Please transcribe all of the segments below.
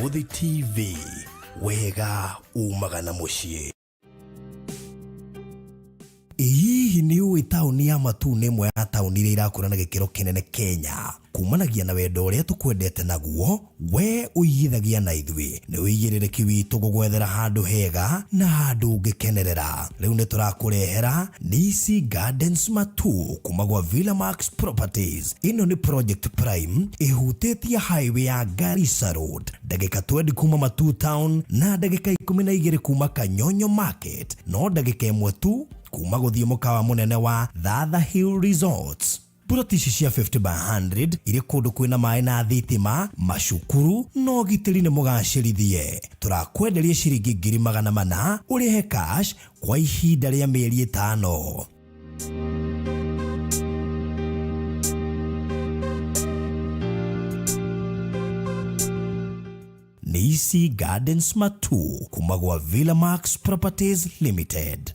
Barũthi TV, wega umaga na mũciĩ. Ĩ hihi nĩ ũĩ taũni ya Matuu nĩ ĩmwe ya taũni iria irakũra na gĩkĩro kĩnene Kenya? Kumanagia na wendo ũrĩa tũkwendete naguo, we ũigithagia na ithuĩ. Nĩ ũigĩrĩrĩki witũ gũgwethera handũ hega na handũ ũngĩkenerera. Rĩu nĩ tũrakũrehera Nisi Gardens Matuu kuma gwa Villa Max Properties. Ĩno nĩ project prime ĩhutĩtie highway ya Garissa Road, ndagĩka 20 kuma Matuu Town na ndagĩka 12 kuma Kanyonyo Market, no ndagĩka 1 tu kuma gũthiĩ mũkawa mũnene wa Thatha Hill Resorts. Puroti ici cia 50 by 100 irĩ kũndũ kwĩna maĩ na thitima, macukuru na ũgitĩri nĩ mũgacĩrithie. Tũrakwenderia ciringi 400,000 ũrĩhe cash kwa ihinda rĩa mĩeri 5. Nisi Gardens Matuu kuma gwa Villa Max Properties Limited.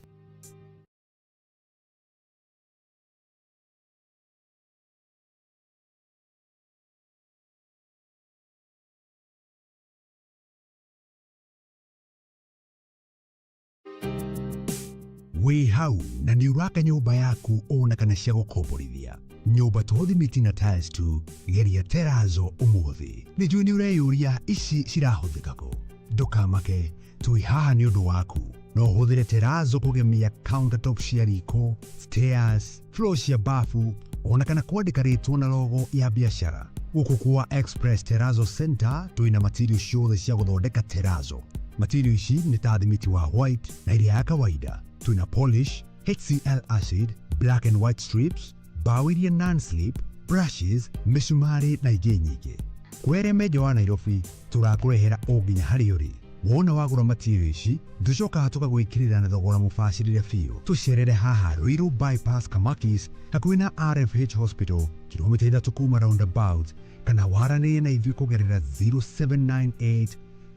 Wĩ hau na nĩ ũraka nyũmba yaku ona kana cia gũkomborithia. Nyũmba to thimiti na tiles tu, geria terazo ũmũthĩ. Nĩ njũĩ nĩ ũreyũria ici cirahũthĩka kũ. Ndũkamake, twĩ haha nĩ ũndũ waku. No ũhũthĩre terazo kũgemia countertop cia riko, stairs, floor cia bafu, ona kana kwandĩka rĩtwa na logo ya biacara. Gũkũ kwa Express Terrazzo Center twĩna material ciothe cia gũthondeka terazo. Material ici nĩ ta thimiti wa white na ĩrĩa ya kawaida. Twĩna polish, HCl acid, black and white strips, mbaũ iria non-slip, brushes, mĩcumarĩ na ingĩ nyingĩ. Kwere menjo wa Nairobi tũrakũrehera o nginya harĩa ũrĩ. Wona wagũra material ici, tũcokaga tũgagwĩkĩrĩra na thogora mũbacĩrĩre biũ. Tũcerere haha Ruiru Bypass Kamakis hakuhĩ na RFH Hospital, kilomita 3 kuma roundabout, kana waranĩrie na ithuĩ kũgerera 0798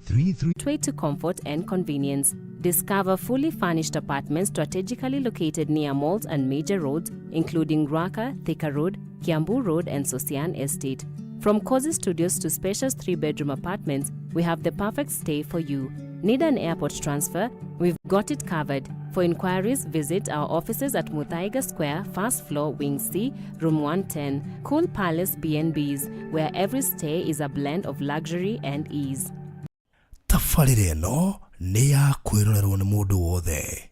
33 Way to comfort and convenience. Discover fully furnished apartments strategically located near malls and major roads, including Ruaka, Thika Road, Kiambu Road, and Sosian Estate. From cozy studios to spacious 3-bedroom apartments, we have the perfect stay for you. Need an airport transfer? We've got it covered. For inquiries, visit our offices at Muthaiga Square, first floor, Wing C, Room 110, Cool Palace B&Bs, where every stay is a blend of luxury and ease. Tabarĩra ĩno nĩ ya kwĩrorerwo nĩ mũndũ wothe.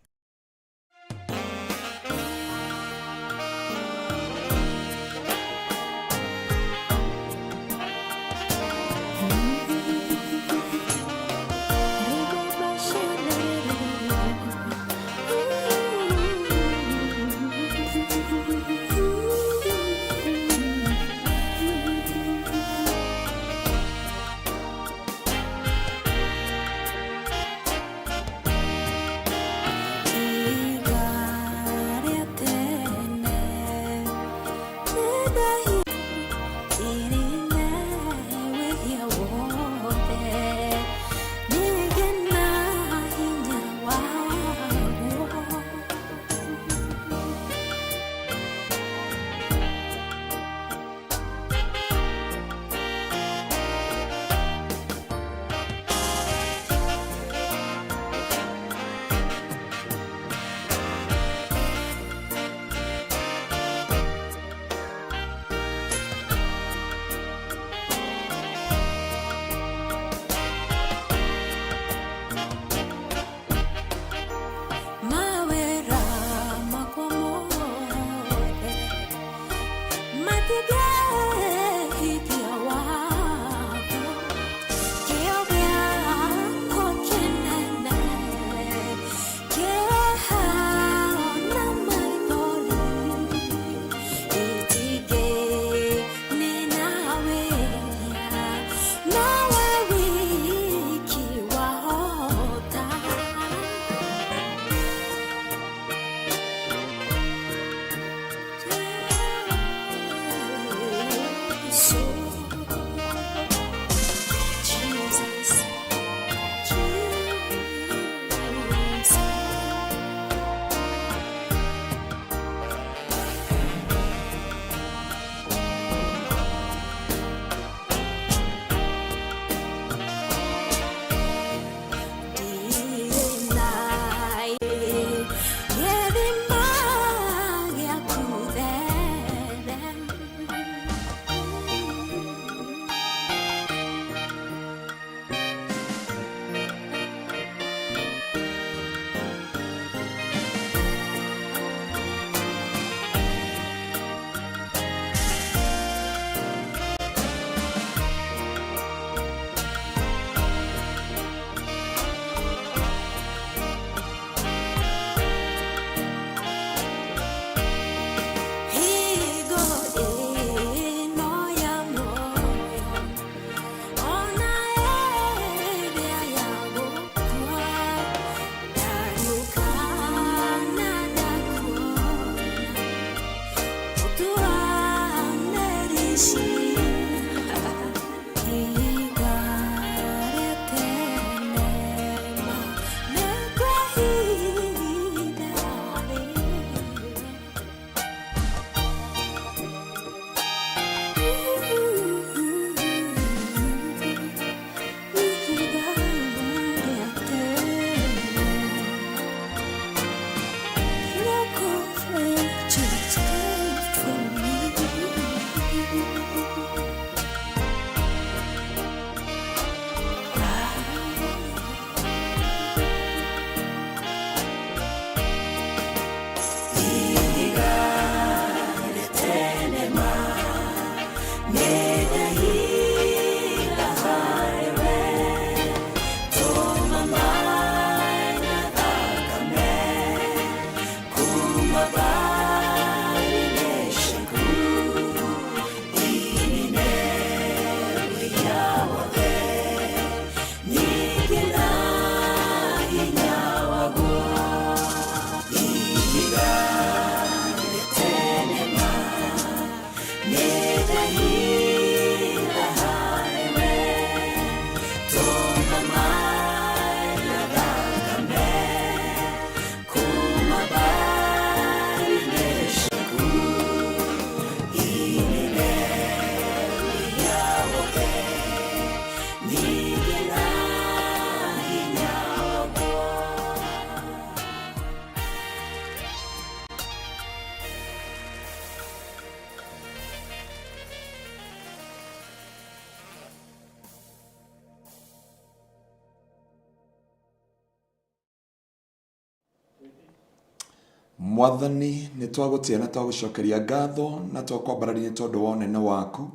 Mwathani, nĩ twagũtĩa na twagũcokeria ngatho na twakwambararia nĩ tondũ wa ũnene waku.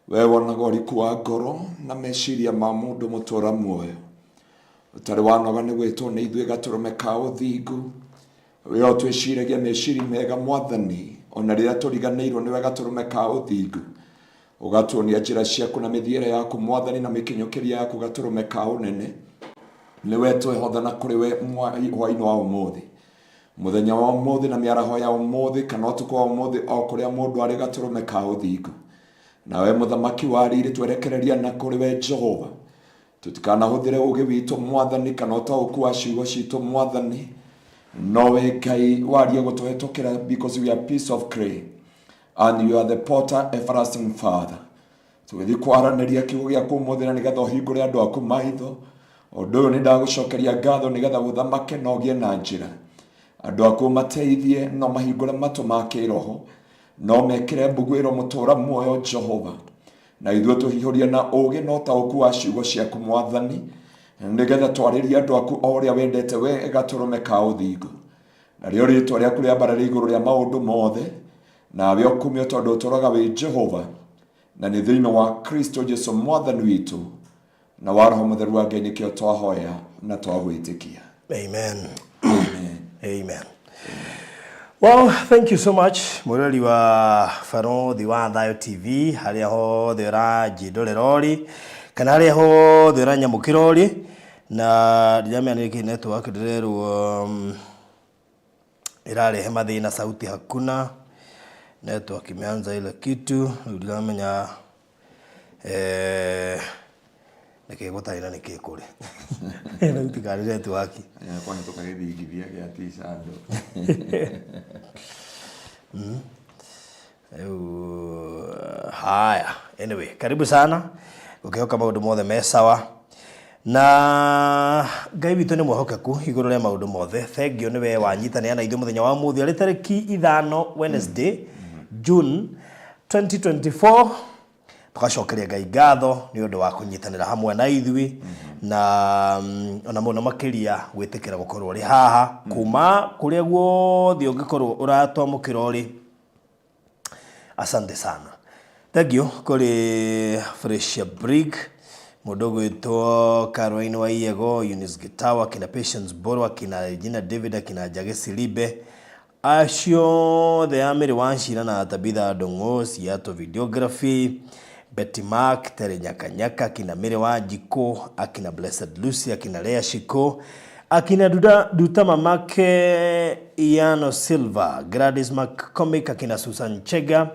We wonaga ũriku wa ngoro na meciria ma mũndũ mũtũra muoyo. Ũtarĩ wanoga nĩ gwĩtwo nĩ ithuĩ gatũrũme ka ũthingu. We o twĩciragia meciri mega Mwathani, ona rĩrĩa tũriganĩirwo nĩwe gatũrũme ka ũthingu. Ũgatuonia njĩra ciaku na mĩthiĩre yaku Mwathani na mĩkinyũkĩrie yaku gatũrũme ka ũnene. Nĩwe twehothana kũrĩ we hwaĩ-inĩ wa ũmũthĩ. Mũthenya wa ũmũthĩ na mĩaraho ya ũmũthĩ kana ũtukũ wa ũmũthĩ o kũrĩa mũndũ arĩ gatũrũme ka ũthingu. Nawe mũthamaki wa riri twerekereria na kũrĩ we Jehova. Tũtikanahũthĩre ũũgĩ witũ Mwathani kana ũtaũku wa ciugo citũ Mwathani. Nowe Ngai warie gũtũhetũkĩra because we are piece of clay and you are the potter everlasting Father. Tũgĩthiĩ kwaranĩria kiugo gĩaku ũmũthĩ na nĩgetha ũhingũre andũ aku maitho. Ũndũ ũyũ nĩ ndagũcokeria ngatho nĩgetha ũthamake na ũgĩe na njĩra. Andũ aku ũmateithie no mahingũre matũ ma kĩroho no mekĩre mbuguĩro mũtũra muoyo Jehova. Na ithuĩ tũhihũrie na ũũgĩ na ũtaũku wa ciugo ciaku Mwathani nĩgetha twarĩrie andũ aku o ũrĩa wendete we gatũrũme ka ũthingu. Narĩo rĩtwa rĩaku rĩambarare igũrũ rĩa maũndũ mothe, nawe ũkumio tondũ ũtũraga wĩ Jehova, na nĩ thĩinĩ wa Kristo Jesu Mwathani witũ na wa Roho Mũtheru wa Ngai nĩkĩo twahoya na twagwĩtĩkia. Amen. Amen. Well, thank you so much mwĩrori wa Barothi wa Thayo TV harĩa hothe ũranjĩndorera ũrĩ kana harĩa hothe ũranyamũkĩra ũrĩ na ndiramenya nĩkĩ network ndĩrerwo ĩrarehe mathĩna sauti hakuna network imeanza ile kitu rĩu ndiramenya eh, nĩkĩ gũtarĩ na nĩkĩ kũrĩ rĩu tikarĩ network. Kwahĩtũka gĩthingithia gĩa tica andũ. Rĩu haya, anyway, karibu sana gũkĩhoka maũndũ mothe me sawa na Ngai witũ nĩ mwĩhokeku igũrũ rĩa maũndũ mothe. Thengio nĩ we wanyitanĩra na ithuĩ mũthenya wa ũmũthĩ arĩ tarĩki 5 Wednesday, June 2024. Tũgacokeria Ngai ngatho nĩ ũndũ wa kũnyitanĩra hamwe na ithuĩ na ona mũno makĩria gwĩtĩkĩra gũkorwo ũrĩ haha kuma kũrĩa guothe ũngĩkorwo ũratwamũkĩra ũrĩ. Asante sana. Thank you kũrĩ Fresia Brig, mũndũ ũgwĩtwo Caroline Waiyego, Eunice Gitawa, akina Patience Mbũrũ, akina Regina David, akina Njage Silibe, acio othe a Mary Wachira na Tabitha Ndung'u, Seattle Videography, Betty Mark, Terry Nyakanyaka, akina Mary Wanjikũ, akina Blessed Lucy, akina Lea Shiko, akina Duda, Duta mamake Iano Silva, Gladys McCormick, akina Susan Chega,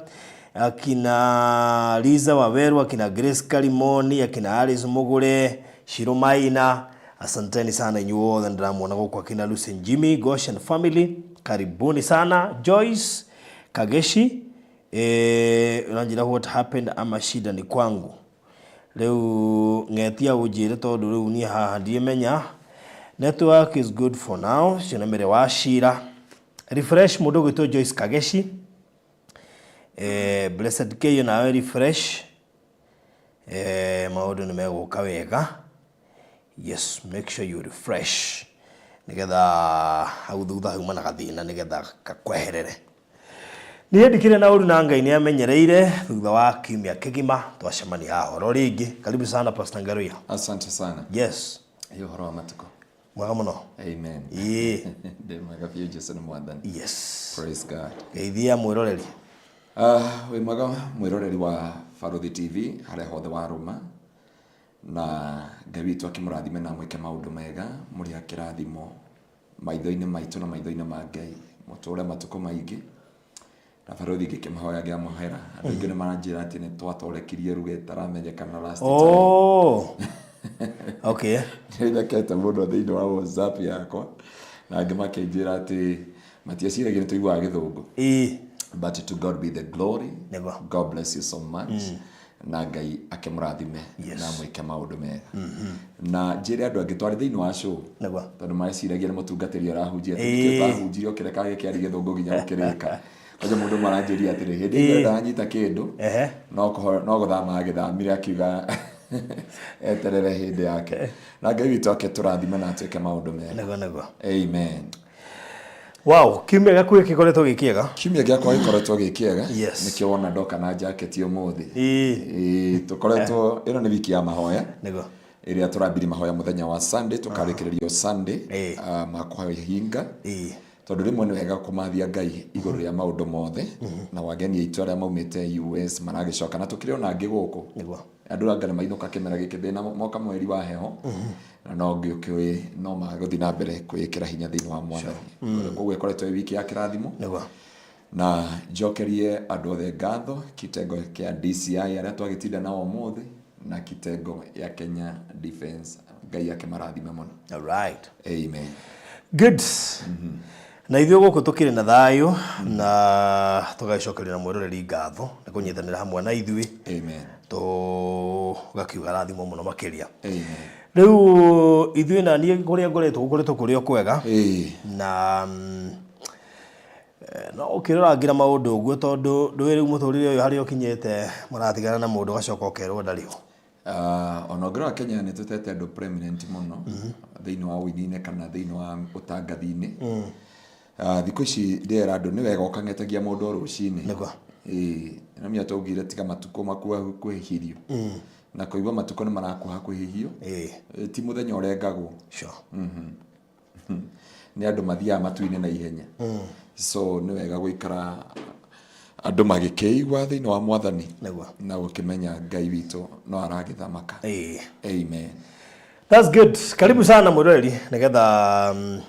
akina Liza Waweru, akina Grace Karimoni, akina Alice Mugure, Shiro Maina, asanteni sana inyuothe ndĩramuona gũkũ, akina Lucy Njimi, Goshen Family, karibuni sana. Joyce Kageshi, ũranjĩra what happened ama shida ni kwangu. Rĩu ng'etia ũnjĩre tondũ rĩu niĩ haha ndiĩmenya. Network is good for now. Ciona Mary wa Shira. Refresh mũndũ ũgwĩtwo Joyce Kageshi. Blessed K nawe refresh. Maũndũ nĩ megũka wega. Yes, make sure you refresh nĩgetha hau thutha hauma na gathĩna nĩgetha gakweherere. Niĩ ndikĩrĩ na ũru na Ngai nĩ amenyereire thutha wa kiumia kĩgima twacemania haha oro rĩngĩ. Karibu sana Pastor Ngaruiya. Asante sana. Yes. Ĩ ũhoro wa matukũ. Mwega mũno. Amen. Ĩĩ. Ndĩ mwega biũ Jesu nĩ Mwathani. Yes. Praise God. Geithia mwĩroreri. Wĩ mwega mwĩroreri wa Barothi TV harĩa hothe warũma na Ngai witũ akĩmũrathime na amwĩke maũndũ mega mũrĩ a kĩrathimo maitho-inĩ maitũ na maitho-inĩ ma Ngai mũtũre matukũ maingĩ na barothi ngĩkĩmahoya ngĩamũhera andũ aingĩ nĩ maranjĩra atĩ nĩ twatorekirie ruga ĩtaramenyekana last time. Oh. Okay. Nĩthekete mũno thĩinĩ wa WhatsApp yakwa na angĩ makĩnjĩra atĩ matieciragia nĩ tũiguaga gĩthũngũ. Ĩĩ. But to God be the glory. Nĩguo. God bless you so much. Na Ngai akĩmũrathime Yes. na amwĩke maũndũ mega. Na njĩre andũ angĩ twarĩ thĩinĩ wa show. Nĩguo. Tondũ meciragia nĩ mũtungatĩri arahunjia Ĩĩ. tondũ ũtahunjirie ũkĩreka gĩkĩaria gĩthũngũ nginya ũkĩrĩka. Kwanja mũndũ ũmwe aranjĩria atĩrĩ hĩndĩ ĩyo ndanyita kĩndũ Ehe. no gũthama agĩthamire akiuga eterere hĩndĩ yake. Na Ngai witũ akĩtũrathime na atwĩke maũndũ mega. Nĩguo nĩguo. Amen. Wow, kiumia gĩaku gĩkoretwo gĩ kĩega. Kiumia gĩakwa gĩkoretwo gĩ kĩega. Yes. Nĩkĩo wona ndoka na jaketi ũmũthĩ. Ĩĩ. Ĩĩ, tũkoretwo ĩno nĩ wiki ya mahoya. Nĩguo. Ĩrĩa tũrambirie mahoya mũthenya wa Sunday tũkarĩkĩrĩrio Sunday Ĩĩ. Ma kũhinga. Ĩĩ. Tondũ rĩmwe nĩ wega kũmathia Ngai igũrũ rĩa maũndũ mothe na wageni aitũ arĩa maumĩte US maragĩcoka na tũkĩrĩ ona angĩ gũkũ. Nĩguo. Andũ anga nĩ mainũka kĩmera gĩkĩ thĩna moka mweri wa heho na no ngĩũkĩũĩ no magũthiĩ na mbere kwĩĩkĩra hinya thĩinĩ wa Mwathani. Koguo ĩkoretwo ĩ wiki ya kĩrathimo. Nĩguo. Na njokerie andũ othe ngatho kitengo kĩa DCI arĩa twagĩtinda nao ũmũthĩ na kitengo ya Kenya Defence. Ngai akĩmarathime mũno. All right. Amen. Good. Na ithuĩ gũkũ tũkĩrĩ na thayũ na tũgagĩcokeria na mwĩroreri ngatho nĩ kũnyitanĩra hamwe na ithuĩ. Amen. Tũgakiuga rathimwo mũno makĩria. Amen. Rĩu ithuĩ na niĩ kũrĩa ngoretwo gũkoretwo kũrĩ o kwega. Ĩĩ. Na no ũkĩrorangĩra maũndũ ũguo tondũ ndũĩ rĩu mũtũrĩre ũyũ harĩa ũkinyĩte mũratigana na mũndũ ũgacoka ũkerwo ndarĩ ho. Ona ũngĩrora Kenya nĩ tũtete andũ prominent mũno thĩinĩ wa ũini-inĩ kana thĩinĩ wa ũtangathi-inĩ. Thikũ ici ndĩrera andũ nĩ wega ũkang'etagia mũndũ o rũcinĩ. Nĩguo. Ĩĩ, no menya twaugire tiga matukũ makuhĩhĩrio. Na kũigua matukũ nĩ marakuhakuhĩhio. Ĩĩ. Ti mũthenya ũrengagwo. Sure. Nĩ andũ mathiaga matu-inĩ na ihenya. So nĩ wega gũikara andũ magĩkĩigua thĩinĩ wa Mwathani. Nĩguo. Na gũkĩmenya Ngai witũ no aragĩthamaka. Ĩĩ. Amen. That's good. Karibu sana mwĩroreri nĩgetha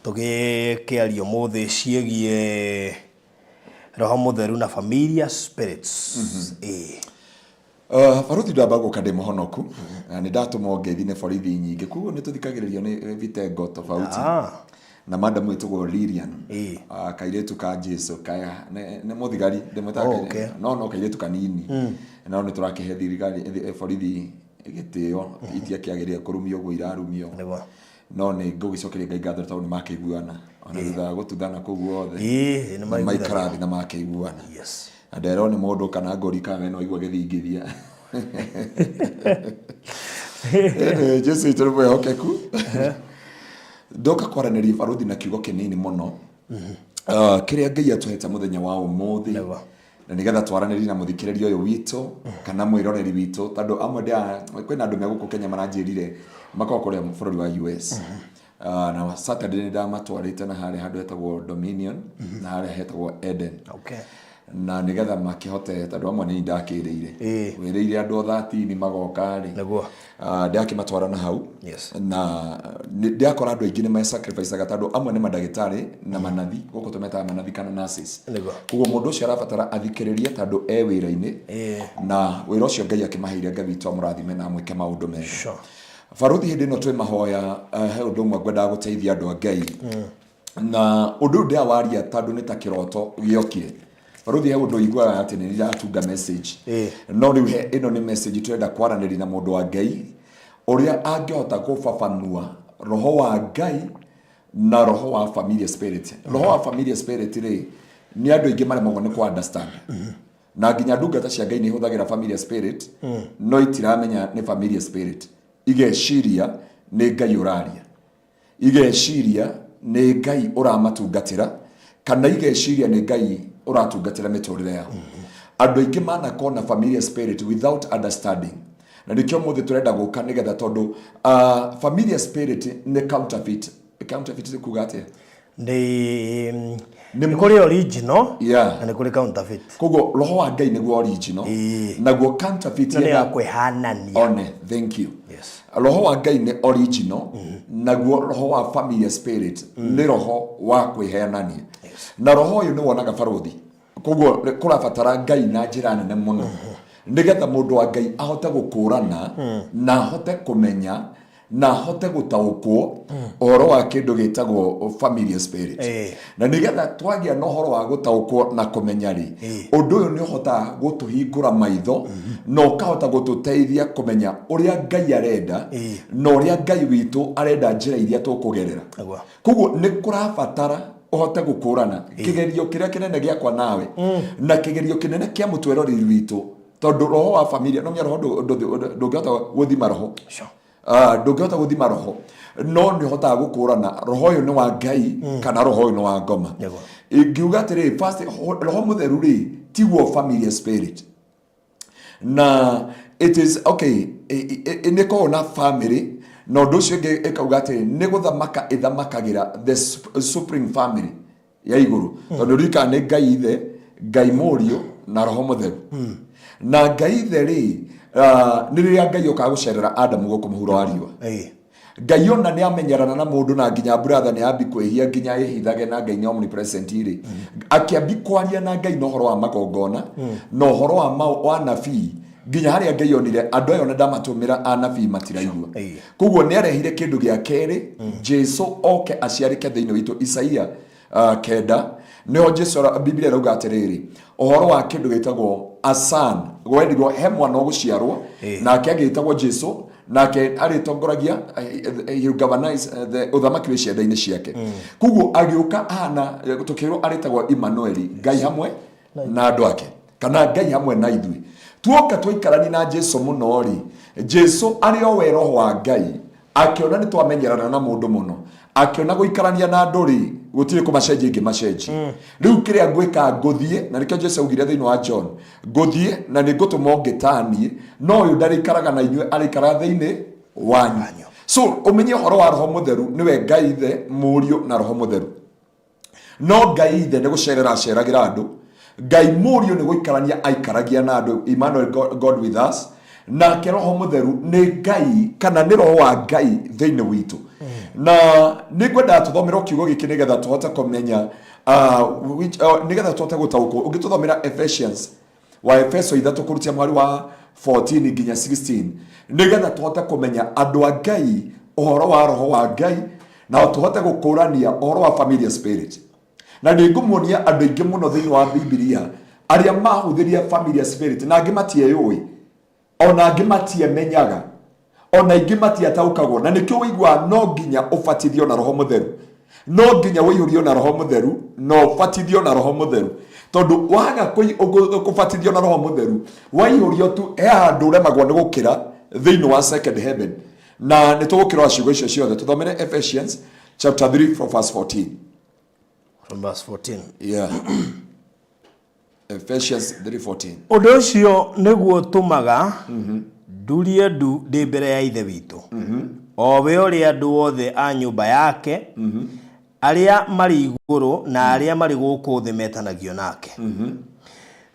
tũgĩkĩaria ũmũthĩ ciĩgiĩ Roho Mũtheru na familiar spirits. Ĩĩ. Baruthi ndamba gũka ndĩ mũhonoku na nĩ ndatũmwo ngeithi nĩ borithi nyingĩ koguo nĩ tũthikagĩrĩrio nĩ vitengo tofauti. Na madam wĩtagwo Lilian. Ĩĩ. Kairĩtu ka Jesu kaya nĩ mũthigari ndĩmwĩtaga Oh, kairĩtu. okay. No kairĩtu kanini. No nĩ tũrakĩhe thirikari borithi gĩtĩo itiakĩagĩrĩire kũrumio ũguo irarumio. Nĩguo. No nĩ ngũgĩcokeria Ngai ngatho tondũ nĩ makĩiguana ona thutha wa gũtuthana kũu guothe. Ĩĩ, nĩ nĩ maiguithania. maikara thĩ na makĩiguana. Yes. Na nderwo nĩ mũndũ kana ngũri kana we no aigua gĩthingithia. Anyway, Jesu witũ nĩ mwĩhokeku. Ndoka kwaranĩria baruthi na kiugo kĩnini mũno. Kĩrĩa Ngai atũhete mũthenya wa ũmũthĩ. Nĩguo. Na nĩgetha twaranĩrie na mũthikĩrĩria ũyũ witũ kana mwĩroreri witũ tondũ amwe kwĩna andũ me gũkũ Kenya maranjĩrire makoragwo kũrĩa bũrũri wa US. Na Saturday nĩ ndamatwarĩte na harĩa handũ hetagwo Dominion na harĩa hetagwo Eden. Okay. Na nĩgetha makĩhote tondũ amwe nĩ ndakĩrĩire. Ĩĩ. Wĩrĩire andũ 13 magoka rĩ. Nĩguo. Ndakĩmatwara na hau. Yes. Na ndakora andũ aingĩ nĩ me-sacrifice-aga tondũ amwe nĩ mandagĩtarĩ na manathi, gũkũ tũmetaga manathi kana nurses. Nĩguo. Koguo mũndũ ũcio arabatara athikĩrĩrie tondũ e wĩra-inĩ. Ĩĩ. Na wĩra ũcio Ngai akĩmaheire Ngai witũ amũrathime na amwĩke maũndũ mega. Sure. Baruthi hĩndĩ ĩno twĩ mahoya he ũndũ ũmwe ngwendaga gũteithia andũ a Ngai. Na ũndũ ũyũ ndĩrawaria tondũ nĩ ta kĩroto gĩokire. Baruthi he ũndũ ũiguaga atĩ nĩ ndĩratunga message. Ĩĩ. No rĩu he ĩno nĩ message tũrenda kwaranĩria na mũndũ wa Ngai ũrĩa angĩhota gũbabanua roho wa Ngai na roho wa familiar spirit. Roho wa familiar spirit rĩ nĩ andũ aingĩ maremagwo nĩ kũ understand. Na nginya ndungata cia Ngai nĩ ihũthagĩra familiar spirit no itiramenya nĩ familiar spirit. Igeciria nĩ Ngai ũraria. Igeciria nĩ Ngai ũramatungatĩra kana igeciria nĩ Ngai ũratungatĩra mĩtũrĩre yao. Andũ aingĩ manakorwo na familiar spirit without understanding. Na nĩkĩo ũmũthĩ tũrenda gũka nĩgetha tondũ familiar spirit nĩ counterfeit. Counterfeit nĩ kuga atĩa? Nĩ nĩ kũrĩ original Yeah. na nĩ kũrĩ counterfeit. Koguo roho wa Ngai nĩguo original. Ĩĩ. Naguo counterfeit Ĩno nĩ ya yenda- kwĩhanania. One, thank you. Yes. Roho wa Ngai nĩ original, naguo roho wa familiar spirit nĩ roho wa kwĩheanania. Na roho ũyũ nĩ wonaga barothi. Koguo kũrabatara Ngai na njĩra nene mũno. Nĩgetha mũndũ wa Ngai ahote gũkũrana na ahote kũmenya na ahote gũtaũkwo ũhoro wa kĩndũ gĩtagwo familiar spirit. Na nĩgetha twagĩa na ũhoro wa gũtaũkwo na kũmenya rĩ, ũndũ ũyũ nĩ ũhotaga gũtũhingũra maitho na ũkahota gũtũteithia kũmenya ũrĩa Ngai arenda na ũrĩa Ngai witũ arenda njĩra iria tũkũgerera. Nĩguo. Koguo nĩ kũrabatara ũhote gũkũrana kĩgerio kĩrĩa kĩnene gĩakwa nawe na kĩgerio kĩnene kĩa mũtweroreri witũ, tondũ roho wa familia no menya roho ndũngĩhota gũthima roho. Sure. Ndũngĩhota gũthima roho, no nĩ ũhotaga gũkũrana roho ũyũ nĩ wa Ngai kana roho ũyũ nĩ wa ngoma. Ingiuga atĩrĩrĩ, first, roho mũtheru rĩ, tiguo familiar spirit na it is okay, nĩ ĩkoragwo na family, na ũndũ ũcio ũngĩ ĩkauga atĩ nĩ gũthamaka ĩthamakagĩra the supreme family ya igũrũ, tondũ ririkana nĩ Ngai Ithe, Ngai Mũriũ na Roho Mũtheru. Na Ngai Ithe rĩ, nĩ rĩrĩa Ngai okaga gũcerera Adamu gũkũ mũhuro wa riũa. Ngai ona nĩ amenyerana na mũndũ, na nginya brother nĩ ambi kwĩhia nginya ĩhithage, na Ngai nĩ omnipresent rĩ, akĩambi kwaria na Ngai na ũhoro wa magongona na ũhoro wa anabii, nginya harĩa Ngai onire andũ aya ona ndamatũmĩra anabii matiraigua. Koguo nĩ arehire kĩndũ gĩa kerĩ, Jesu oke aciarĩke thĩinĩ witũ. Isaia 9 nĩho Jesu Biblia ĩrauga atĩrĩrĩ ũhoro wa kĩndũ gĩtagwo a son, gwendirwo he mwana ũgũciarwo, nake agĩtagwo Jesu, nake arĩtongoragia, he will governize the ũthamaki wĩ cianda-inĩ ciake. Koguo agĩũka ahana, tũkĩrwo arĩtagwo Emmanueli, Ngai hamwe na andũ ake, kana Ngai hamwe na ithuĩ. Tuoka twaikarani na Jesu mũno rĩ, Jesu arĩ o we roho wa Ngai, akĩona nĩ twamenyerana na mũndũ mũno, akĩona gũikarania na andũ rĩ, gũtirĩ kũmacenjia ingĩmacenjia. Rĩu kĩrĩa ngwĩka, ngũthiĩ, na nĩkĩo Jesu augire thĩinĩ wa John, ngũthiĩ na nĩ ngũtũma ũngĩ taniĩ, no ũyũ ndarĩikaraga na inyuĩ, arĩikaraga thĩinĩ wanyu. So ũmenye ũhoro wa Roho Mũtheru nĩwe Ngai Ithe, Mũriũ na Roho Mũtheru. No Ngai Ithe nĩ gũcerera aceragĩra andũ, Ngai Mũriũ nĩ gũikarania aikaragia na andũ, Emmanuel, God with us, nake Roho Mũtheru nĩ Ngai kana nĩ roho wa Ngai thĩinĩ witũ. Na nĩ ngwendaga tũthomerwo kiugo gĩkĩ nĩgetha tũhote kũmenya, nĩgetha tũhote gũtaũkwo. Ũngĩtũthomera Ephesians, wa Efeso 3 kũrutia mwari wa 14 nginya 16, nĩgetha tũhote kũmenya andũ a Ngai ũhoro wa roho wa Ngai, na tũhote gũkũrania ũhoro wa familiar spirit. Na nĩ ngũmuonia andũ aingĩ mũno thĩinĩ wa Bibilia arĩa mahũthĩria familiar spirit, na angĩ matieyũĩ, ona angĩ matiemenyaga, ona aingĩ matiataũkagwo. Na nĩkĩo ũiguaga no nginya ũbatithio na Roho Mũtheru, no nginya ũihũrio na Roho Mũtheru na ũbatithio na Roho Mũtheru, tondũ waga kũbatithio na Roho Mũtheru, waihũrio tu, he handũ ũremagwo nĩ gũkĩra thĩinĩ wa second heaven. Na nĩ tũgũkĩrora ciugo icio ciothe. Tũthomere Ephesians chapter 3 from verse 14. From verse 14. Yeah. Ephesians 3:14. Ũndũ ũcio nĩguo ũtũmaga ndurie ndu ndĩ mbere ya Ithe witũ, o we ũrĩa andũ othe a nyũmba yake, arĩa marĩ igũrũ na arĩa marĩ gũkũ thĩ metanagio nake.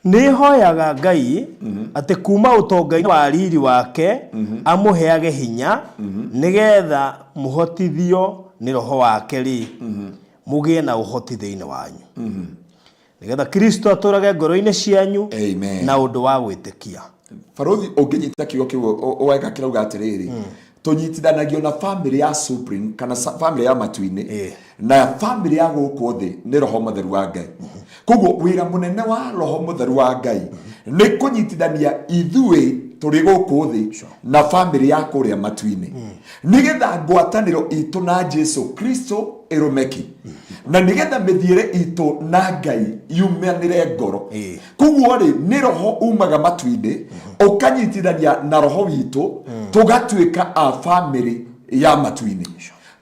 Nĩ hoyaga Ngai atĩ kuuma ũtonga-inĩ wa riri wake amũheage hinya, nĩgetha mũhotithio nĩ Roho wake-rĩ, mũgĩe na ũhoti thĩinĩ wanyu, nĩgetha Kristo atũrage ngoro-inĩ cianyu Amen. na ũndũ wa gwĩtĩkia. Barothi, ũngĩnyita kiugo kĩu wega kĩrauga atĩrĩrĩ, tũnyitithanagio na family ya supreme kana family ya matu-inĩ na family ya gũkũ thĩ nĩ Roho Mũtheru wa Ngai. Koguo wĩra mũnene wa Roho Mũtheru wa Ngai nĩ kũnyitithania ithuĩ tũrĩ gũkũ thĩ na family ya kũrĩa matu-inĩ, nĩgetha ngwatanĩro itũ na Jesu Kristo ĩrũmeki, na nĩgetha mĩthiĩre itũ na Ngai yumanĩre ngoro. Koguo rĩ, nĩ roho umaga matu-inĩ ũkanyitithania na roho witũ, tũgatuĩka a family ya matu-inĩ.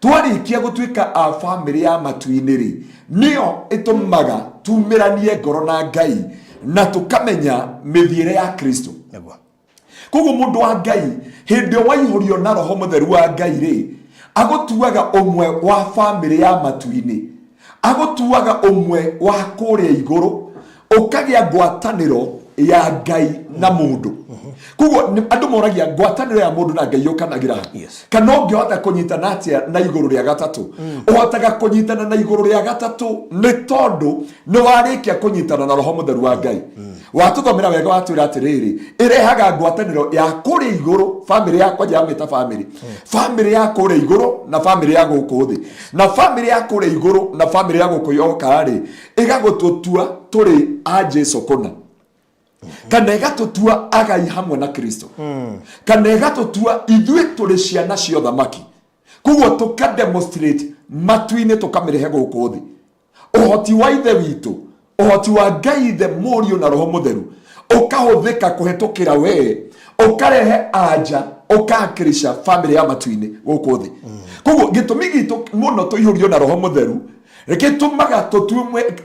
Twarĩkia gũtuĩka a family ya matu-inĩ rĩ, nĩyo ĩtũmaga tumĩranie ngoro na Ngai na tũkamenya mĩthiĩre ya Kristo. Koguo mũndũ wa Ngai, hĩndĩ ĩyo waihũrio na Roho Mũtheru wa Ngai rĩ, agũtuaga ũmwe wa family ya matu-inĩ, agũtuaga ũmwe wa kũrĩa igũrũ, ũkagĩa ngwatanĩro ya Ngai na mũndũ. Koguo andũ moragia ngwatanĩro ya mũndũ na Ngai yũkanagĩra ha? Kana ũngĩhota kũnyitana atĩa na igũrũ rĩa gatatũ? Ũhotaga kũnyitana na igũrũ rĩa gatatũ nĩ tondũ nĩ warĩkia kũnyitana na Roho Mũtheru wa Ngai. Watũthomera wega, watwĩra atĩrĩrĩ, ĩrehaga ngwatanĩro ya kũrĩa igũrũ, family ya kwanja yamĩta family, family ya kũrĩa igũrũ na family ya gũkũ thĩ. Na family ya kũrĩa igũrũ na family ya gũkũ yoka rĩ, ĩgagũtũtua tũrĩ a Jesu kũna, kana ĩgatũtua agai hamwe na Kristo, kana ĩgatũtua ithuĩ tũrĩ ciana cia ũthamaki. Koguo tũka demonstrate matu-inĩ, tũkamĩrehe gũkũ thĩ ũhoti wa Ithe witũ, ũhoti wa Ngai Ithe, Mũriũ na Roho Mũtheru, ũkahũthĩka kũhetũkĩra wee, ũkarehe anja. Ũkakirisha family ya matu-inĩ gũkũ thĩ. Koguo gĩtũmi gitũ mũno tũihũrio na Roho Mũtheru gĩtũmaga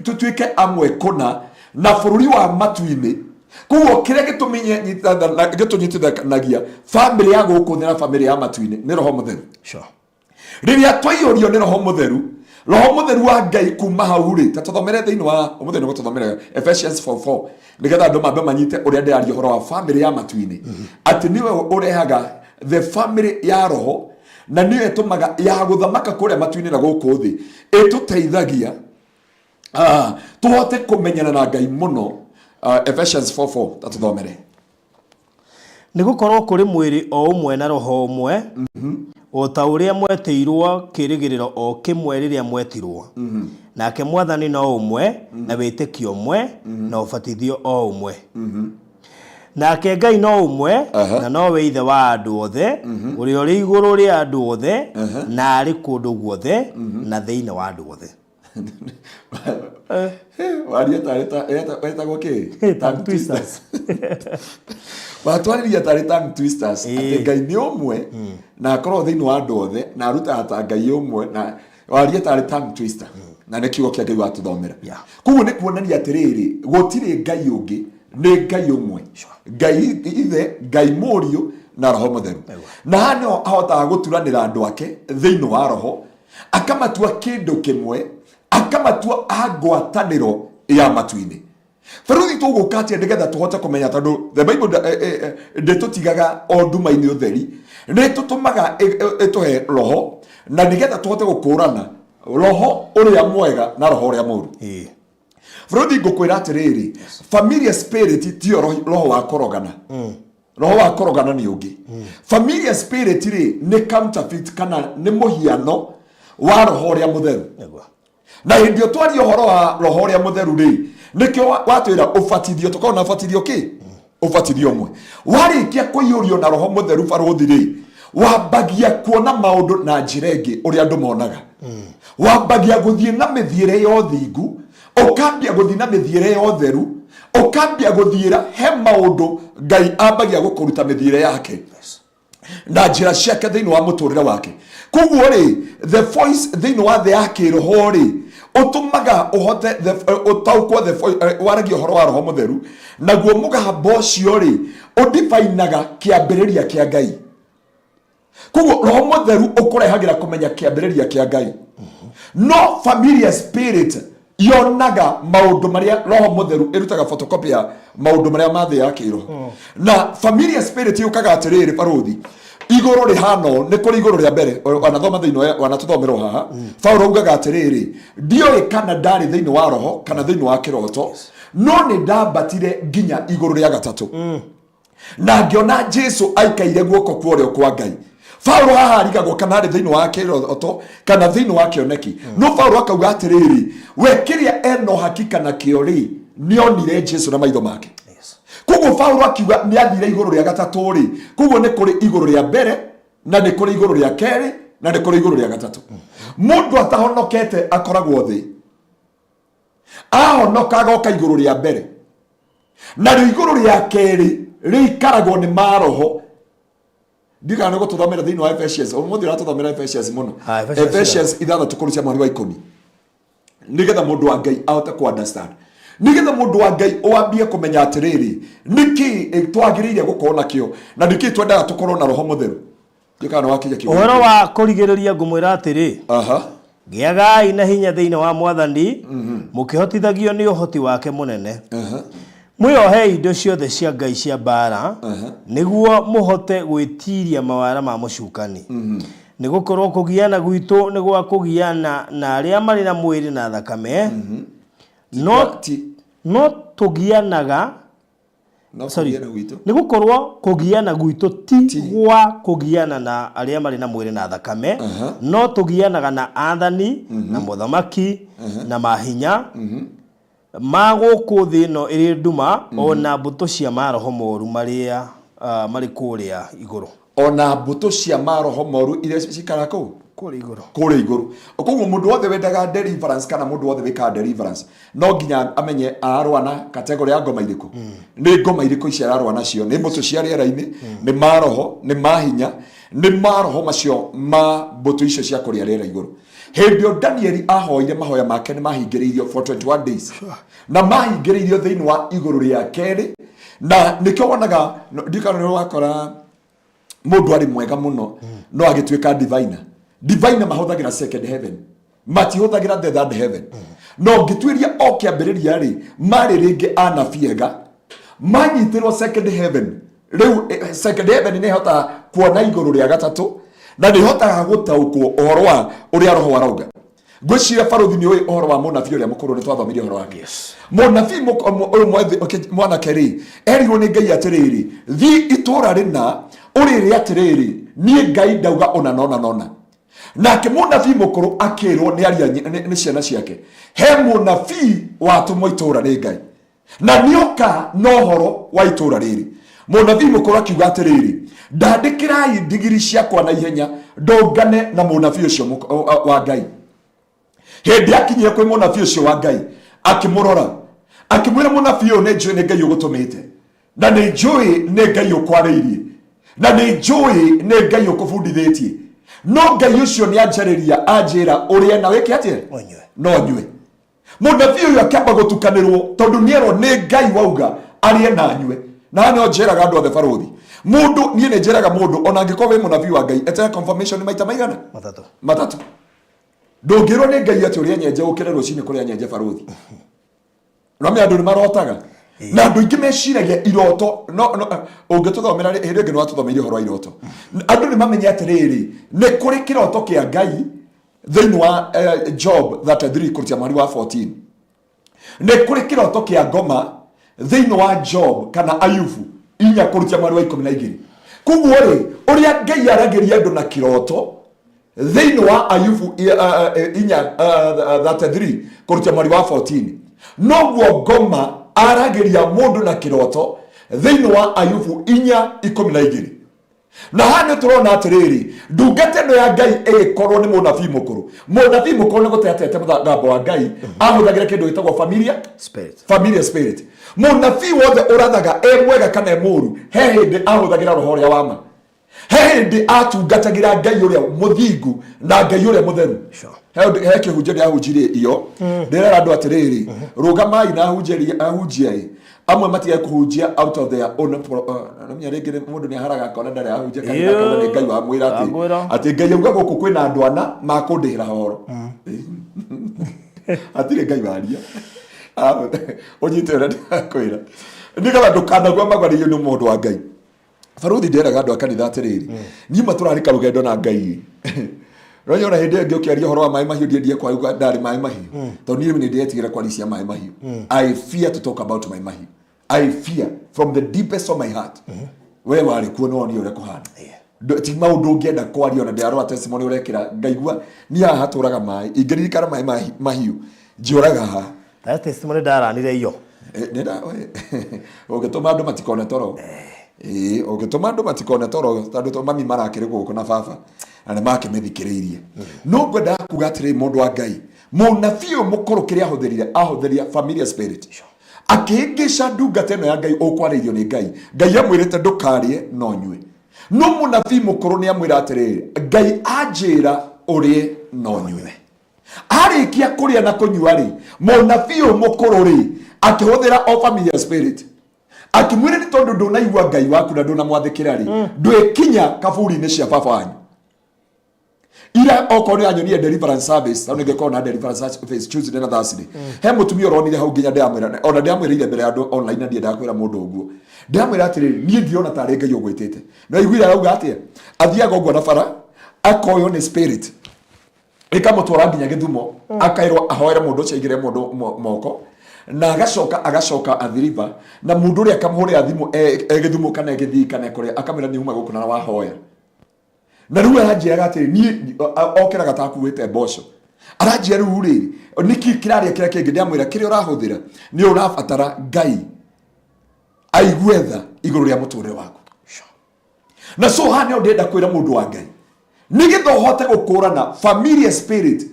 tũtuĩke amwe kũna na bũrũri wa matu-inĩ. Koguo kĩrĩa gĩtũnyitithanagia family ya gũkũ thĩ na family ya matu-inĩ nĩ Roho Mũtheru. Rĩrĩa twaiyũrio nĩ Roho Mũtheru, Roho Mũtheru wa Ngai, kuma hau rĩ, ta tũthomere thĩinĩ wa ũmũthĩ, nĩ gũtũthomere Ephesians 4:4, nĩgetha andũ mambe manyite ũrĩa ndĩraria ũhoro wa family ya matu-inĩ, atĩ nĩwe ũrehaga the family ya roho na nĩyo ĩtũmaga ya gũthamaka kũrĩa matu-inĩ na gũkũ thĩ, ĩtũteithagia tũhote kũmenyana na Ngai mũno. Ephesians 4:4, ta tũthomere. Nĩ gũkorũo kũrĩ mwĩrĩ o ũmwe na roho ũmwe, o ta ũrĩa mwetĩirũo kĩĩrĩgĩrĩro o kĩmwe rĩrĩa mwetirũo, nake Mwathani no ũmwe, na wĩtĩkio ũmwe, na ũbatithio o ũmwe. Nake Ngai no ũmwe, na nowe Ithe wa andũ othe, ũrĩa ũrĩ igũrũ rĩa andũ othe, na arĩ kũndũ guothe, na thĩinĩ wa andũ othe. Waria tarĩ wetagwo kĩ? Tongue twisters. Watwarĩria tarĩ tongue twisters, atĩ Ngai nĩ ũmwe na akorwo thĩinĩ wa andũ othe na arutaga ta Ngai ũmwe, na waria tarĩ tongue twister, na nĩ kiugo kĩa Ngai watũthomera. Koguo nĩ kuonania atĩrĩrĩ, gũtirĩ Ngai ũngĩ, nĩ Ngai ũmwe, Ngai Ithe, Ngai Mũriũ na Roho Mũtheru. Na haha nĩho ahotaga gũturanĩra andũ ake thĩinĩ wa roho, akamatua kĩndũ kĩmwe, akamatua a ngwatanĩro ya matu-inĩ. Baruthi, tũgũka atĩa nĩgetha tũhote kũmenya? Tondũ the Bible ndĩtũtigaga o nduma-inĩ ũtheri, nĩ tũtũmaga ĩtũhe roho na nĩgetha tũhote gũkũrana roho ũrĩa mwega na roho ũrĩa mũru. Baruthi, ngũkwĩra atĩrĩrĩ, familiar spirit tiyo roho wa kũrogana. Roho wa kũrogana nĩ ũngĩ. Familiar spirit rĩ, nĩ counterfeit kana nĩ mũhiano wa Roho ũrĩa Mũtheru. Na hĩndĩ ĩyo twaria ũhoro wa Roho ũrĩa Mũtheru rĩ, nĩkĩo watwĩra ũbatithio, tũkorwo na ũbatithio kĩ? Ũbatithio ũmwe. Warĩkia kũiyũrio na Roho Mũtheru, barũthi rĩ, wambagia kuona maũndũ na njĩra ĩngĩ ũrĩa andũ monaga. Wambagia gũthiĩ na mĩthiĩre ya ũthingu, ũkambia gũthiĩ na mĩthiĩre ya ũtheru, ũkambia gũthiĩra he maũndũ Ngai ambagia gũkũruta mĩthiĩre yake na njĩra ciake thĩinĩ wa mũtũrĩre wake. Koguo rĩ, the voice thĩinĩ wa thĩ ya kĩroho rĩ, ũtũmaga ũhote ũtaũkwo the voice, waragia ũhoro wa Roho Mũtheru, naguo mũgambo ũcio rĩ, ũdivainaga kĩambĩrĩria kĩa Ngai. Koguo Roho Mũtheru ũkũrehagĩra kũmenya kĩambĩrĩria kĩa Ngai, no familiar spirit yonaga maũndũ marĩa Roho Mũtheru ĩrutaga photocopy ya maũndũ marĩa ma thĩ ya kĩroho. Na familiar spirit yũkaga atĩrĩrĩ, barũthi, igũrũ rĩhana ũũ, nĩ kũrĩ igũrũ rĩa mbere wanathoma thĩinĩ wanatũthomerwo haha. Paulo augaga atĩrĩrĩ, ndiũĩ kana ndarĩ thĩinĩ wa roho kana thĩinĩ wa kĩroto, no nĩ ndambatire nginya igũrũ rĩa gatatũ na ngĩona Jesu aikaire guoko kwa ũrĩo kwa Ngai. Paulo haha arigagwo kana arĩ thĩinĩ wa kĩroto kana thĩinĩ wa kĩoneki, no Paulo akauga atĩrĩrĩ, we kĩrĩa ena ũhakika nakĩo rĩ, nĩonire Jesu na maitho make. Koguo Paulo akiuga nĩ athire igũrũ rĩa gatatũ rĩ, koguo nĩ kũrĩ igũrũ rĩa mbere na nĩ kũrĩ igũrũ rĩa kerĩ na nĩ kũrĩ igũrũ rĩa gatatũ. Mũndũ atahonokete akoragwo thĩ, ahonoka agoka igũrũ rĩa mbere, narĩo igũrũ rĩa kerĩ rĩikaragwo nĩ maroho. Ndigana nĩ gũtũthomera thĩinĩ wa Ephesians, ũmũthĩ ũratũthomera Ephesians mũno. Ah, Ephesians. Ephesians 6 kũrucia mweri wa 10, nĩgetha mũndũ wa Ngai ahote ku understand, nĩgetha mũndũ wa Ngai wambie kũmenya atĩrĩrĩ, nĩkĩ twagĩrĩire gũkorwo nakĩo na nĩkĩ twendaga tũkorwo na Roho Mũtheru. Ndiũĩ kana wakinya kiugo Ũhoro gĩkĩ. wa kũrigĩrĩria ngũmwĩra atĩrĩ, gĩagai na hinya thĩinĩ wa Mwathani, mũkĩhotithagio nĩ ũhoti wake mũnene. Mwĩohei indo ciothe cia Ngai cia mbaara, nĩguo mũhote gwĩtiiria mawara ma mũcukani. Nĩ gũkorwo kũgiana gwitũ nĩ gwa kũgiana na arĩa marĩ na mwĩrĩ na thakame, no no tũgianaga No sorry, kũgiana gwitũ. Nĩ gũkorwo kũgiana gwitũ ti Ti. gwa kũgiana na arĩa marĩ na mwĩrĩ na thakame, no tũgianaga na athani na mothamaki na mahinya ma gũkũ thĩ ĩno ĩrĩ nduma, o na mbũtũ cia maroho moru marĩa marĩ kũrĩa igũrũ. Ona mbũtũ cia maroho moru iria cikaraga kũu. Kũrĩa igũrũ. Kũrĩa igũrũ. Koguo mũndũ wothe wendaga deliverance kana mũndũ wothe wĩkaga deliverance no nginya amenye ararũa na category ya ngoma irĩkũ, nĩ ngoma irĩkũ ici ararũa nacio, nĩ mbũtũ cia rĩera-inĩ, nĩ maroho, nĩ mahinya, nĩ maroho macio ma mbũtũ icio cia kũrĩa rĩera igũrũ. Hĩndĩ ĩyo Danieli ahoire, mahoya make nĩ mahingĩrĩirio for 21 days na mahingĩrĩirio thĩinĩ wa igũrũ rĩa kerĩ. Na nĩkĩo wonaga ndikana nĩ wakora mũndũ arĩ mwega mũno no agĩtuĩka diviner. Diviner mahũthagĩra second heaven, matihũthagĩra the third heaven. No ngĩtuĩria o kĩambĩrĩria rĩ, marĩ rĩngĩ anabii ega manyitĩrwo second heaven. Rĩu second heaven nĩ ĩhotaga kuona igũrũ rĩa gatatũ na nĩ ĩhotaga gũtaũkwo ũhoro wa ũrĩa roho arauga. Ngwĩciria barũthi nĩ ũĩ ũhoro wa mũnabii ũrĩa mũkũrũ, nĩ twathomirie ũhoro wake. Mũnabii ũyũ mwethĩ, okay, mwanake rĩ, erirwo nĩ Ngai atĩrĩrĩ, thiĩ itũũra rĩna ũrĩrĩ atĩrĩrĩ, niĩ Ngai ndauga ũna nona nona. Nake mũnabii mũkũrũ akĩrwo nĩ aria nĩ ciana ciake, he mũnabii watũmwo itũũra nĩ Ngai na nĩoka na ũhoro wa itũũra rĩrĩ. Mũnabii mũkũrũ akiuga atĩrĩrĩ, ndandĩkĩrai ndigiri ciakwa na ihenya ndũngane na mũnabii ũcio wa Ngai. Hĩndĩ akinyire kwĩ mũnabii ũcio wa Ngai, akĩmũrora, akĩmwĩra, mũnabii ũyũ, nĩ njũĩ nĩ Ngai ũgũtũmĩte, na nĩ njũĩ nĩ Ngai ũkwarĩirie, na nĩ njũĩ nĩ Ngai ũkũbundithĩtie, no Ngai ũcio nĩ anjarĩria anjĩra ũrĩe na wĩke atĩa? Ũnyue. No nyue. Mũnabii ũyũ akĩamba gũtukanĩrwo tondũ nĩerwo nĩ Ngai wauga arĩe na anyue. Na no njĩraga andũ othe, barũthi, mũndũ, niĩ nĩ njĩraga mũndũ, ona angĩkorwo wĩ mũnabii wa Ngai, eterera confirmation maita maigana? Matatũ. Matatũ. Ndũngĩrwo nĩ Ngai atĩ ũrĩe nyenje ũkĩre rũcinĩ kũrĩa nyenje, barũthi. Rame andũ nĩ marotaga na andũ aingĩ meciragia iroto no, no, ũngĩtũthomera hĩndĩ ĩngĩ nĩ watũthomeire ũhoro wa iroto. Andũ nĩ mamenye atĩrĩrĩ, nĩ kũrĩ kĩroto kĩa Ngai thĩinĩ wa Job 33 kũrutia mweri wa 14. Nĩ kũrĩ kĩroto kĩa ngoma thĩinĩ wa Job kana Ayubu 4 kũrutia mweri wa 12. Koguo rĩ, ũrĩa Ngai aragĩria andũ na kĩroto thĩinĩ wa Ayubu 4 33 kũrutia mweri wa 14, noguo ngoma aragĩria mũndũ na kĩroto thĩinĩ wa Ayubu 4:12. Na haha nĩ tũrona atĩrĩrĩ, ndungata ĩno ya Ngai ĩgĩkorwo nĩ mũnabii mũkũrũ. Mũnabii mũkũrũ nĩ gũte atete mũgambo wa Ngai, ahũthagĩra kĩndũ gĩtagwo familia spirit. Familia spirit. Mũnabii wothe ũrathaga, e mwega kana e mũru, he hĩndĩ ahũthagĩra roho ũrĩa wa ma, he hĩndĩ atungatagĩra Ngai ũrĩa mũthingu na Ngai ũrĩa mũtheru. He kĩhunjio ndĩrahunjirie iyo, ndĩrera andũ atĩrĩrĩ, rũgamai na ahunjia ĩ amwe matige kũhunjia out of their own namenya rĩngĩ mũndũ nĩ aharaga akona ndarĩ ahunjia kanitha, akauga nĩ Ngai wamwĩra atĩ Wamwĩra. Atĩ Ngai auga gũkũ kwĩna andũ ana makũndĩhĩra horo. Hatirĩ Ngai waria. Ah, ũnyite ũrĩa ndakwĩra nĩgetha ndũkanagua magwarĩrio nĩ mũndũ wa Ngai. Baruthi, nderaga andũ a kanitha atĩrĩrĩ, niĩ ma tũrarĩ karũgendo na Ngai. Ronyona hĩndĩ ĩyo ĩngĩ ũkĩaria ũhoro wa maĩ mahiũ, ndiendie kwauga ndarĩ maĩ mahiũ tondũ niĩ nĩ ndĩretigĩra kwaria cia maĩ mahiũ. I fear to talk about maĩ mahiũ. I fear from the deepest of my heart. We warĩ kuo, nĩ wonire ũrĩa kũhana. Ti maũndũ ũngĩenda kwaria. Ona ndĩrarora testimony ũrekĩra, ngaigua niĩ haha hatũraga maĩ. Ingĩririkana maĩ mahiũ njĩũraga haha. That testimony ndaranire iyo. Ũngĩtũma andũ matikone toro. Ĩĩ, ũngĩtũma andũ matikone toro tondũ to mami marakĩrĩ gũkũ na baba na nĩ makĩmĩthikĩrĩirie. No ngwendaga kuga atĩrĩ, mũndũ wa Ngai, mũnabii ũyũ mũkũrũ kĩrĩa ahũthĩrire, ahũthĩria familiar spirit akĩhĩngĩca ndungata ĩno ya Ngai ũkwarĩirio nĩ Ngai. Ngai amwĩrĩte ndũkarĩe no nyue, no mũnabii mũkũrũ nĩ amwĩra atĩrĩrĩ, Ngai anjĩra ũrĩe no nyue. Arĩkia kũrĩa na kũnyua rĩ, mũnabii ũyũ mũkũrũ rĩ, akĩhũthĩra o familiar spirit akĩmwĩra, nĩ tondũ ndũnaigua Ngai waku na ndũnamwathĩkĩra rĩ, ndwĩkinya kaburi-inĩ cia baba wanyu. Ira okorwo nĩ anyonie deliverance service, tondũ nĩngĩkorwo na deliverance service Tuesday na Thursday, he mũtumia ũronire hau nginya ndĩramwĩra, ona ndĩramwĩrĩire mbere ya andũ online na ndiendaga kwĩra mũndũ ũguo. Ndĩramwĩra atĩrĩrĩ, niĩ ndirona tarĩ Ngai ũgwĩtĩte. Na iguire arauga atĩa? Athiaga ũguo na bara, akoywo nĩ spirit ĩkamũtwara nginya Gĩthumo, akaĩrwo ahoere mũndũ ũcio, aigĩrĩre mũndũ moko, na agacoka agacoka athiriba na mũndũ ũrĩa akamũhũrĩra thimũ e Gĩthumo kana e Gĩthii kana e kũrĩa, akamwĩra nĩ uma gũkũ na wahoya. Na rĩu aranjĩraga atĩrĩ, niĩ okĩraga ta akuĩte mboco, aranjĩra rĩu rĩ, nĩkĩ kĩrarĩa kĩrĩa kĩngĩ? Ndĩramwĩra kĩrĩa ũrahũthĩra nĩ ũrabatara Ngai aigue tha igũrũ rĩa mũtũrĩre waku. Na so haha nĩho ndĩrenda kwĩra mũndũ wa Ngai. Nĩgetha ũhote gũkũrana familiar spirit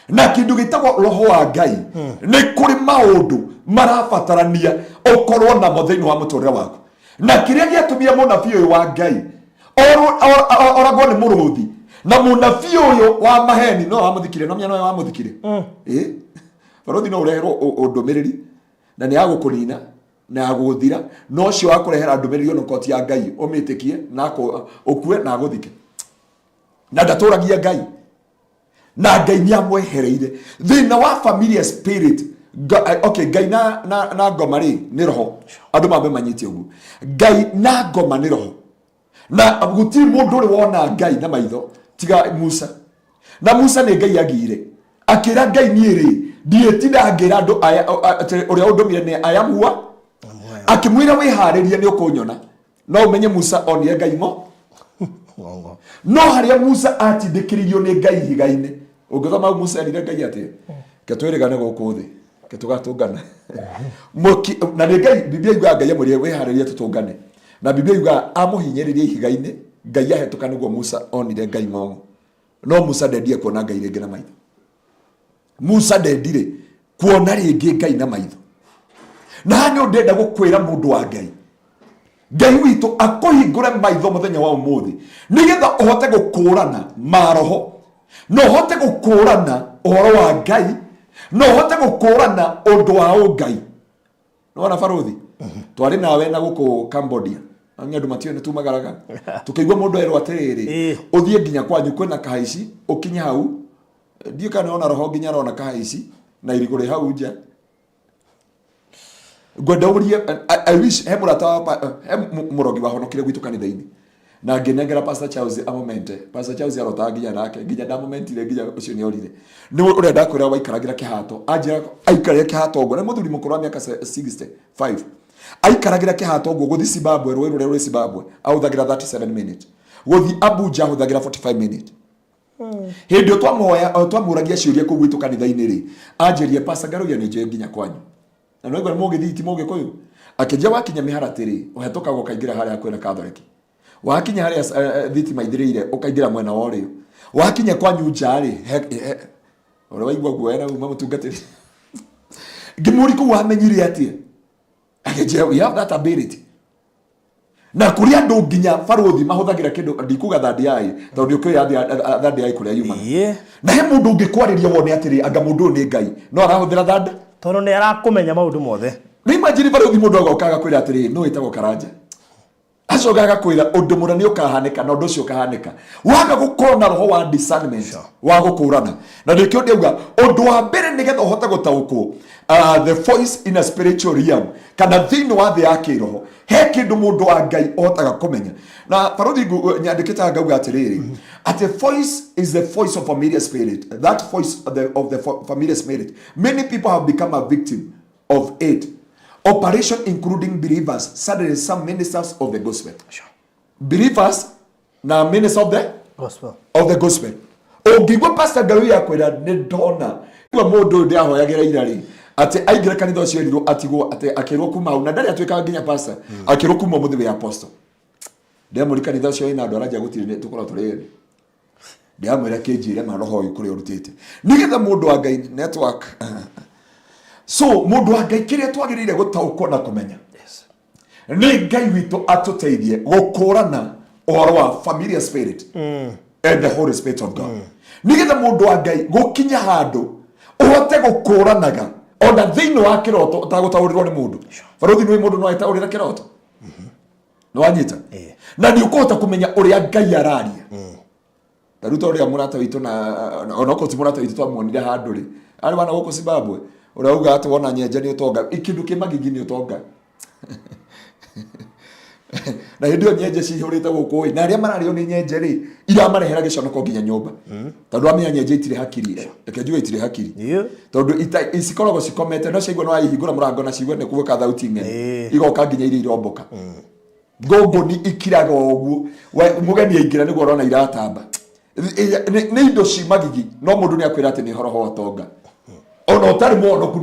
na kĩndũ gĩtagwo roho wa Ngai, nĩ kũrĩ maũndũ marabatarania ũkorwo namo thĩinĩ wa mũtũrĩre waku. Na kĩrĩa gĩatũmire mũnabii ũyũ wa Ngai oragwo nĩ mũrũthi, na mũnabii ũyũ wa maheni no wamũthikire, no menya no wamũthikire. Ĩ barũthi, no ũreherwo ndũmĩrĩri na nĩ ya gũkũnina na ya gũgũthira, no ũcio wa kũrehera ndũmĩrĩri ona koti ya Ngai ũmĩtĩkie na ũkue na agũthike, na ndatũragia Ngai, na Ngai nĩ amwehereire thĩna wa familiar spirit. Okay, Ngai na ngoma rĩ nĩ roho, andũ mambe manyite ũguo. Ngai na ngoma nĩ roho, na gũtirĩ mũndũ ũrĩ wona Ngai na maitho tiga Musa, na Musa nĩ Ngai agire akĩra Ngai, niĩ rĩ ndiĩtinda ngĩra andũ aya atĩ ũrĩa ũndũmire nĩ I am who, akĩmwĩra wĩharĩrie nĩ ũkũnyona. No ũmenye Musa onire Ngai ngo Ng'ong'o. No harĩa Musa atindĩkĩrĩirio nĩ Ngai ihiga-inĩ, ũngĩthoma hau Musa erire Ngai atĩ ke twĩrĩgane gũkũ thĩ, ke tũgatũngana. Na nĩ Ngai, Biblia yugaga Ngai amwĩrire wĩharĩrie tũtũngane, na Biblia yugaga amũhinyĩrĩrie ihiga-inĩ, Ngai ahetũka nĩguo Musa onire Ngai ng'ong'o. No Musa ndendire kuona Ngai rĩngĩ na maitho. Musa ndendire kuona rĩngĩ Ngai na maitho. Na haha nĩ ndĩrenda gũkwĩra mũndũ wa Ngai, Ngai witũ akũhingũre maitho mũthenya wa ũmũthĩ nĩgetha ũhote gũkũrana maroho, na ũhote gũkũrana ũhoro wa Ngai, na ũhote gũkũrana ũndũ wa ũngai. Nĩwona barũthi, twarĩ nawe na gũkũ Cambodia, nĩ andũ matiũĩ nĩ tumagaraga, tũkĩigua mũndũ erwo atĩrĩrĩ, ũthiĩ nginya kwanyu kwĩna kahaici, ũkinye hau, ndiũ kana ona roho nginya arona kahaici na irigũ rĩ hau nja. Ngwenda ũrie, I wish he mũrata wa he mũrogi wahonokire gwitũ kanitha-inĩ, na ngĩnengera Pastor Charles amomente. Pastor Charles arotaga nginya nake, nginya ndamomentire, nginya ũcio nĩ orire. Nĩ ũrĩa ndakwĩra waikaragĩra kĩhato, anjĩra aikarĩre kĩhato ũguo, nĩ mũthuri mũkũrũ wa mĩaka 65, aikaragĩra kĩhato ũguo gũthiĩ Zimbabwe, rũĩ rũrĩa rwĩ Zimbabwe ahũthagĩra 37 minutes, gũthiĩ Abuja ahũthagĩra 45 minutes. Hĩndĩ ĩyo twamuoya twamũragia ciũria kũu gwitũ kanitha-inĩ rĩ, anjĩrie, "Pastor Ngaruiya, nĩ njũĩ nginya kwanyu na no igua nĩ mũgĩthii ti mũgĩkũyũ." Akĩnjia wakinya mĩharatĩ rĩ, ũhetũkaga ũkaingĩra harĩa hakuhĩ na Catholic, wakinya harĩa thitima ithirĩire ũkaingĩra mwena wa ũrĩo, wakinya kwanyu nja rĩ, ũrĩa waigua guoya na uma mũtungatĩri. Ngĩmũri kũu wamenyire atĩa? Akĩnjĩra, "We have that ability." Na kũrĩ andũ nginya barũthi mahũthagĩra kĩndũ, ndikuga third eye tondũ nĩ ũkĩũĩ third eye kũrĩa yumaga. Na he mũndũ ũngĩkwarĩria wone atĩrĩ, anga mũndũ ũyũ nĩ Ngai, no arahũthĩra third. Tondũ nĩ arakũmenya maũndũ mothe. Nĩ imagine barũthi mũndũ agoka agakwĩra atĩrĩ, nũ wĩtagwo Karanja, acoka agakwĩra ũndũ mũna nĩ ũkahanĩka, na ũndũ ũcio ũkahanĩka waga gũkorwo na roho wa discernment wa gũkũrana. Na nĩkĩo ndĩauga ũndũ wa mbere nĩgetha ũhote gũtaũkwo the voice in a spiritual realm, kana thĩinĩ wa thĩ ya kĩroho, he kĩndũ mũndũ wa Ngai ũhotaga kũmenya. Na barũthi nyandĩkĩte ngauga atĩrĩrĩ, atĩ voice is the voice of familiar spirit. That voice of the familiar spirit, many people have become a victim of it operation, including believers, suddenly some ministers of the gospel. Believers na ministers of the gospel. Of the gospel. Ũngĩigua Pastor Ngaruiya akwĩra nĩ ndona igua mũndũ ũyũ ndĩrahoyagĩra ira rĩ, atĩ aingĩra kanitha ũcio erirwo atigwo, atĩ akĩrwo kuma hau na ndarĩ atuĩkaga nginya pastor, akĩrwo kuma ũmũthĩ wĩ apostle. Ndĩramũri kanitha ũcio wĩna andũ aranjia gũtirĩ nĩ tũkoragwo tũrĩ erĩ. Ndĩramwĩra kĩnjĩre maroho ũyũ kũrĩa ũrutĩte nĩgetha mũndũ wa Ngai network. So mũndũ wa Ngai, kĩrĩa twagĩrĩire gũtaũkwo na kũmenya nĩ Ngai witũ atũteithie gũkũrana ũhoro wa familiar spirit and the Holy Spirit of God, nĩgetha mũndũ wa Ngai gũkinya handũ ũhote gũkũranaga ona thĩinĩ wa kĩroto ũtagũtaũrĩrwo nĩ mũndũ. Barũthi, nĩ mũndũ no etaũrĩre kĩroto, nĩ wanyita? Na nĩ ũkũhota kũmenya ũrĩa Ngai araria. Ta rĩu ta ũrĩa mũrata witũ na onokorwo ti mũrata witũ twamuonire handũ rĩ, arĩ wana gũkũ Zimbabwe, ũrĩa ugaga atĩ wona nyenje nĩ ũtonga, kĩndũ kĩ magigi nĩ ũtonga, na hĩndĩ ĩyo nyenje cihũrĩte gũkũ ĩ, na arĩa mararĩo nĩ nyenje rĩ, iramarehera gĩconoko nginya nyũmba, tondũ amenya nyenje itirĩ hakiri. Reke njuge itirĩ hakiri, tondũ cikoragwo cikomete, no ciaigua no waihingũra mũrango na ciigue nĩ kuoka thauti ng'eni, igoka nginya iria iromboka ngũngũni ikiraga ũguo. Mũgeni aingĩra nĩguo ũrona iratamba. Nĩ indo ci magigi, no mũndũ nĩ akwĩra atĩ nĩ horoho wa ũtonga ona ũtarĩ mũhonoku.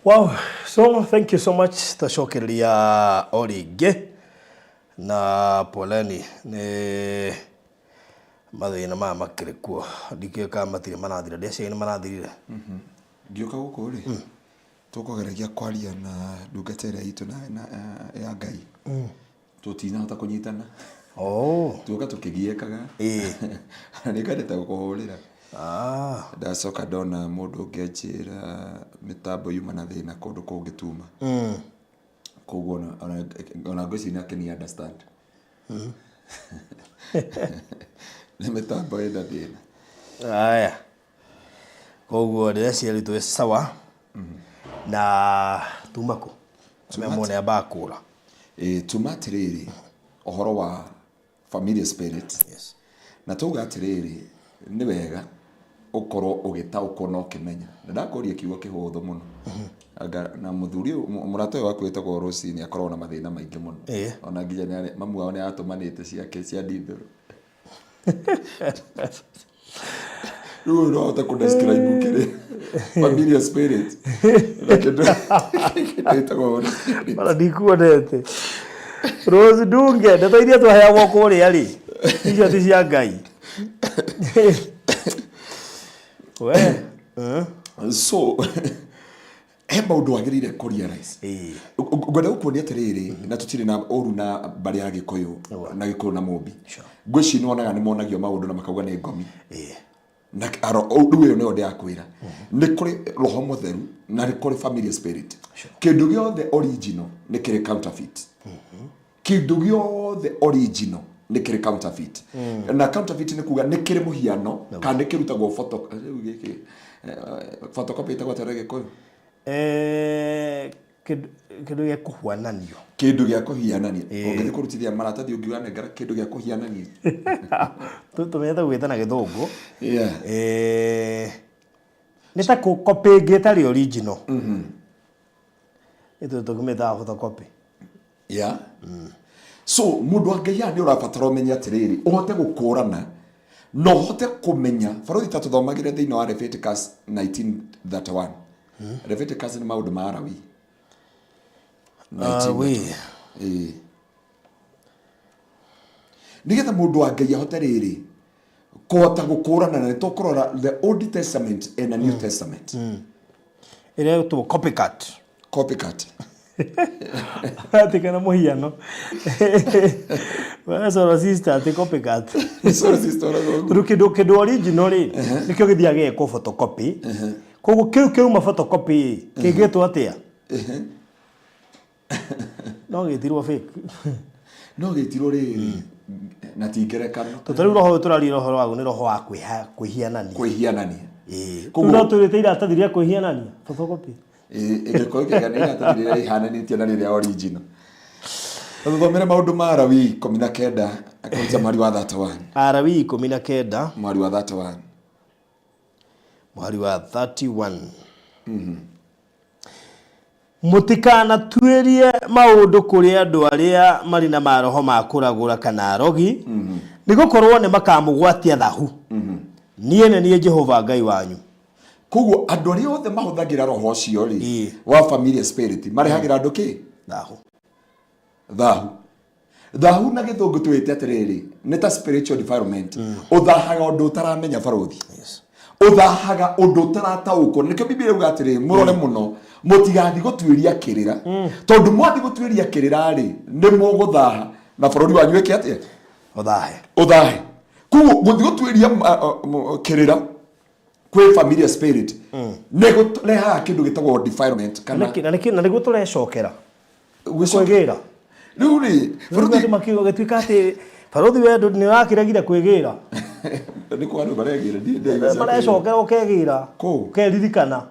Wow, so thank you so much. Twacokereria o rĩngĩ na poleni nĩ mathĩna maya makĩrĩ kuo. Ndikĩũĩ kana matirĩ marathira, ndĩreciria nĩ marathirire. Ngĩũka gũkũ rĩ, tũkũgeragia kwaria na ndungata ĩrĩa itũ na ya Ngai. Tũtinahota kũnyitana. Oh. Tuoka tũkĩgiĩkaga. Ĩĩ. Na nĩ ngwendete gũkũhũrĩra. Ah. Ndacoka ndona mũndũ ũngĩ anjĩra mĩtambo yuma na thĩna kũndũ kũngĩ tuma. Koguo ona ngwĩciria nake nĩ understand. Nĩ mĩtambo ĩna thĩna. Aya. Koguo ndĩreciria rĩu twĩ sawa. Na tuma kũ? Tuma mũndũ ambaga kũra. Ĩĩ, tuma atĩrĩrĩ ũhoro wa familiar spirit. Yes. Na tauga atĩrĩrĩ, nĩ wega ũkorwo ũgĩtaũkwo na ũkĩmenya. Na ndakũria kiugo kĩhũthũ mũno. Anga na mũthuri ũyũ, mũrata ũyũ waku wĩtagwo Rosie nĩ akoragwo na mathĩna maingĩ mũno. Ĩĩ. Ona nginya nĩ mamu wao nĩ aratũmanĩte ciake cia ndithũrũ. Rĩu ũyũ no ahote kũ describe kĩrĩa familiar spirit na kĩndũ kĩndũ gĩtagwo Holy Spirit. Ona ndikuonete. Rose Ndunge, ndeto iria twaheagwo kũrĩa rĩ, icio ti cia Ngai. We. So he maũndũ wagĩrĩire kũ realize. Ĩĩ. Ngwenda gũkuonia atĩrĩrĩ, na tũtirĩ na ũru na mbarĩ ya Gĩkũyũ na Gĩkũyũ na Mũmbi. Ngwĩciria nĩ wonaga nĩ monagio maũndũ na makauga nĩ ngomi. Ĩĩ. Na rĩu ĩyo nĩyo ndĩrakwĩra. Nĩ kũrĩ roho mũtheru na nĩ kũrĩ familiar spirit. Kĩndũ gĩothe original nĩ kĩrĩ counterfeit. Kĩndũ gĩothe original nĩ kĩrĩ counterfeit. Na counterfeit nĩ kuga nĩ kĩrĩ mũhiano kana nĩ kĩrutagwo photo rĩu gĩkĩ photocopy ĩtagwo atĩa na Gĩkũyũ? Kĩndũ kĩndũ gĩa kũhuananio. Kĩndũ gĩa kũhianania. Ũngĩthiĩ kũrutithia maratathi ũngiuga nengera kĩndũ gĩa kũhianania. Tũmenyete gwĩta na Gĩthũngũ. Yeah. Nĩ ta copy ĩngĩ ĩtarĩ original. Ĩtũ tũkĩmĩtaga photocopy. Yeah. So mũndũ wa Ngai haha nĩ ũrabatara ũmenye atĩrĩrĩ, ũhote gũkũrana na ũhote kũmenya. Barothi ta tũthomagĩre thĩinĩ wa Leviticus 19:31. Leviticus nĩ maũndũ ma Alawii. We. Ĩĩ. Nĩgetha mũndũ wa Ngai ahote rĩrĩ kũhota gũkũrana, na nĩ tũkũrora the Old Testament and the New Testament. Ĩrĩa ĩtwo copycat. Copycat. Atĩ kana mũhiano. We Soro sister atĩ copycat. Sorry sister, ũraga ũguo. Tondũ kĩndũ original rĩ, nĩkĩo gĩthiaga gĩgekwo photocopy. Koguo kĩu kĩauma photocopy rĩ, kĩngĩtwo atĩa? No gĩtirwo fake. No gĩtirwo rĩrĩ na ti ngerekano. Tondũ rĩu roho ũyũ tũraria ũhoro waguo nĩ roho wa kwĩhianania. Kwĩhianania. Ĩĩ. Koguo- Rĩu no twĩrĩte iratathi rĩa kwĩhianania, photocopy. Ĩĩ, Gĩkũyũ kĩega nĩ iratathi rĩrĩa rĩhananĩtio na rĩrĩa original. Na tũthomere maũndũ ma Alawii 19 kwanza mweri wa 31. Alawii 19 Mweri wa 31. Mweri wa 31. Mũtikanatuĩrie maũndũ kũrĩ andũ arĩa marĩ na maroho ma kũragũra kana arogi, nĩ gũkorwo nĩ makamũgwatia thahu. Niĩ nĩ niĩ Jehova Ngai wanyu. Koguo andũ arĩa othe mahũthagĩra roho ũcio rĩ, Ĩĩ. wa familiar spirit, marehagĩra andũ kĩ? Thahu. Thahu. Thahu na Gĩthũngũ twĩte atĩrĩrĩ, nĩ ta spiritual defilement. Ũthahaga ũndũ ũtaramenya barothi. Yes. Ũthahaga ũndũ ũtarataũkwo. Nĩkĩo Biblia yuga atĩrĩrĩ, mũrore mũno, mũtigathiĩ gũtuĩria kĩrĩra. Tondũ mwathiĩ gũtuĩria kĩrĩra rĩ, nĩ mũgũthaha na bũrũri wanyu wĩke atĩa? Ũthahe. Ũthahe. Koguo gũthiĩ gũtuĩria kĩrĩra kwĩ familiar spirit nĩ gũrehaga kĩndũ gĩtagwo defilement kana Na nĩguo tũrecokera. Gwĩcokera. Kwĩgĩra. Rĩu rĩ, Rĩu andũ makiuga gĩtuĩka atĩ barothi we nĩ ũrakĩregire kwĩgĩra. Nĩ kwa andũ maregĩra, ndiĩ ndĩraigua cia kwĩgĩra. Marecokera ũkegĩra. Kũ? Ũkeririkana.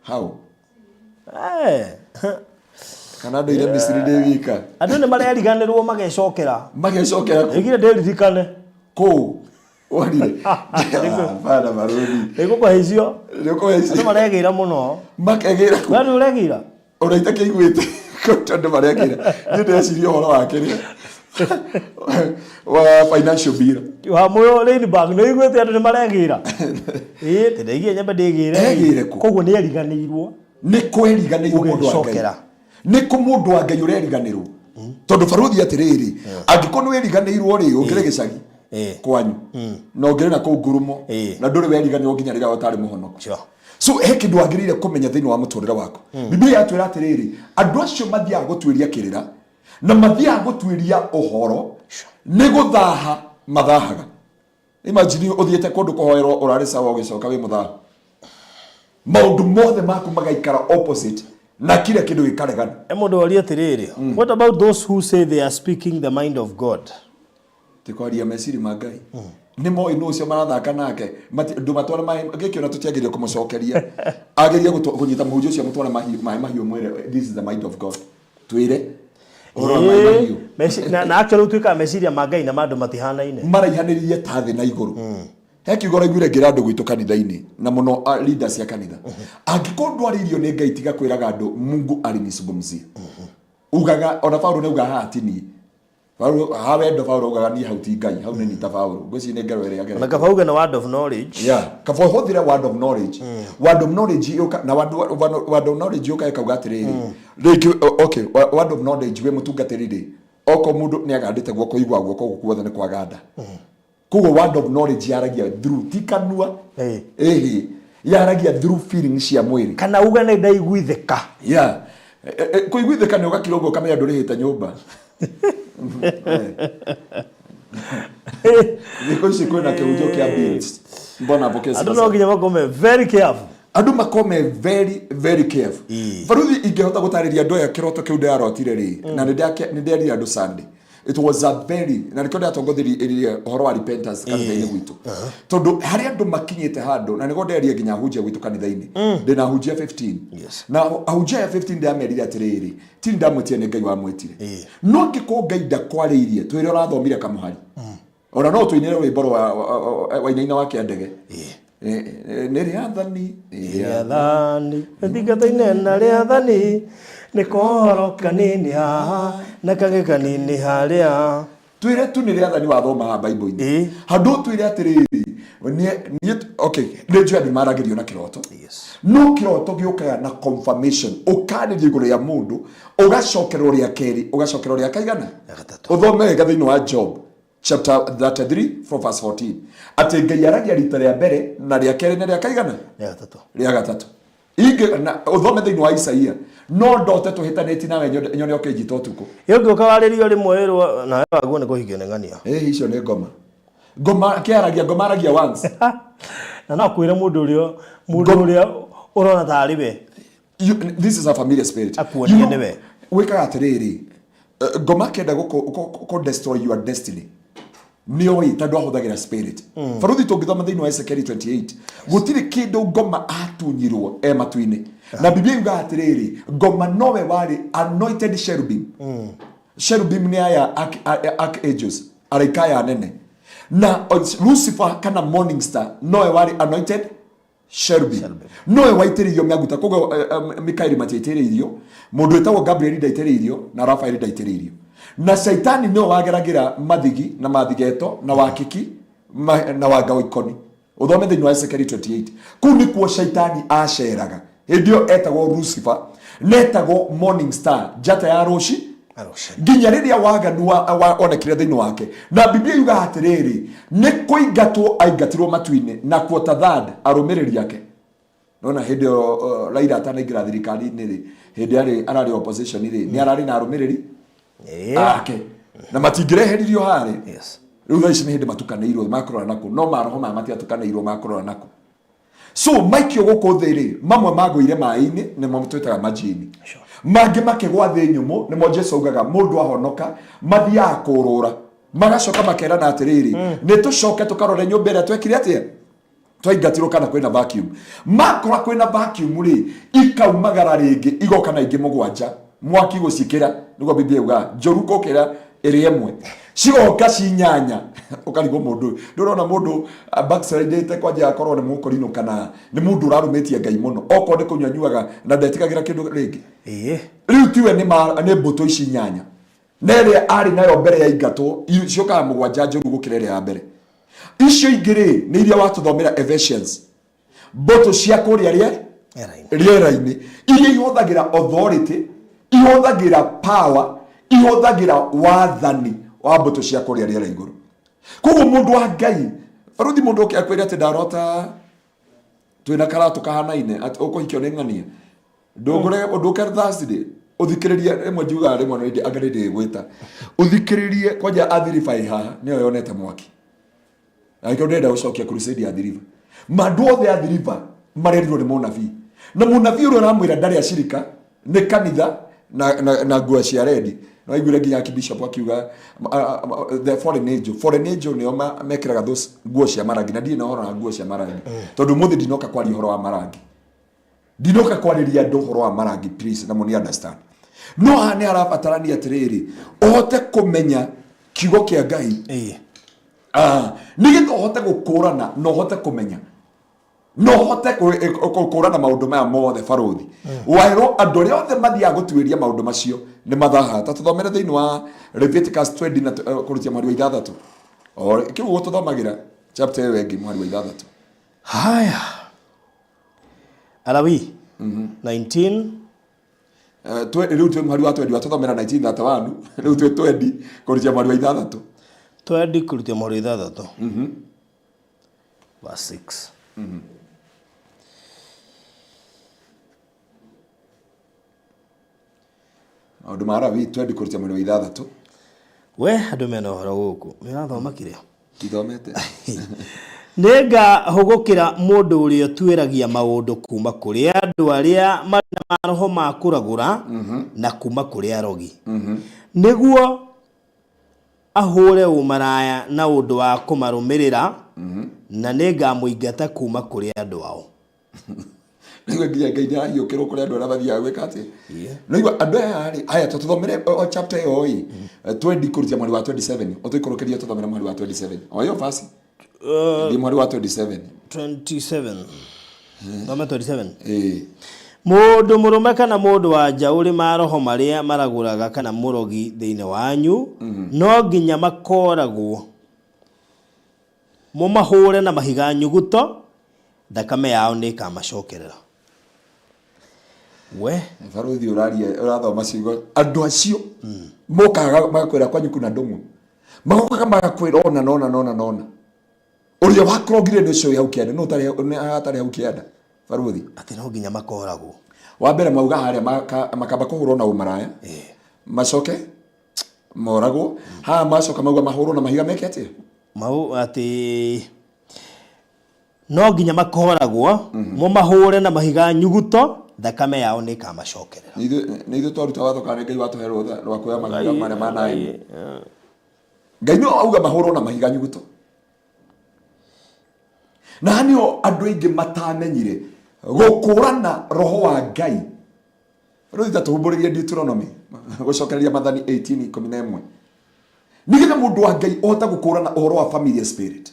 How? Eh. Kana andũ ire Misiri ndĩ wika. Andũ nĩ mareriganĩrwo magecokera. Magecokera kũ? Ĩgire ndĩririkane. Kũ? Wonire? Bana barothi. Nĩgũkũhe icio. Nĩũkũhe icio. Andũ maregĩra mũno. Makegĩra kũ? We nĩ ũregĩra? Ona itakĩiguĩte tondũ marekĩra. Niĩ ndĩreciria ũhoro wa kĩrĩa wa financial bill. Wa mũyo Rainbank nĩ ũiguĩte andũ nĩ maregĩra? Ĩĩ, tĩ ndaigie nyambe ndĩgĩre. Egĩre kũ? Koguo nĩ eriganĩirwo. Nĩ kweriganĩirwo mũndũ wa Ngai. Ũgecokera. Nĩ kũ mũndũ wa Ngai ũreriganĩrwo? Tondũ barũthi atĩrĩrĩ, angĩkorwo nĩ wĩriganĩirwo rĩ, ũngĩrĩ gĩcagi kwanyu na ũngĩrĩ na kũu ngurumo na ndũrĩ weriganĩrwo nginya rĩrĩa ũtarĩ mũhonoku. So he kĩndũ wagĩrĩire kũmenya thĩinĩ wa mũtũrĩre waku. Biblia yatwĩra atĩrĩrĩ, andũ acio mathiaga gũtuĩria kĩrĩra na mathiaga gũtuĩria ũhoro nĩ gũthaha mathahaga. Imagine ũthiĩte kũndũ kũhoerwo ũrarĩ sawa ũgĩcoka wĩ mũthahu. Maũndũ mothe maku magaikara opposite na kila kĩndũ gĩkaregana. He mũndũ woria atĩrĩrĩ, what about those who say they are speaking the mind of God? Ti kwaria meciri ma Ngai. Nĩ moĩ nũ ũcio marathaka nake. Ndũmatware maĩ, gĩkĩ ona tũtiagĩrĩire kũmũcokeria. Agerie kũnyita mũhunjia ũcio amũtware maĩ mahiũ mwĩre this is the mind of God. Twĩre ũhoro wa maĩ mahiũ. Na actually ũtuĩkaga meciria ma Ngai na ma andũ matihanaine. Maraihanĩrĩirie ta thĩ na igũrũ. He kiugo ũraiguire ngĩra andũ gwitũ kanitha-inĩ na mũno leaders cia kanitha. Angĩkorwo ndwarĩirio nĩ Ngai tiga kwĩraga andũ Mungu alinizungumzia. Ugaga ona Paulo nĩ augaga haha ti niĩ. Paulo ha wendo Paulo augaga niĩ hau ti Ngai, hau nĩ niĩ ta Paulo. Ngwĩciria nĩ ngero ĩrĩa Na agereire. kaba uge na word of knowledge. Yeah. Kaba ũhũthĩre word of knowledge. Word of knowledge yũka na word of knowledge yũka ĩkauga atĩrĩrĩ. Rĩngĩ okay, word of knowledge wĩ mũtungatĩri rĩ, okorwo mũndũ nĩ agandĩte guoko igua guoko gũkũ guothe nĩ kwaganda. Koguo word of knowledge yaragia through ti kanua. Ĩhĩ. Yaragia through feelings cia mwĩrĩ. Kana uge nĩ ndaiguithĩka. Yeah. Kũiguithĩka nĩ ũgakira ũguo ũkamenya ndũrĩhĩte nyũmba. Thikũ ici kwĩna kĩhunjio kĩa bills. Mbona pokea Andũ no nginya makorwo me very careful. Andũ makorwo me very very careful. Baruthi ingĩhota gũtarĩria andũ aya kĩroto kĩu ndĩrarotire rĩ, na nĩ nderire andũ Sunday. It was a very na nĩkĩo ndĩratongoririe ũhoro wa repentance kanitha-inĩ gwitũ. Tondũ harĩ andũ makinyĩte handũ na nĩguo nderie nginya ahunjia gwitũ kanitha-inĩ. Ndĩna ahunjia 15. Na ahunjia aya 15 ndĩramerire atĩrĩrĩ, ti ndamwĩtire nĩ Ngai wamwĩtire. No angĩkorwo Ngai ndakwarĩirie, twĩre ũrathomire kamũhari. Ona no tũinĩre rwĩmbo rwa wainaina wa kĩandege. Nĩ rĩathani, nĩ rĩathani, thingataine na rĩathani, nĩ kohoro kanini haha na kangĩ kanini harĩa. Twĩre tu nĩ rĩathani wathoma haha Bible-inĩ. Handũ twĩre atĩrĩrĩ, niĩ okay, nĩ njũĩ andũ maragĩrio na kĩroto. No kĩroto gĩũkaga na confirmation, ũkarĩria igũrũ rĩa mũndũ, ũgacokerwo rĩa kerĩ, ũgacokerwo rĩa kaigana? Ũthome wega thĩinĩ wa Job chapter 33 from verse 14 atĩ Ngai aragia rita rĩa mbere na rĩa kerĩ na rĩa kaigana? Rĩa gatatũ. Rĩa gatatũ. Ingĩ na ũthome thĩinĩ wa Isaia, no ndote tũhĩtanĩtie nawe nyone ũkĩnjita ũtukũ. Ĩ ũngĩũka warĩrio rĩmwe wĩrwo nawe waguo nĩ kũhikio nĩ ng'ania. Ĩ icio nĩ ngoma. Ngoma kĩaragia, ngoma aragia once. Na no akwĩre mũndũ ũrĩa mũndũ ũrĩa ũrona tarĩ we. You, this is a familiar spirit. Akuonie nĩwe. Wĩkaga atĩrĩrĩ, ngoma akĩenda gũkũ destroy your destiny nĩoĩ tondũ ahũthagĩra spirit. Baruthi tũngĩthoma thĩinĩ wa Ezekiel 28 gũtirĩ kĩndũ ngoma atunyirwo e matu-inĩ na Biblia yugaga atĩrĩrĩ, ngoma nowe warĩ anointed cherubim. Cherubim nĩ aya archangels, araika aya anene, na Lucifer kana morning star nowe warĩ anointed cherubim, nowe waitĩrĩirio maguta. Koguo Mikaeli matiaitĩrĩirio, mũndũ wĩtagwo Gabrieli ndaitĩrĩirio, na Rafaeli ndaitĩrĩirio, na Shaitani nĩwe wageragĩra mathigi na mathigeto na wakiki na wangaoikoni. Ũthome thĩinĩ wa Ezekiel 28, kũu nĩkuo Shaitani aceraga. Hĩndĩ ĩyo etagwo Lucifer na etagwo morning star, njata ya rũci, nginya rĩrĩa waganu onekire thĩinĩ wake. Na Biblia yugaga atĩrĩrĩ, nĩ kũingatwo aingatirwo matu-inĩ na quarter third arũmĩrĩri ake. Nona hĩndĩ ĩyo Raila atanaingĩra thirikari-inĩ rĩ, hĩndĩ ararĩ opposition rĩ, nĩ ararĩ na arũmĩrĩri ake na matingĩreheririo harĩ. Rĩu thaa ici nĩ hĩndĩ matukanĩirwo makũrora nakũ, no maroho maya matiatukanĩirwo makũrora nakũ. So maikio gũkũ thĩ rĩ, mamwe magũire maĩ-inĩ, nĩmo twĩtaga majini. Mangĩ makĩgwa thĩ nyũmũ, nĩmo Jesu augaga mũndũ ahonoka mathiaga kũrũra, magacoka makerana atĩrĩrĩ, nĩ tũcoke tũkarore nyũmba ĩrĩa twekire atĩa, twaingatirwo kana kwĩna vacuum. Makora kwĩna vacuum rĩ, ikaumagara rĩngĩ igoka na ingĩ mũgwanja, mwaki gũcikĩra, nĩguo Biblia yugaga, njũru gũkĩra ĩrĩa ĩmwe, cigoka cinyanya. Ũkarigwo mũndũ ũyũ, ndũrona mũndũ backslidĩte kwanja akorwo nĩ mũkorino kana nĩ mũndũ ũrarũmĩtie Ngai mũno, okorwo nĩ kũnyua anyuaga na ndetigagĩra kĩndũ rĩngĩ. Rĩu tiwe nĩ mbũtũ ici inyanya, na ĩrĩa arĩ nayo mbere ya ingatwo ciũkaga mũgwanja njũru gũkĩra ĩrĩa ya mbere. Icio ingĩ rĩ, nĩ iria watũthomera Ephesians, mbũtũ cia kũrĩa rĩera. Rĩera-inĩ. Rĩera-inĩ iria ihũthagĩra authority, ihũthagĩra power, ihũthagĩra wathani wa mbũtũ cia kũrĩa rĩera igũrũ. Koguo mũndũ wa Ngai, barũthi, mũndũ oke akwĩre atĩ ndarota twĩna karatũ kahanaine, atĩ ũkũhikio nĩ ng'ania, ndũngũre ũndũke Thursday ũthikĩrĩrie. Rĩmwe njugaga, rĩmwe nĩ anga nĩ ndĩgwĩta ũthikĩrĩrie kwanja. Athiriba ĩ haha nĩyo yonete mwaki, na nĩkĩo ndĩrenda gũcokia crusade ya Athi River. Mandũ othe Athi River marerirwo nĩ mũnabii, na mũnabii ũrĩa ũramwĩra ndarĩ acirika nĩ kanitha na nguo cia rendi. No aiguire nginya Archbishop akiuga the foreign angel, foreign angel nĩo mekĩraga those nguo cia marangi, na ndirĩ na ũhoro na nguo cia marangi, tondũ mũthĩ ndinoka kwaria ũhoro wa marangi, ndinoka kwarĩria andũ ũhoro wa marangi, please, na mũni understand. No haha nĩ harabatarania atĩrĩrĩ, ũhote kũmenya kiugo kĩa Ngai. Nĩgetha ũhote gũkũrana na ũhote kũmenya na ũhote gũkũrana maũndũ maya mothe. Barũthi, waĩrwo andũ arĩa othe mathiaga gũtuĩria maũndũ macio nĩ mathaha. Ta tũthomere thĩinĩ wa Leviticus 20 na kũrutia mweri wa 6, o kĩu gũtũthomagĩra chapter ĩyo ĩngĩ, mweri wa 6. Haya, Alawi 19. Rĩu twĩ mweri wa 20, watũthomera 1931, rĩu twĩ 20 kũrutia mweri wa 6. 20 kũrutia mweri wa 6, verse 6. Maũndũ ma Alawi 20 kũrutia mweri wa 6. We andũ mena ũhoro gũkũ, nĩ ũrathoma kĩrĩa? Ithomete. Nĩngahũgũkĩra mũndũ ũrĩa ũtuĩragia maũndũ kuuma kũrĩ andũ arĩa marĩ na maroho ma kũragũra na kuuma kũrĩ arogi, nĩguo ahũũre ũmaraya na ũndũ wa kũmarũmĩrĩra, na nĩngamũingata kuuma kũrĩ andũ ao. Naigua nginya Ngai nĩ arahiũkĩrwo kũrĩ andũ arĩa mathiaga gwĩka atĩ. Naigua andũ aya rĩ, aya tũthomere o chapter ĩyo ĩ 20 kũrutia mweri wa 27, ũtũikũrũkĩrie tũthomere mweri wa 27, o ĩyo basi thiĩ mweri wa 27. 27, thome 27. Ĩĩ. Mũndũ mũrũme kana mũndũ wa nja ũrĩ maroho marĩa maragũraga kana mũrogi thĩinĩ wanyu no nginya makoragwo, mũmahũre na mahiga nyuguto, thakame yao nĩ ĩkamacokerera. We. Barũthi, ũraria ũrathoma ciugo, andũ acio mokaga magakwĩra kwanyu kuna ndũng'ũ, magokaga magakwĩra ona nona nona nona ũrĩa wakrogire nĩ ũcio wĩ hau kĩanda, nũ ũtarĩ nĩ atarĩ hau kĩanda, barũthi? Atĩ no nginya makoragwo. Wa mbere mauga harĩa makamba kũhũrwo na ũmaraya, macoke moragwo haha, macoka mauga mahũrwo na mahiga, meke atĩa? Mau atĩ no nginya makoragwo, mũmahũre na mahiga nyuguto, thakame yao nĩ ĩkamacokerera. Nĩ ithuĩ twaruta watho kana nĩ Ngai watũhe rũtha rwa kuoya mahiga marĩa manaĩ? Ngai no auga mahũrwo na mahiga nyuguto, na haha nĩho andũ aingĩ matamenyire gũkũrana roho wa Ngai. Rĩu ta tũhumbũrĩrie Deuteronomy, gũcokereria Mathani 18 11, nĩgetha mũndũ wa Ngai ũhote gũkũrana ũhoro wa familiar spirit,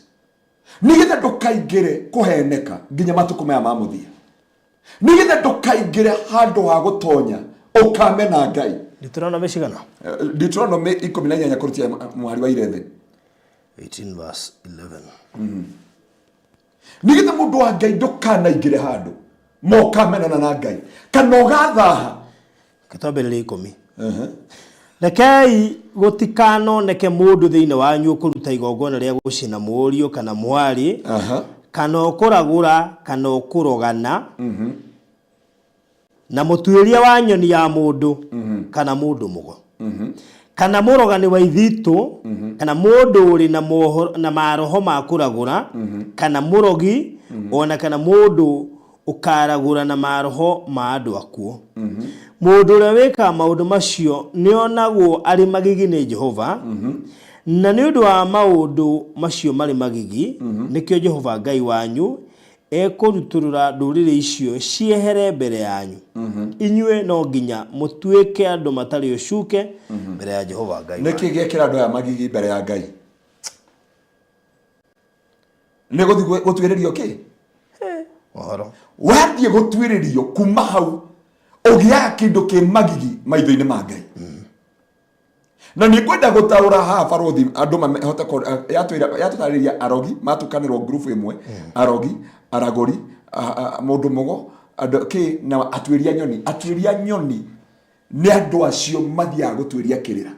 nĩgetha ndũkaingĩre kũheneka nginya matukũ maya ma mũthia, nĩgetha ndũkaingĩre handũ ha gũtonya ũkamena Ngai. Deuteronomy cigana? Deuteronomy 18 kũrutia mũhari wa 11. 18 verse 11. Nĩgetha mũndũ wa Ngai ndũkanaingĩre handũ mokamenana na Ngai kana ũgathaha. Twambĩrĩrie 10. Rekei gũtikanoneke mũndũ thĩinĩ wanyu ũkũruta igongona rĩa gũcina mũriũ kana mwarĩ, kana ũkũragũra kana ũkũrogana na mũtuĩria wa nyoni ya mũndũ kana mũndũ mũgo kana mũrogani wa ithitũ kana mũndũ ũrĩ na mohoro na maroho ma kũragũra kana mũrogi, ona kana mũndũ ũkaragũra na maroho ma andũ akuũ. Mũndũ ũrĩa wĩkaga maũndũ macio nĩonagwo arĩ magigi nĩ Jehova, na nĩ ũndũ wa maũndũ macio marĩ magigi nĩkĩo Jehova Ngai wanyu ekũrutũrũra ndũrĩrĩ icio ciehere mbere yanyu. Inyuĩ no nginya mũtuĩke andũ matarĩ ũcuke mbere ya Jehova Ngai Nĩkĩ wanyu. Gĩekĩra andũ aya magigi mbere ya Ngai nĩ gũthiĩ gũtuĩrĩrio kĩ? Ũhoro. Wathiĩ gũtuĩrĩrio, kuma hau ũgĩaga kĩndũ kĩ magigi maitho-inĩ ma Ngai. Na nĩ ngwenda gũtaũra haha, barũthi, andũ mahote yatũtarĩria arogi matukanĩrwo ngurubu ĩmwe, arogi, aragũri, mũndũ mũgo. Andũ kĩ na atuĩria nyoni. Atuĩria nyoni nĩ andũ acio mathiaga gũtuĩria kĩrĩra.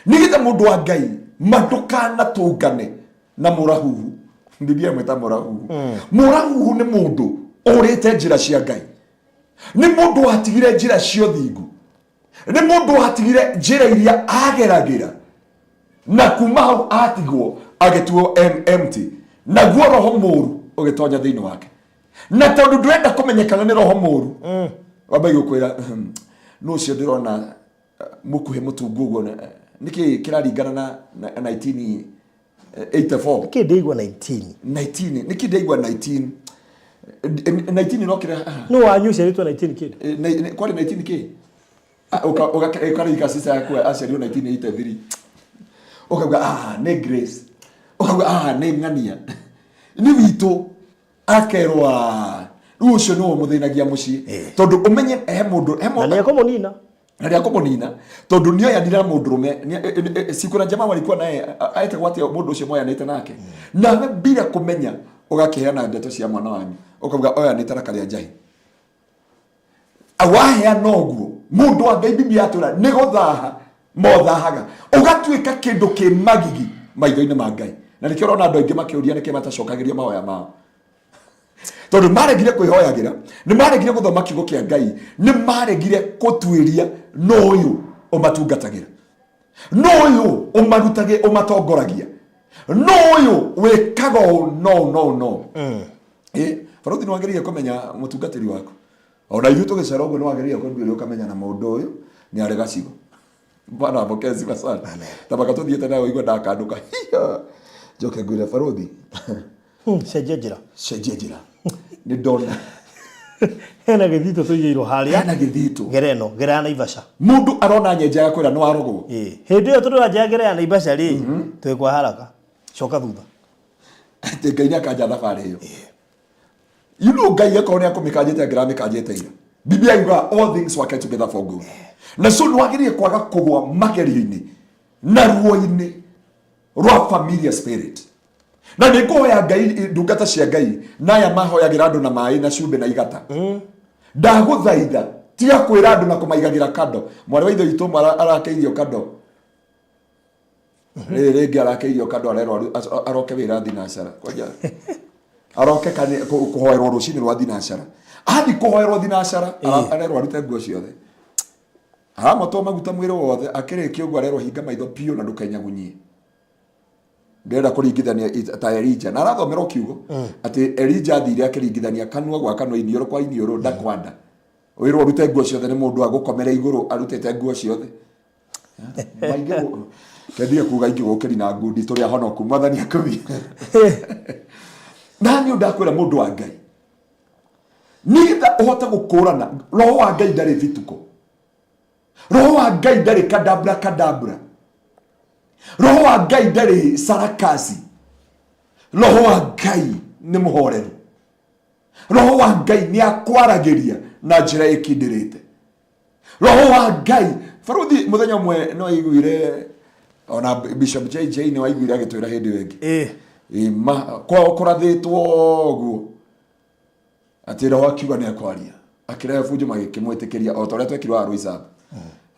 Nĩgetha mũndũ wa Ngai mandũkanatũngane na mũrahuhu. Biblia ĩmwĩta mũrahuhu. Mũrahuhu nĩ mũndũ ũrĩte njĩra cia Ngai. Nĩ mũndũ watigire njĩra cia ũthingu. Nĩ mũndũ watigire njĩra iria ageragĩra na kuma hau atigwo agĩtuo empty, naguo roho mũru ũgĩtonya thĩinĩ wake. Na tondũ ndũrenda kũmenyekana nĩ roho mũru, wambagia gũkwĩra, nũ ũcio ndĩrona mũkuhĩ mũtungu ũguo, nĩkĩ kĩraringana na 1984? Nĩkĩ ndĩigua 19? 19, nĩkĩ ndĩigua 19 19 no kĩrĩa Nũ wanyu ũciarĩtwo 19 kĩndũ? Kwarĩ 19 kĩ? Ũkarika sister yaku aciarirwo 1983, ũkauga ah nĩ Grace, ũkauga ah nĩ ng'ania nĩ witũ, akerwo ah rĩu ũcio nĩwe ũmũthĩnagia mũciĩ. Tondũ ũmenye he mũndũ he Na mũndũ nĩ ekũmũnina. Na nĩ akũmũnina tondũ nĩ oyanire na mũndũrũme. Siku na jamaa walikuwa naye, etagwo atĩa mũndũ ũcio moyanĩte nake? Nawe bila kũmenya ũgakĩheana ndeto cia mwana wanyu, ũkauga oyanĩte na karĩa njahi. Waheana ũguo, mũndũ wa Ngai, Biblia yatwĩra nĩ gũthaha mothahaga, ũgatuĩka kĩndũ kĩ magigi maitho-inĩ ma Ngai. Na nĩkĩo ũrona andũ aingĩ makĩũria nĩkĩ matacokagĩrio mahoya mao, tondũ maregire kwĩhoyagĩra, nĩ maregire gũthoma kiugo kĩa Ngai, nĩ maregire gũtuĩria no ũyũ ũmatungatagĩra, no ũyũ ũmarutage, ũmatongoragia, no ũyũ wĩkaga ũũ no no no. Barothi, nĩ wagĩrĩire kũmenya mũtungatĩri waku. Ona ithuĩ tũgĩcera ũguo, nĩ wagĩrĩire kũnduĩria ũkamenya na mũndũ ũyũ nĩ arĩ gacigo. Bwana apokee sifa sana. Tabaka tũthiĩte nawe ũigue ndakandũka. Hiya. Njoke ngwĩre barothi, Cenjia njĩra. Cenjia njĩra, nĩ ndona Hena gĩthitũ tũigĩirwo harĩa. Hena gĩthitũ. Gera ĩno, gera ya Naivasha. Mũndũ arona nyenje agakwĩra nĩ warogwo. Ĩĩ. Hĩndĩ ĩyo tondũ wanjia gera ya Naivasha rĩ, twĩ kwa haraka. Coka thutha. Atĩ Ngai nĩ akanja thabarĩ ĩyo. Ngai akorwo nĩ akũmĩkanjĩte, angĩramĩkanjĩte ira. Biblia yugaga all things work together for good. Na so nĩ wagĩrĩire kwaga kũgwa magerio-inĩ na ruo-inĩ rwa familiar spirit. Na nĩ ngũhoya Ngai, ndungata cia Ngai na aya mahoyagĩra andũ na maĩ na cumbĩ na igata, ndagũthaitha tiga kwĩra andũ na kũmaigagĩra kando. Mwarĩ wa ithe witũ ũmwe arakeirio kando rĩrĩ rĩngĩ, arakeirio kando, arerwo aroke wĩra thinacara kwanja, aroke kũhoerwo rũcinĩ rwa thinacara. Athi kũhoerwo thinacara, arerwo arute nguo ciothe, aramotwo maguta mwĩrĩ wothe. Akĩrĩkia ũguo, arerwo hinga maitho biũ na ndũkenyagunyie, ndĩrenda kũringithania ta Elija. Na arathomerwo kiugo atĩ Elija athire akĩringithania kanua gwa kanua, iniũrũ kwa iniũrũ, nda kwa nda. Wĩrwo ũrute nguo ciothe nĩ mũndũ agũkomere igũrũ arutĩte nguo ciothe. Maingĩ kendige kuga ingĩ gũkĩri na ngundi tũrĩ ahonoku, Mwathani akũmi na nĩ ndakwĩra, mũndũ wa Ngai, nĩgetha ũhote gũkũrana roho wa Ngai ndarĩ bituko, roho wa Ngai ndarĩ kadabra kadabra, roho wa Ngai ndarĩ sarakasi, roho wa Ngai nĩ mũhoreru, roho wa Ngai nĩ akwaragĩria na njĩra ĩkindĩrĩte. Roho wa Ngai, baruthi, mũthenya ũmwe no aiguire ona Bishop JJ nĩ waiguire agĩtwĩra hĩndĩ ĩyo ĩngĩ. Ĩ, kwao kũrathĩtwo ũguo atĩ roho akiuga nĩ akwaria, akĩrehe bunjo, magĩkĩmwĩtĩkĩria o ta ũrĩa twekirwo wa Roysambu.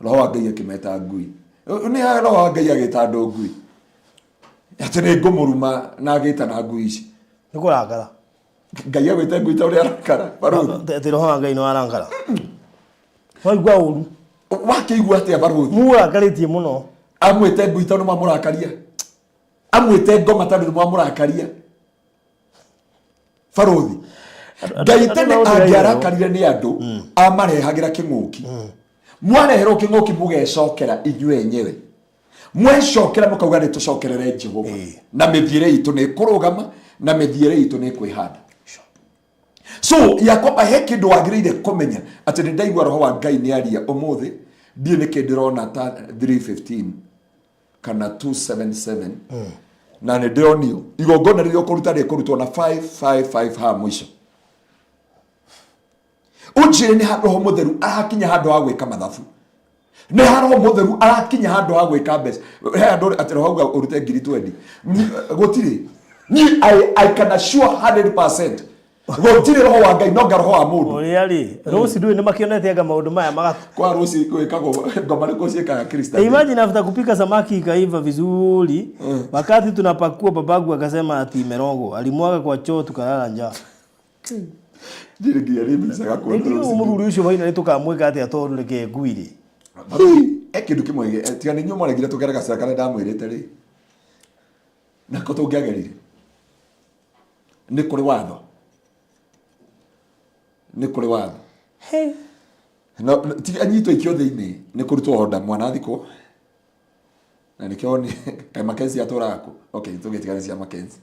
Roho wa Ngai akĩmeta ngui. Nĩ roho wa Ngai agĩta andũ ngui, atĩ nĩ ngũmũruma, na agĩtana ngui ici. Nĩ kũrakara. Ngai agwĩte ngui ta ũrĩa arakara, baruthi? Atĩ roho wa Ngai nĩ warakara. Waigua ũru. Wakĩigua atĩa, baruthi? Mũrakarĩtie mũno. Amwĩte ngui tondũ mamũrakaria, amwĩte ngoma tondũ nĩ mwamũrakaria, baruthi? Ngai tene andũ maũndũ angĩarakarire nĩ andũ, amarehagĩra kĩng'ũki. Mwareherwo kĩng'ũki, mũgecokera inyuĩ enyewe. Mwecokera mũkauga nĩ tũcokerere Jehova, na mĩthiĩre itũ nĩ ĩkũrũgama na mĩthiĩre itũ nĩ ĩkwĩhanda. So ya kwamba he kĩndũ wagĩrĩire kũmenya atĩ nĩ ndaigua roho wa Ngai nĩ aria ũmũthĩ. Ndiĩ nĩkĩ ndĩrona ta 315 kana 277, na nĩ ndĩronio igongona rĩrĩa ũkũruta rĩkũrutwo na 555 haha mũico. Ũnjĩre nĩ ha roho mũtheru arakinya handũ ha gwĩka mathabu, nĩ ha roho mũtheru arakinya handũ ha gwĩka mbeca. He handũ atĩ roho auga ũrute ngiri 20? Gũtirĩ. Niĩ I can assure 100%. Gũtirĩ roho wa Ngai, no nga roho wa mũndũ. Ũrĩa rĩ, rũci ndũĩ nĩ makĩonete anga maũndũ maya maga. Kwa rũci gwĩkagwo ngoma nĩkuo ciĩkaga Krista. Imagine after kupika samaki ikaiva vizuri, wakati tunapakua babangu akasema ati imerogwo, alimwaga kwa choo tukalala njaa. Ndirĩ nginya nĩ mbicaga kuona Nĩ rũci. mũthuri ũcio waina nĩ tũkamwĩka atĩa tondũ reke ngui rĩ. E kĩndũ kĩmwe tiga nĩ inyuĩ mwaregire tũgere gacĩra karĩa ndamwĩrĩte rĩ, nako tũngĩagerire nĩ kũrĩ watho, nĩ kũrĩ watho. No, tiga anyitwo aikio thĩinĩ nĩ kũrutwo order mwana athikwo na nĩkĩo kaĩ Mackenzie atũraga kũ? Okay, tũgĩtigane cia Mackenzie,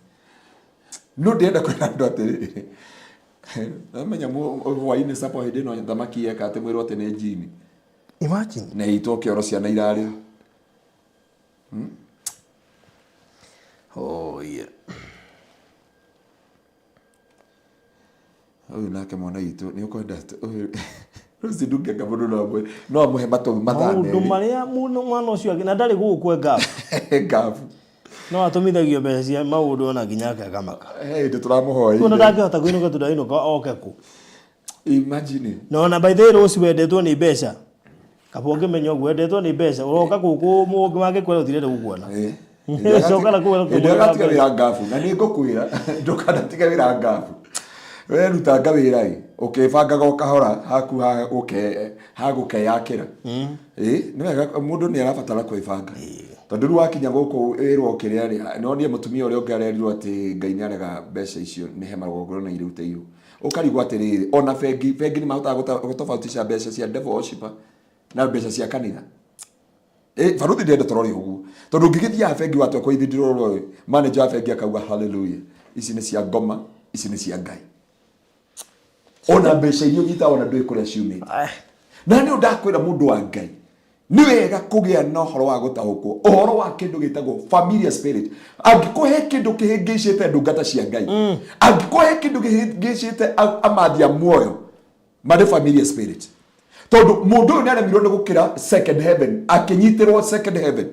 no ndĩrenda kwĩra andũ atĩrĩrĩ, namenya hwainĩ supper hĩndĩ ĩno thamaki yeka atĩ mwĩrwo atĩ nĩ njini. Imagine. Na ĩitwo kĩoro ciana irarĩra. Oh yeah. Ũyũ nake mwana witũ nĩ ũkwenda ũyũ rũci ndungeka mũndũ no amũhe no amũhe matũ mathaa Maũndũ merĩ. Marĩa mũno mwana ũcio na ndarĩ gũkũ ngabu. Ngabu. No atũmithagio mbeca cia maũndũ ona nginya ake akamaka. He hĩndĩ tũramũhoeire. Kuona ndangĩhota kũinũka tondũ ainũka oke kũ. Imagine. Na ona by the way rũci wendetwo nĩ mbeca. Kaba ũngĩmenya ũguo wendetwo nĩ mbeca ũroka gũkũ mũngĩ mangĩkwĩra ũtirenda gũkuona. Coka na kũu Hĩndĩ ĩrĩa ũgatiga wĩra ngabu na nĩ ngũkwĩra ndũkanatige wĩra ngabu, werutanga wĩra ĩ ũkĩbangaga o kahora haku ha gũkeyakĩra. Ĩ nĩ wega mũndũ nĩ arabatara kwĩbanga tondũ rĩu wakinya gũkũ wĩrwo kĩrĩa rĩ, nonire mũtumia ũrĩa ũngĩ arerirwo atĩ Ngai nĩ arega mbeca icio nĩ he magongona irutĩirwo, ũkarigwo atĩrĩrĩ, ona bengi bengi nĩ mahotaga gũtofautisha mbeca cia devil worshiper na mbeca cia kanitha. Eh, baruthi ndĩrenda tũrore ũguo tondũ ũngĩgĩthiaga bengi watua kwa withdraw rĩ, manager wa bengi akauga hallelujah, ici nĩ cia ngoma, ici nĩ cia Ngai. Ona mbeca iria ũnyitaga ona ndũĩ kũrĩa ciumĩte. Na nĩ ndakwĩra mũndũ wa Ngai, nĩ wega kũgĩa na ũhoro wa gũtaũkwo ũhoro wa kĩndũ gĩtagwo familiar spirit. Angĩkorwo he kĩndũ kĩhĩngĩcĩte ndungata cia Ngai, angĩkorwo he kĩndũ kĩhĩngĩcĩte amathi a muoyo marĩ familiar spirit, tondũ mũndũ ũyũ nĩ aremirwo nĩ gũkĩra second heaven, akĩnyitĩrwo second heaven,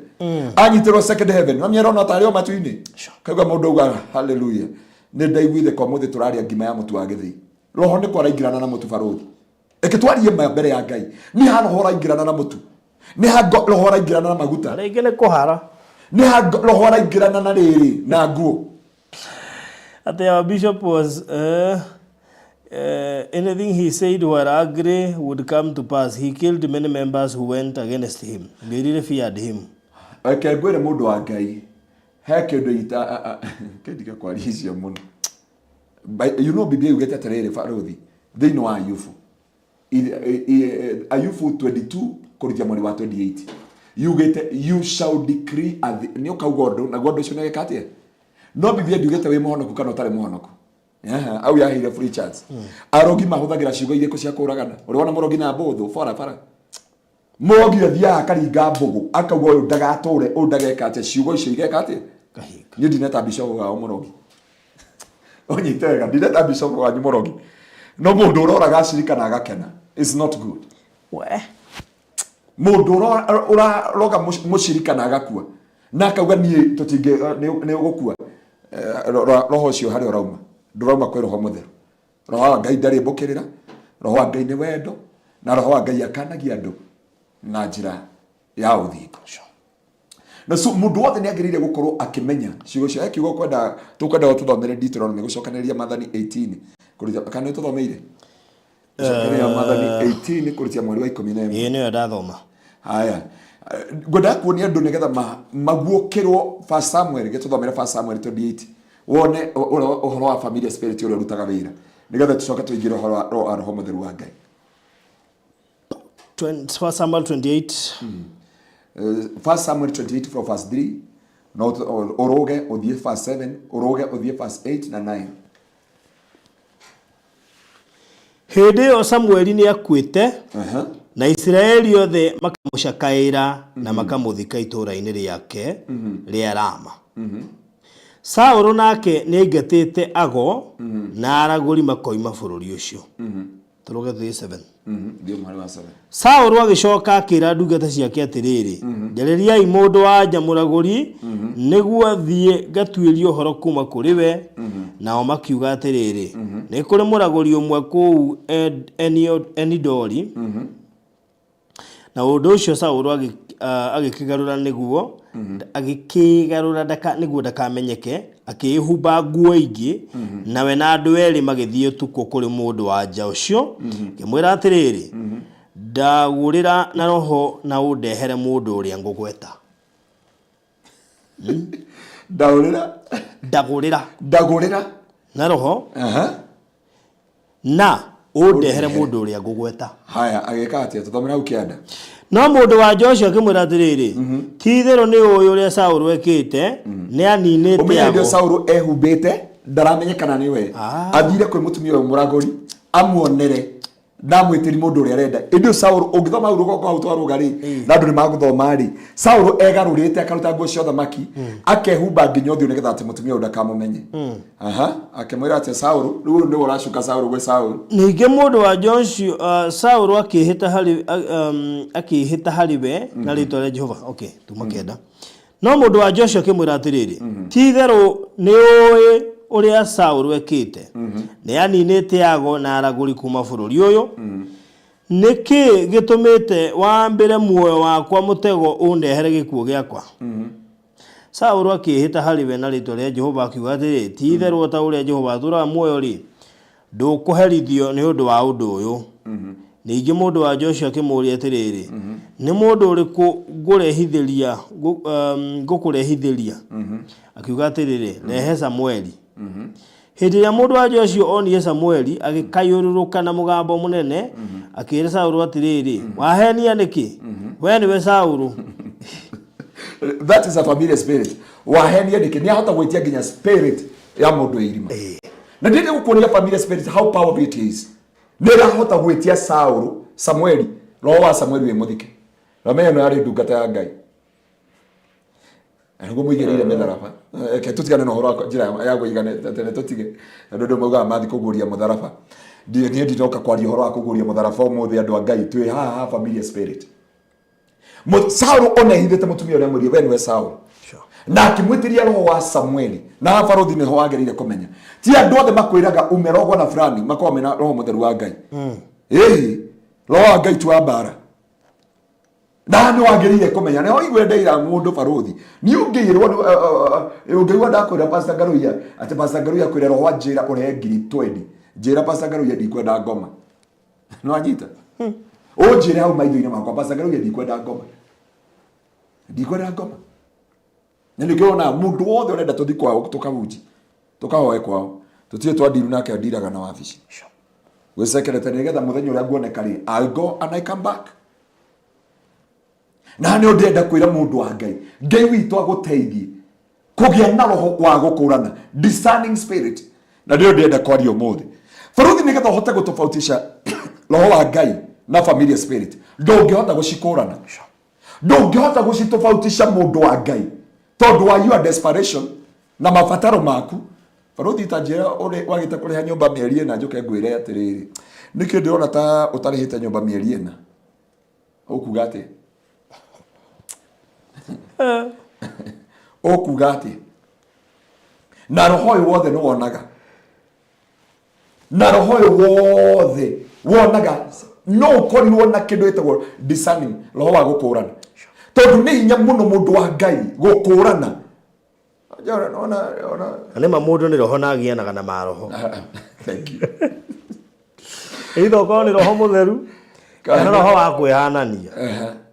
anyitĩrwo second heaven na mĩerona tarĩ o matu-inĩ, kauga mũndũ auga hallelujah, nĩ ndaiguithe kwa mũthĩ tũrarĩa ngima ya mũtu wa gĩthĩi. Roho nĩ kwaraingĩrana na mũtu. Barũthi, reke twarie ma mbere ya Ngai, nĩ ha roho ũraingĩrana na mũtu, nĩ ha roho ũraingĩrana na maguta? Rĩngĩ nĩ kũhara. Nĩ ha roho ũraingĩrana na rĩrĩ na nguo? Atĩ our bishop was anything he said while angry would come to pass. He killed many members who went against him. They really feared him. Reke ngwĩre mũndũ wa Ngai, he kĩndũ ita kĩndige kwaria icio mũno. Biblia yugĩte atĩrĩrĩ, barũthi, thĩinĩ wa Ayubu, Ayubu 22 kũrutia mweri wa 28, yugĩte you shall decree nĩ ũkauga ũndũ naguo ũndũ ũcio nĩ ũgeka atĩa. No Biblia ndiugĩte wĩ mũhonoku kana ũtarĩ mũhonoku. Aha, au yaheire free chance. Arogi mahũthagĩra ciugo irĩkũ cia kũragana? Ũrĩ wona mũrogi na mbũthũ barabara? Mũrogi athiaga akaringa mbũgũ akauga ũyũ ndagatũre, ũyũ ndageka atĩa, ciugo icio igeka atĩa? Kahinga. Niĩ ndineta bishop wao mũrogi, ũnyite wega, ndineta bishop wanyu mũrogi, no mũndũ ũroraga acirika na agakena is not good. We. Mũndũ ũraroga mũcirika na agakua na akauga niĩ tũtingĩ nĩ ũgũkua. Roho ũcio harĩa ũrauma ndũrauma kwĩ roho mũtheru. Roho wa Ngai ndarĩ mbũkĩrĩra, roho wa Ngai nĩ wendo, na roho wa Ngai akanagia andũ na njĩra ya ũthingu. Na so mũndũ wothe nĩ agĩrĩire gũkorwo akĩmenya ciugo cia kiugo kwenda tũkwenda tũthomere Deuteronomy gũcokanĩrĩria Maathani 18 kũruta, kana nĩ tũthomeire gũcokanĩrĩria Maathani 18 kũrutia mweri wa 11? Ĩĩ, nĩyo ndathoma. Haya, ngwendaga kuonia andũ nĩgetha maguũkĩrwo. First Samuel, gĩtũthomere First Samuel 28 wone ũhoro wa familiar spirit ũrĩa ũrutaga wĩra, nĩgetha tũcoke tũingĩre ũhoro wa roho mũtheru wa Ngai. First Samuel 28. First Samuel 28 from verse 3 no ũrũge ũthiĩ verse 7, ũrũge ũthiĩ verse 8 na 9. Hĩndĩ ĩyo Samueli nĩakuĩte, na Isiraeli othe makamũcakaĩra na makamũthika itũũra-inĩ rĩake rĩa Rama. Saũlũ nake nĩaingatĩte ago na aragũri makoima bũrũri ũcio. Tũrũge tũthiĩ 7. Thiĩ mũhari wa 7. Saũlũ agĩcoka akĩra ndungata ciake atĩrĩrĩ, Njarĩriai mũndũ-wa-nja mũragũri, nĩguo thiĩ ngatuĩrie ũhoro kuuma kũrĩ we. Nao makiuga atĩrĩrĩ, Nĩ kũrĩ mũragũri ũmwe kũu Enidori. Na ũndũ ũcio Saũlũ agĩkĩgarũra nĩguo agĩkĩgarũra ndaka nĩguo ndakamenyeke, akĩĩhumba nguo ingĩ, nawe na andũ erĩ magĩthiĩ ũtukũ kũrĩ mũndũ wa nja ũcio, akĩmwĩra atĩrĩrĩ, Ndagũrĩra na roho na ũndehere mũndũ ũrĩa ngũgweta. Ndaũrĩra. Ndagũrĩra. Ndagũrĩra. Na roho. Na ũndehere mũndũ ũrĩa ngũgweta. Haya, agĩka atĩa? Tũthomere hau kĩanda. No mũndũ wa nja ũcio akĩmwĩra atĩrĩrĩ, mhm. ti-itherũ nĩ ũĩ ũrĩa Saũlũ ekĩte, mhm. nĩ aninĩte Ũmenye hĩndĩ Saũlũ ehumbĩte ndaramenyekana nĩwe. Ah. Athire kwĩ mũtumia ũyũ mũragũri amuonere ndamwĩtĩri mũndũ ũrĩa arenda ĩndĩ Saũlũ ũngĩthoma hau rũgongo hau twarũga rĩ na andũ nĩ magũthoma rĩ Saũlũ egarũrĩte akaruta nguo cia ũthamaki akehumba nginya ũthiũ nĩgetha atĩ mũtumia ũyũ ndakamũmenye aha akĩmwĩra atĩ Saũlũ rĩu ũyũ nĩwe ũracuka Saũlũ gwĩ Saũlũ. Ningĩ mũndũ wa nja ũcio Saũlũ akĩĩhĩta harĩ akĩĩhĩta harĩ we na rĩĩtwa rĩa Jehova. Okay, tuma kenda. No mũndũ wa nja ũcio akĩmwĩra atĩrĩrĩ, Ti-itherũ nĩũũĩ ũrĩa Saũlũ ekĩte, nĩaniinĩte ago na aragũri kuuma bũrũri ũyũ. Nĩ kĩĩ gĩtũmĩte wambĩre muoyo wakwa mũtego ũndehere gĩkuũ gĩakwa? Saũlũ akĩĩhĩta harĩ we na rĩĩtwa rĩa Jehova, akiuga atĩrĩ, Ti-itherũ o ta ũrĩa Jehova atũũraga muoyo-rĩ, Ndũkũherithio nĩ ũndũ wa ũndũ ũyũ. Ningĩ mũndũ-wa-nja ũcio akĩmũũria atĩrĩrĩ, Nĩ mũndũ ũrĩkũ ngũrehithĩria ngũkũrehithĩria? Akiuga atĩrĩrĩ, Rehe Samũeli. Hĩndĩ ĩrĩa mũndũ-wa-nja ũcio onire Samũeli, agĩkayũrũrũka na mũgambo mũnene, akĩĩra Saũlũ atĩrĩrĩ, Waheenia nĩkĩ? Wee nĩwe Saũlũ! That is a familiar spirit. Wahenia nĩkĩ? Nĩ ahota gwĩtia nginya spirit ya mũndũ wĩ irima. Na ndĩrenda gũkuonia familiar spirit how powerful it is. Nĩ ĩrahota gwĩtia Saũlũ, Samueli, roho wa Samueli wĩ mũthike. Na menya ĩno yarĩ ndungata ya Ngai. Na nĩguo mũigĩrĩire mĩtharaba. Reke tũtigane na ũhoro wa njĩra ya kũigana tene tũtige. Andũ andũ maugaga mathiĩ kũguũria mũtharaba. Niĩ ndinoka kwaria ũhoro wa kũguũria mũtharaba ũmũthĩ andũ a Ngai twĩ haha ha familiar spirit. Saũlũ ona ehithĩte mũtumia ũrĩa amwĩrire we nĩwe Saũlũ na akĩmwĩtĩria roho wa Samueli na haha barũthi nĩho wagĩrĩire kũmenya ti andũ othe makwĩraga umerogwo na fulani makoragwo mena roho mũtheru wa Ngai ĩĩ roho wa Ngai ti wa mbara na nĩ wagĩrĩire kũmenya na ũigue ndeira mũndũ barũthi niĩ ũngĩirwo ũngĩigua ndakwĩra Pastor Ngaruiya atĩ Pastor Ngaruiya kwĩra roho anjĩra ũrehe ngiri 20 njĩra Pastor Ngaruiya ndikwenda ngoma nwanyita ũnjĩre hau maitho-inĩ makwa Pastor Ngaruiya ndikwenda ngoma ndikwenda ngoma na nĩkĩo wonaga mũndũ wothe ũrenda tũthi kwao tũkahunji tũkahoe kwao tũtirĩ twandiru nake andiraga na wabici gwĩ secretary nĩgetha mũthenya ũrĩa nguoneka rĩ I'll go and I come back na nĩ ndĩrenda kwĩra mũndũ wa Ngai Ngai witũ agũteithie kũgĩa na roho wa gũkũrana discerning spirit na nĩyo ndĩrenda kwaria ũmũthĩ baruthi nĩgetha ũhote gũtofautisha roho wa Ngai na familiar spirit ndũngĩhota gũcikũrana ndũngĩhota gũcitofautisha mũndũ wa Ngai tondũ wa your desperation na mabataro maku baruthi ta njĩra ũrĩ wagĩte kũrĩha nyũmba mĩeri ĩna njũke ngwĩre atĩrĩrĩ nĩkĩ ndĩrona ta ũtarĩhĩte nyũmba mĩeri ĩna Ũkuga atĩa? Ũkuga atĩa? Na roho ũyũ wothe nĩ wonaga. Na roho ũyũ wothe wonaga no ũkorirwo na kĩndũ gĩtagwo discerning, roho wa gũkũrana. Tondũ nĩ hinya mũno mũndũ wa Ngai gũkũrana. Ona, ona, ona. Na nĩ ma mũndũ nĩ roho na agianaga na maroho. Thank you. Either ũkorwo nĩ roho mũtheru kana roho wa kwĩhanania.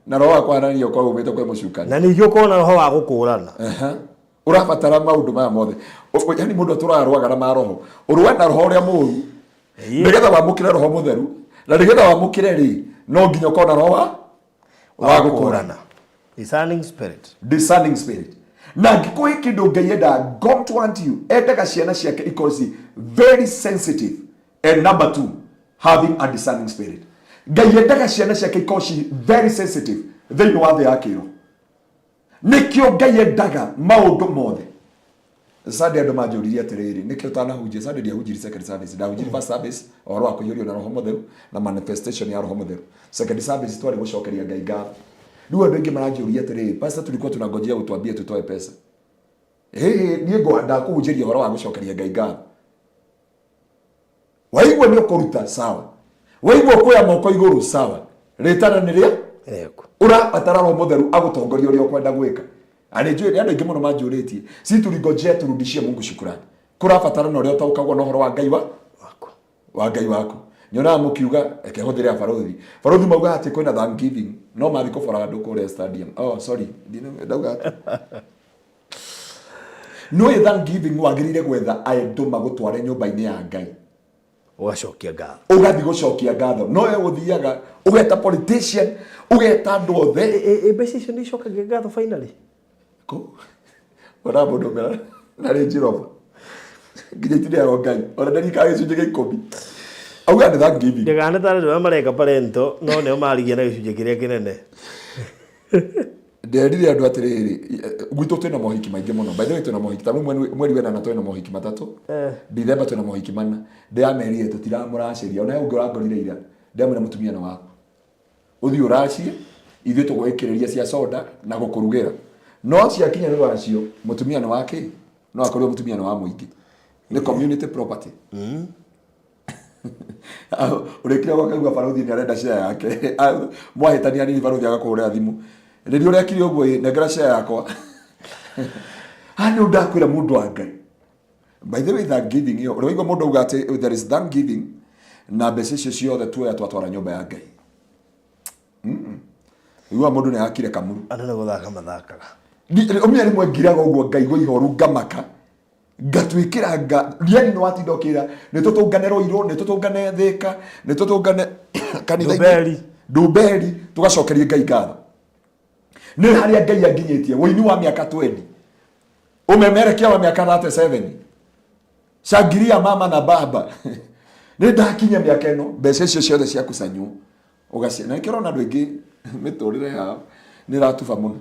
Na roho wa kwĩhanania ũkorwo umĩte kwĩ mũcukani. Na ningĩ ũkorwo na roho wa gũkũrana. Ũrabatara maũndũ maya mothe. Yani mũndũ atũraga arũaga na maroho. Ũrũe na roho ũrĩa mũru nĩgetha wamũkĩre roho mũtheru na nĩgetha wamũkĩre rĩ no nginya ũkorwo na roho wa wa gũkũrana. Discerning spirit. Discerning spirit. Na angĩkorwo he kĩndũ Ngai endaga, God want you, endaga ciana ciake ikorwo ci very sensitive. And number two, having a discerning spirit. Ngai endaga ciana ciake ikorwo ci very sensitive thĩinĩ wa thĩ ya kĩroho. Nĩkĩo Ngai endaga maũndũ mothe. Sunday andũ manjũririe atĩrĩrĩ, nĩkĩ ũtanahunjia? Sunday ndiahunjirie second service, ndahunjirie first service ũhoro wa kũiyũrio na Roho Mũtheru na manifestation ya Roho Mũtheru. Second service twarĩ gũcokeria Ngai ngatho. Rĩu andũ aingĩ maranjũria atĩrĩrĩ, pastor, tulikuwa tunangojea utuambie tutoe pesa. Ĩĩ, niĩ ndakũhunjĩria ũhoro wa gũcokeria Ngai ngatho. Waigua nĩ ũkũruta sawa, waigua ũkuoya moko igũrũ sawa, rĩtana nĩ rĩa Rĩaku. Ũrabatara Roho Mũtheru agũtongoria ũrĩa ũkwenda gwĩka. Na nĩ njũĩ nĩ andũ aingĩ mũno manjũrĩtie, si tulingojea turudishie Mungu shukrani. Kũrabatara na ũrĩa ũtaũkagwo na ũhoro wa Ngai wa Waku. Wa Ngai waku. Nyonaga mũkiuga reke hũthĩre ya barũthi. Barũthi maugaga atĩ kwĩna thanksgiving no mathiĩ kũbora andũ kũrĩa stadium. Oh sorry, ndauga atĩ nĩũĩ thanksgiving wagĩrĩire gwetha andũ magũtware nyũmba-inĩ ya Ngai. Ũgacokia ngatho. Ũgathiĩ gũcokia ngatho, no we ũthiaga ũgeta politician, ũgeta andũ othe. Ĩ mbeca icio nĩ icokagia ngatho finally? Kũ ona mũndũ mera na Range Rover nginya itineo Ngai ona ndarikaga gĩcunjĩ gĩa 10 auga nĩ thanksgiving. Ndĩgane tarĩ arĩa mareka parento no nĩo marigia na gĩcunjĩ kĩrĩa kĩnene. Nderire andũ atĩrĩrĩ, gwitũ twĩna mohiki maingĩ mũno. By the way, twĩna mohiki ta rĩu mweri wenana twĩna mohiki 3, Dithemba twĩna mohiki 4. Ndĩramerire tũtiramũracĩria, ona he ũngĩ ũrangorire ira, ndĩramwĩra mũtumia nĩ waku, ũthiĩ ũracie, ithuĩ tũgũgĩkĩrĩria cia soda na gũkũrugĩra, no ciakinya nĩ rũracio, mũtumia nĩ wake, no akorirwo mũtumia nĩ wa mũingĩ, nĩ community property. Ũrĩkire gwakaigua barũthi nĩ arenda share yake, mwahĩtania nini barũthi agakũhũrĩra thimũ, rĩrĩa ũrekire ũguo ĩ, nengera share yakwa. Haha nĩ ndakwĩra mũndũ wa Ngai. By the way, thanksgiving ĩyo ũrĩa waigua mũndũ auga atĩ there is thanksgiving na mbeca icio ciothe tuoya twatwara nyũmba ya Ngai. Igua mũndũ nĩ akire kamuru. Andũ nĩ gũthaka mathakaga. Ũmenya rĩmwe ngiraga ũguo ngaigua ihoru ngamaka ngatuĩkĩra nga yani nĩ watinda ũkĩra nĩ tũtũngane Rũirũ, nĩ tũtũngane Thĩka, nĩ tũtũngane kanitha-inĩ Ndumberi. Ndumberi, tũgacokerie Ngai ngatho nĩ harĩa Ngai anginyĩtie wũini wa mĩaka 20, ũmemerekia wa mĩaka 37, shangiria mama na baba, nĩ ndakinya mĩaka ĩno, mbeca icio ciothe ciakusanywo ũgacia na nĩkĩo ũrona andũ aingĩ mĩtũrĩre yao nĩ ĩratuba mũno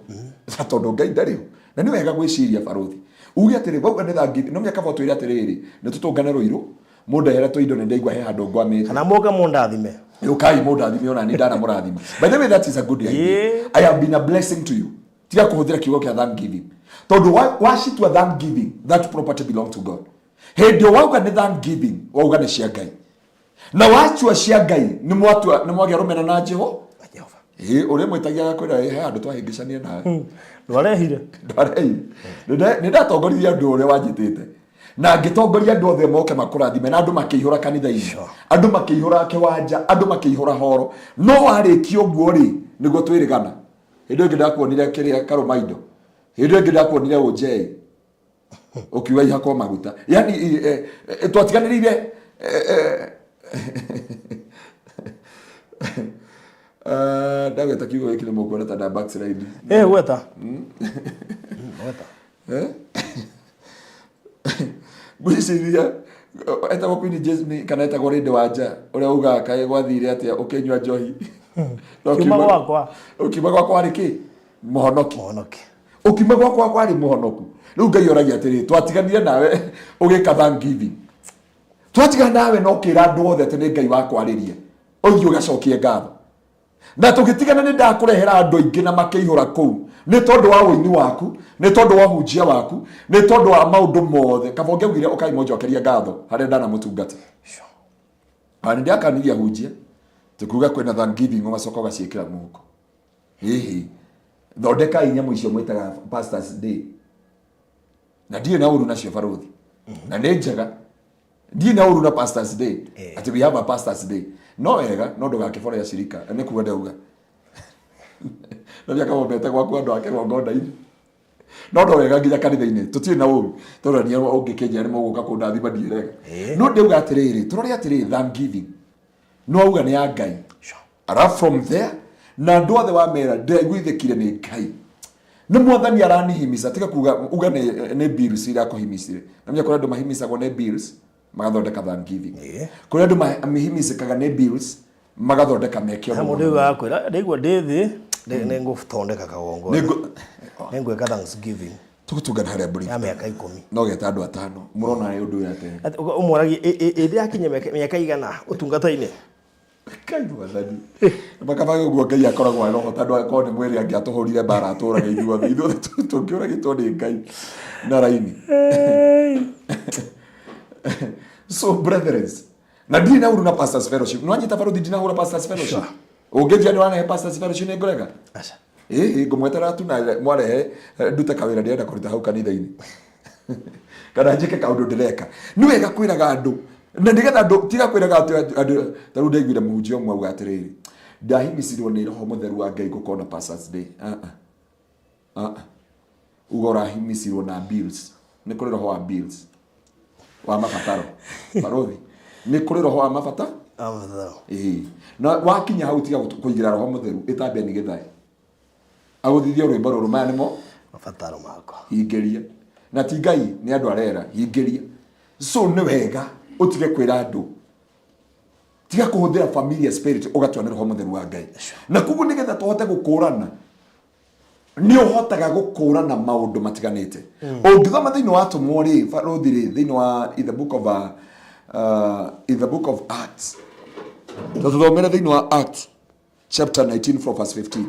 na tondũ Ngai ndarĩ ho. Na nĩ wega gwĩciria barũthi uge atĩrĩ wauga nĩ thangi no mĩaka botwĩre atĩrĩrĩ, nĩ tũtũngane Rũirũ, mũndehere tũindo, nĩ ndaigua he handũ ngwamĩte. Kana mũke mũndathime. Ũkai mũndathime, ona nĩ ndanamũrathima. By the way, that is a good idea. Yeah. I have been a blessing to you. Tiga kũhũthĩra kiugo kĩa thanksgiving tondũ wacitua thanksgiving, that property belong to God. Hĩndĩ ĩyo wauga nĩ thanksgiving, wauga nĩ cia Ngai, na watua cia Ngai nĩ mwatua nĩ mwagĩa rũmena na Jehova. Jehova. Ĩĩ, ũrĩa mwĩtagia agakwĩra, "Ĩ, he handũ twahĩngĩcania nawe." Ndwarehire. Ndwarehire. Nĩ ndatongoririe andũ ũrĩa wanjĩtĩte na ngĩtongoria andũ othe moke makũrathime, na andũ makĩihũra kanitha-inĩ, andũ makĩihũra kĩwanja, andũ makĩihũra horo, no warĩkia ũguo rĩ, nĩguo twĩrĩgana. Hĩndĩ ĩyo ĩngĩ ndakuonire kĩrĩa karũmaindo, hĩndĩ ĩyo ĩngĩ ndakuonire ũnjei ũkiuga ihakwo maguta, yani twatiganĩrĩire ndagweta kiugo gĩkĩ nĩ mũkuona ta nda backslide. Gweta. Gweta. Eh? Ngwĩciria etagwo Queen Jasmine kana etagwo Lady Wanja ũrĩa ugaga kaĩ gwathire atĩa ũkĩnyua njohi. Na Kiuma gwakwa. Ũkiuma gwakwa warĩ kĩ? Mũhonoki. Mũhonoki. Ũkiuma gwakwa warĩ mũhonoku. Rĩu Ngai oragia atĩrĩ, twatiganire nawe ũgĩka thanksgiving, twatigana nawe na ũkĩra andũ othe atĩ nĩ Ngai wakwarĩria ũthiĩ ũgacokie ngatho, na tũgĩtigana nĩ ndakũrehera andũ aingĩ na makĩihũra kũu nĩ tondũ wa ũini waku, nĩ tondũ wa ũhunjia waku, nĩ tondũ wa maũndũ mothe. Kaba ũngĩaugire ũkai mũnjokerie ngatho harĩa ndanamũtungata. Ona nĩ ndĩakanirie ahunjia tũkiuga kwĩna thanksgiving, ũgacoka ũgaciĩkĩra mũhuko. Hihi thondekai nyamũ icio mwĩtaga pastors day, na ndirĩ na ũru nacio barũthi, na nĩ njega, ndirĩ na ũru na pastors day, atĩ we have a pastors day, no wega no ndũgakĩbore acirika nĩ kuga ndauga no mĩaka mombete gwaku andũ a kĩgongona-inĩ, no no wega nginya kanitha-inĩ tũtirĩ na ũru tondũ niĩ ũngĩkĩnjĩra nĩ mũgũka kũndathima ndiĩrega. No ndauga atĩrĩrĩ, tũrore atĩrĩrĩ, thanksgiving no auga nĩ ya Ngai. Arafu from there na andũ othe wamera ndĩraiguithĩkire nĩ Ngai, nĩ mwathani aranihimisa, tiga kuga uga nĩ bills irakũhimisire. Na menya kũrĩ andũ mahimisagwo nĩ bills magathondeka thanksgiving. Kũrĩ andũ mahimisĩkaga nĩ bills magathondeka meke He ũndũ mũndũ mũna. ugaga kwĩra ndaigua ndĩ thĩ, nĩ ngũthondeka kagongona. Nĩ ngwĩka thanksgiving. Tũgũtũngana harĩa mbũri. Ya mĩaka 10. No geta andũ atano. Mũrona ũndũ ũyũ atĩa? Atĩ ũmoragie, "Ĩ ndĩrakinyia mĩaka igana ũtungata-inĩ?" Ngai mwathani. Makabaga ũguo Ngai akoragwo arĩ roho tondũ akorwo nĩ mwĩrĩ angĩatũhũrire mbara atũrage ithuothe. Ithuothe tũngĩũragĩtwo nĩ Ngai na raini. So brethren, na ndirĩ na ũru na Pastors Fellowship. Nĩwanyita baruthi ndinahũra Pastors Fellowship. Ũngĩnjia nĩ warehe Pastors Fellowship nĩ ngũrega. Aca. Ĩĩ ngũmweterera tu na mwarehe ndute kawĩra ndĩrenda kũruta hau kanitha-inĩ. Kana njĩke kaũndũ ndĩreka. Nĩ wega kwĩraga andũ. Na nĩgetha andũ tiga kwĩraga atĩ andũ ta rĩu ndaiguire mũhunjia ũmwe auga atĩrĩrĩ, ndahimicirwo nĩ roho mũtheru wa Ngai gũkorwo na Pastors Day. Ah ah. Ah ah. Uga ũrahimicirwo na bills. Nĩ kũrĩ roho wa bills. Wa mabataro. Barothi. Nĩ kũrĩ roho wa mabata? Wa mabataro. Ĩĩ. Na wakinya hau tiga kũigĩra roho mũtheru ĩtambia nĩ gĩthae. Agũthithie rwĩmbo rũrũ maya nĩmo mabataro makwa. Hingĩria. Na ti Ngai nĩ andũ arera hingĩria. So nĩ wega ũtige kwĩra andũ. Tiga kũhũthĩra familiar spirit ũgatua nĩ roho mũtheru wa Ngai. Na koguo nĩgetha tũhote gũkũrana nĩ ũhotaga gũkũrana maũndũ matiganĩte. Ũngĩthoma thĩinĩ wa atũmwo rĩ, barũthi rĩ, thĩinĩ wa in the book of, in the book of Acts. Ta tũthomere thĩinĩ wa Acts chapter 19 from verse 15.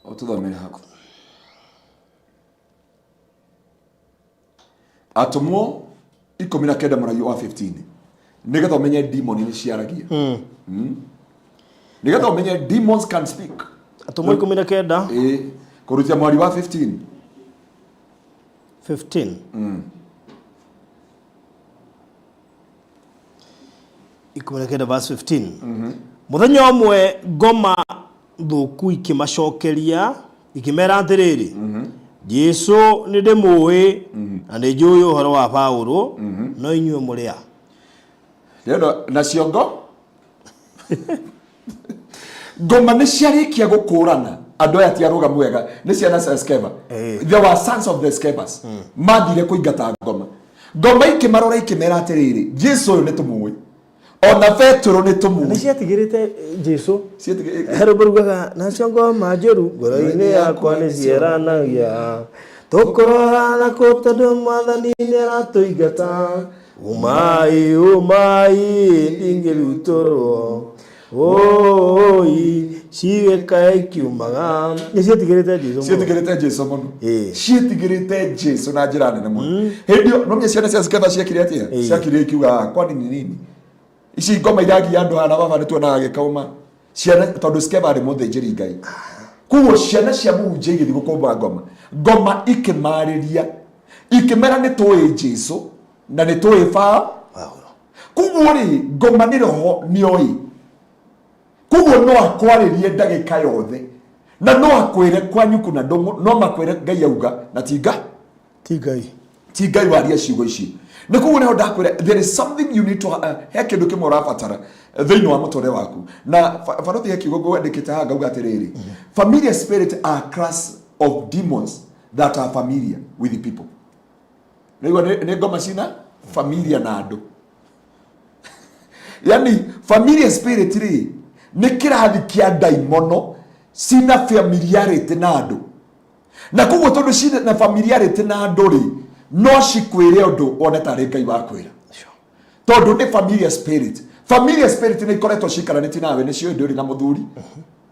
Ũtũthomere haku. Atũmwo 19 mũraio wa 15. Nĩgetha ũmenye demon nĩ ciaragia. Nĩgetha ũmenye demons can speak. Atũmwo 19. Ĩĩ, kũrutia mwari wa 15. 15. 19 verse 15. Mũthenya ũmwe ngoma thũku ikĩmacokeria ikĩmera atĩrĩrĩ, Jesu nĩ ndĩmũĩ na nĩ njũĩ ũhoro wa Paulo, no inyuĩ mũrĩ a? Rĩo na ciongo ngoma nĩ ciarĩkia gũkũrana andũ aya ti arũgamu wega nĩ ciana cia Skeva. They were sons of the Skevas. Mathire kũingata ngoma. Ngoma ikĩmarora ikĩmera atĩrĩrĩ, Jesu ũyũ nĩ tũmũĩ, ona Petero nĩ tũmũĩ. Nĩ ciatigĩrĩte Jesu. Ciatigĩ- He rwĩmbo rugaga nacio ngoma njũru ngoro-inĩ yakwa nĩ cieranagia tũkũrora na kũ tondũ mwathani nĩ aratũingata umai umai ndingĩrutũrwo oi cigĩkae ikiumaga. Nĩ ciĩtigĩrĩte Jesu mũno. Ciĩtigĩrĩte Jesu mũno. Ĩĩ. Ciĩtigĩrĩte Jesu na njĩra nene mũno. Hĩndĩ ĩyo nomenya ciana cia Skeva ciekire atĩa? Ĩĩ. Ciakire ikiuga, "Ah, kwani ni nini ici ngoma iragia andũ haha na baba nĩ tuonaga gĩkauma ciana?" Tondũ Skeva arĩ mũthĩnjĩri Ngai, koguo ciana cia mũhunjia igĩthiĩ gũkũmba ngoma, ngoma ikĩmarĩria ikĩmera nĩ tũĩ Jesu na nĩ tũĩ baa. Paulo. Koguo rĩ, ngoma nĩ roho nĩoĩ, koguo no akwarĩrie ndagĩka yothe na no akwĩre kwanyu kuna ndũng'ũ, no makwĩre Ngai auga na tinga Ti Ngai. Ti Ngai waria ciugo icio. Nĩ koguo nĩho ndakwĩra there is something you need to he kĩndũ kĩmwe ũrabatara thĩinĩ wa mũtũrĩre waku. Na barothi he kiugo ngwandĩkĩte haha ngauga atĩrĩrĩ, familiar spirit are class of demons that are familiar with the people. Nĩigua nĩ ngoma cina familiar na andũ, yani familiar spirit rĩ nĩ kĩrathi kĩa ndaimono cina familiarity na andũ, na koguo tondũ cina na familiarity na andũ rĩ, no cikwĩre ũndũ one tarĩ Ngai wakwĩra tondũ nĩ familiar spirit. Familiar spirit nĩ ikoretwo cikaranĩtie nawe, nĩ ciũĩ ndũrĩ na mũthuri,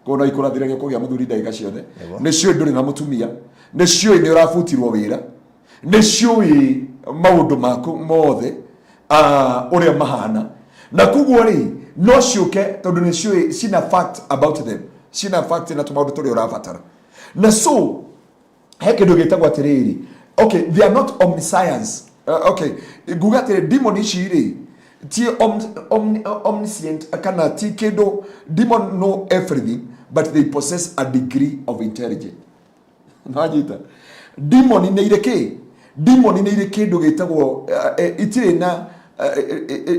koguo no ikũrathiragia kũgĩa mũthuri ndagĩka ciothe. Nĩ ciũĩ ndũrĩ na mũtumia, nĩ ciũĩ nĩ ũrabutirwo wĩra, nĩ ciũĩ maũndũ maku mothe ũrĩa mahana, na koguo rĩ no ciũke tondũ nĩ ciũĩ cina fact about them, cina fact na tũmaũndũ tũrĩa ũrabatara. Na so he kĩndũ gĩtagwo atĩrĩrĩ, okay, they are not omniscience. Okay, nguga atĩrĩ, demon ici rĩ ti omniscient kana ti kĩndũ. Demon know everything, but they possess a degree of intelligence. Nwanyita demon nĩ irĩ kĩ? Demon nĩ irĩ kĩndũ gĩtagwo itirĩ na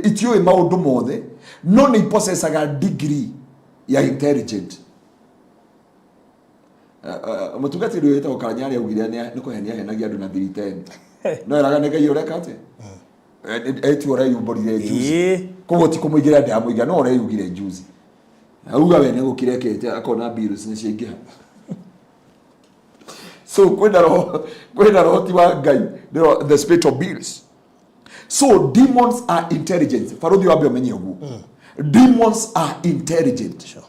itiũĩ maũndũ mothe, no nĩ ipossessaga degree ya intelligent. Mũtungatĩri ũyũ wĩtagwo Karanyari augire nĩ kũhenia ahenagia andũ na 310, no eraga nĩ Ngai ũreka atĩa etu ũreyumbũrire juzi. Ĩĩ. Koguo ti kũmũigĩra ndamũigĩra, no ũreyugire juzi. Auga we nĩ gũkira ekĩte akona bills nĩ ciaingĩha. So kwĩna roho, kwĩna roho ti wa Ngai, nĩ the spirit of bills. So demons are intelligent. Baruthi wambe ũmenye ũguo. Demons are intelligent. Sure.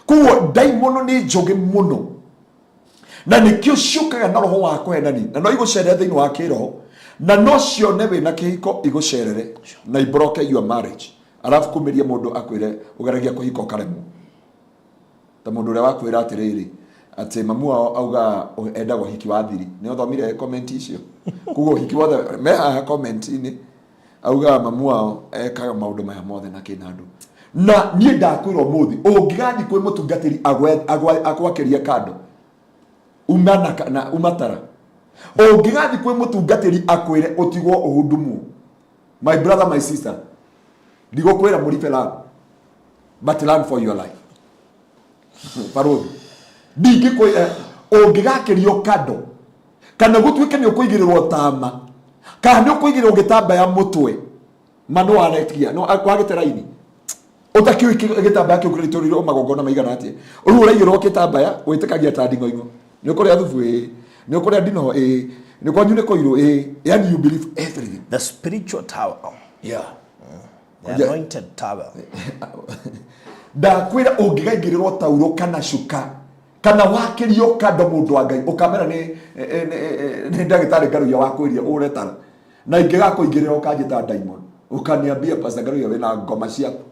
Koguo ndaimono nĩ njũgĩ mũno na nĩkĩo ciũkaga na roho wa kũhenani na no igũcerere thĩinĩ wa kĩroho na no cione wĩna kĩhiko igũcerere na ibroke your marriage arabu kumĩrie mũndũ akwĩre ũgeragia kũhika ũkaremwo ta mũndũ ũrĩa wakwĩra atĩrĩrĩ atĩ mamu wao auga endaga ũhiki wa thiri nĩ ũthomire comment icio koguo ũhiki wothe me haha comment-inĩ augaga mamu wao ekaga maũndũ maya mothe na kĩna andũ na niĩ ndakwĩra ũmũthĩ ũngĩgathiĩ kwĩ mũtungatĩri agwakĩrie kando uma na, na uma tara ũngĩgathiĩ kwĩ mũtungatĩri akwĩre ũtigwo ũhundumwo my brother my sister ndigũkwĩra mũribe land but learn for your life barothi ndingĩkwĩra ũngĩgakĩrio kando kana gũtuĩke nĩ ũkũigĩrĩrwo tama kana nĩ ũkũigĩrĩrwo gĩtambaya mũtwe ma nĩ waretia no wagĩte raini ũtakĩũĩ gĩtambaya kĩu kĩrĩtũrĩirwo magongona maigana atĩa rĩu ũraigĩrwo gĩtambaya wĩtĩkagia ta nding'oing'o nĩ ũkũrĩa thubu ĩĩ nĩ ũkũrĩa ndinoho ĩĩ nĩ kwanyu nĩ kũirũ ĩĩ yani you believe everything. The spiritual towel. Yeah. The anointed towel. Ndakwĩra ũngĩgaigĩrĩrwo tauro kana cuka kana wakĩrio kando mũndũ wa Ngai ũkamera nĩ nĩ ndagĩtarĩ Ngaruiya wakwĩria ũre tara na ingĩgakũingĩrĩra ũkanjĩta daimon ũkaniambia Pastor Ngaruiya wĩna ngoma ciaku.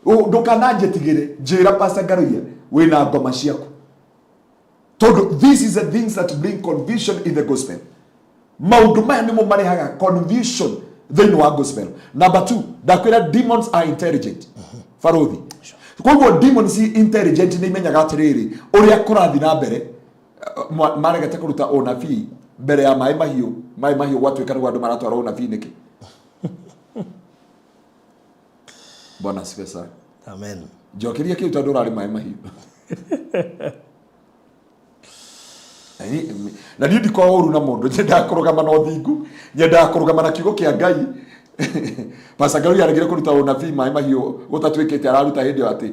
Ndũkananjĩtigĩre njĩra Pastor Ngaruiya wĩna ngoma ciaku tondũ this is the things that bring confusion in the gospel. Maũndũ maya nĩmo marehaga confusion thĩinĩ wa gospel. Number two, ndakwĩra demons are intelligent barothi. Koguo demons intelligent nĩ imenyaga atĩrĩrĩ ũrĩa kũrathiĩ na mbere. Maregete kũruta ũnabii mbere ya maĩ mahiũ, maĩ mahiũ gwatuĩka nĩguo andũ maratwara ũnabii nĩkĩ? Bwana asifiwe sana. Amen. Njokeria kĩu tondũ ũrarĩ maĩ mahiũ. Na niĩ ndikoragwo ũru na mũndũ, nyendaga kũrũgama na ũthingu, nyendaga kũrũgama na kiugo kĩa Ngai. Pastor Ngaruiya aregire kũruta ũnabii maĩ mahiũ gũtatuĩkĩte araruta hĩndĩ ĩyo atĩ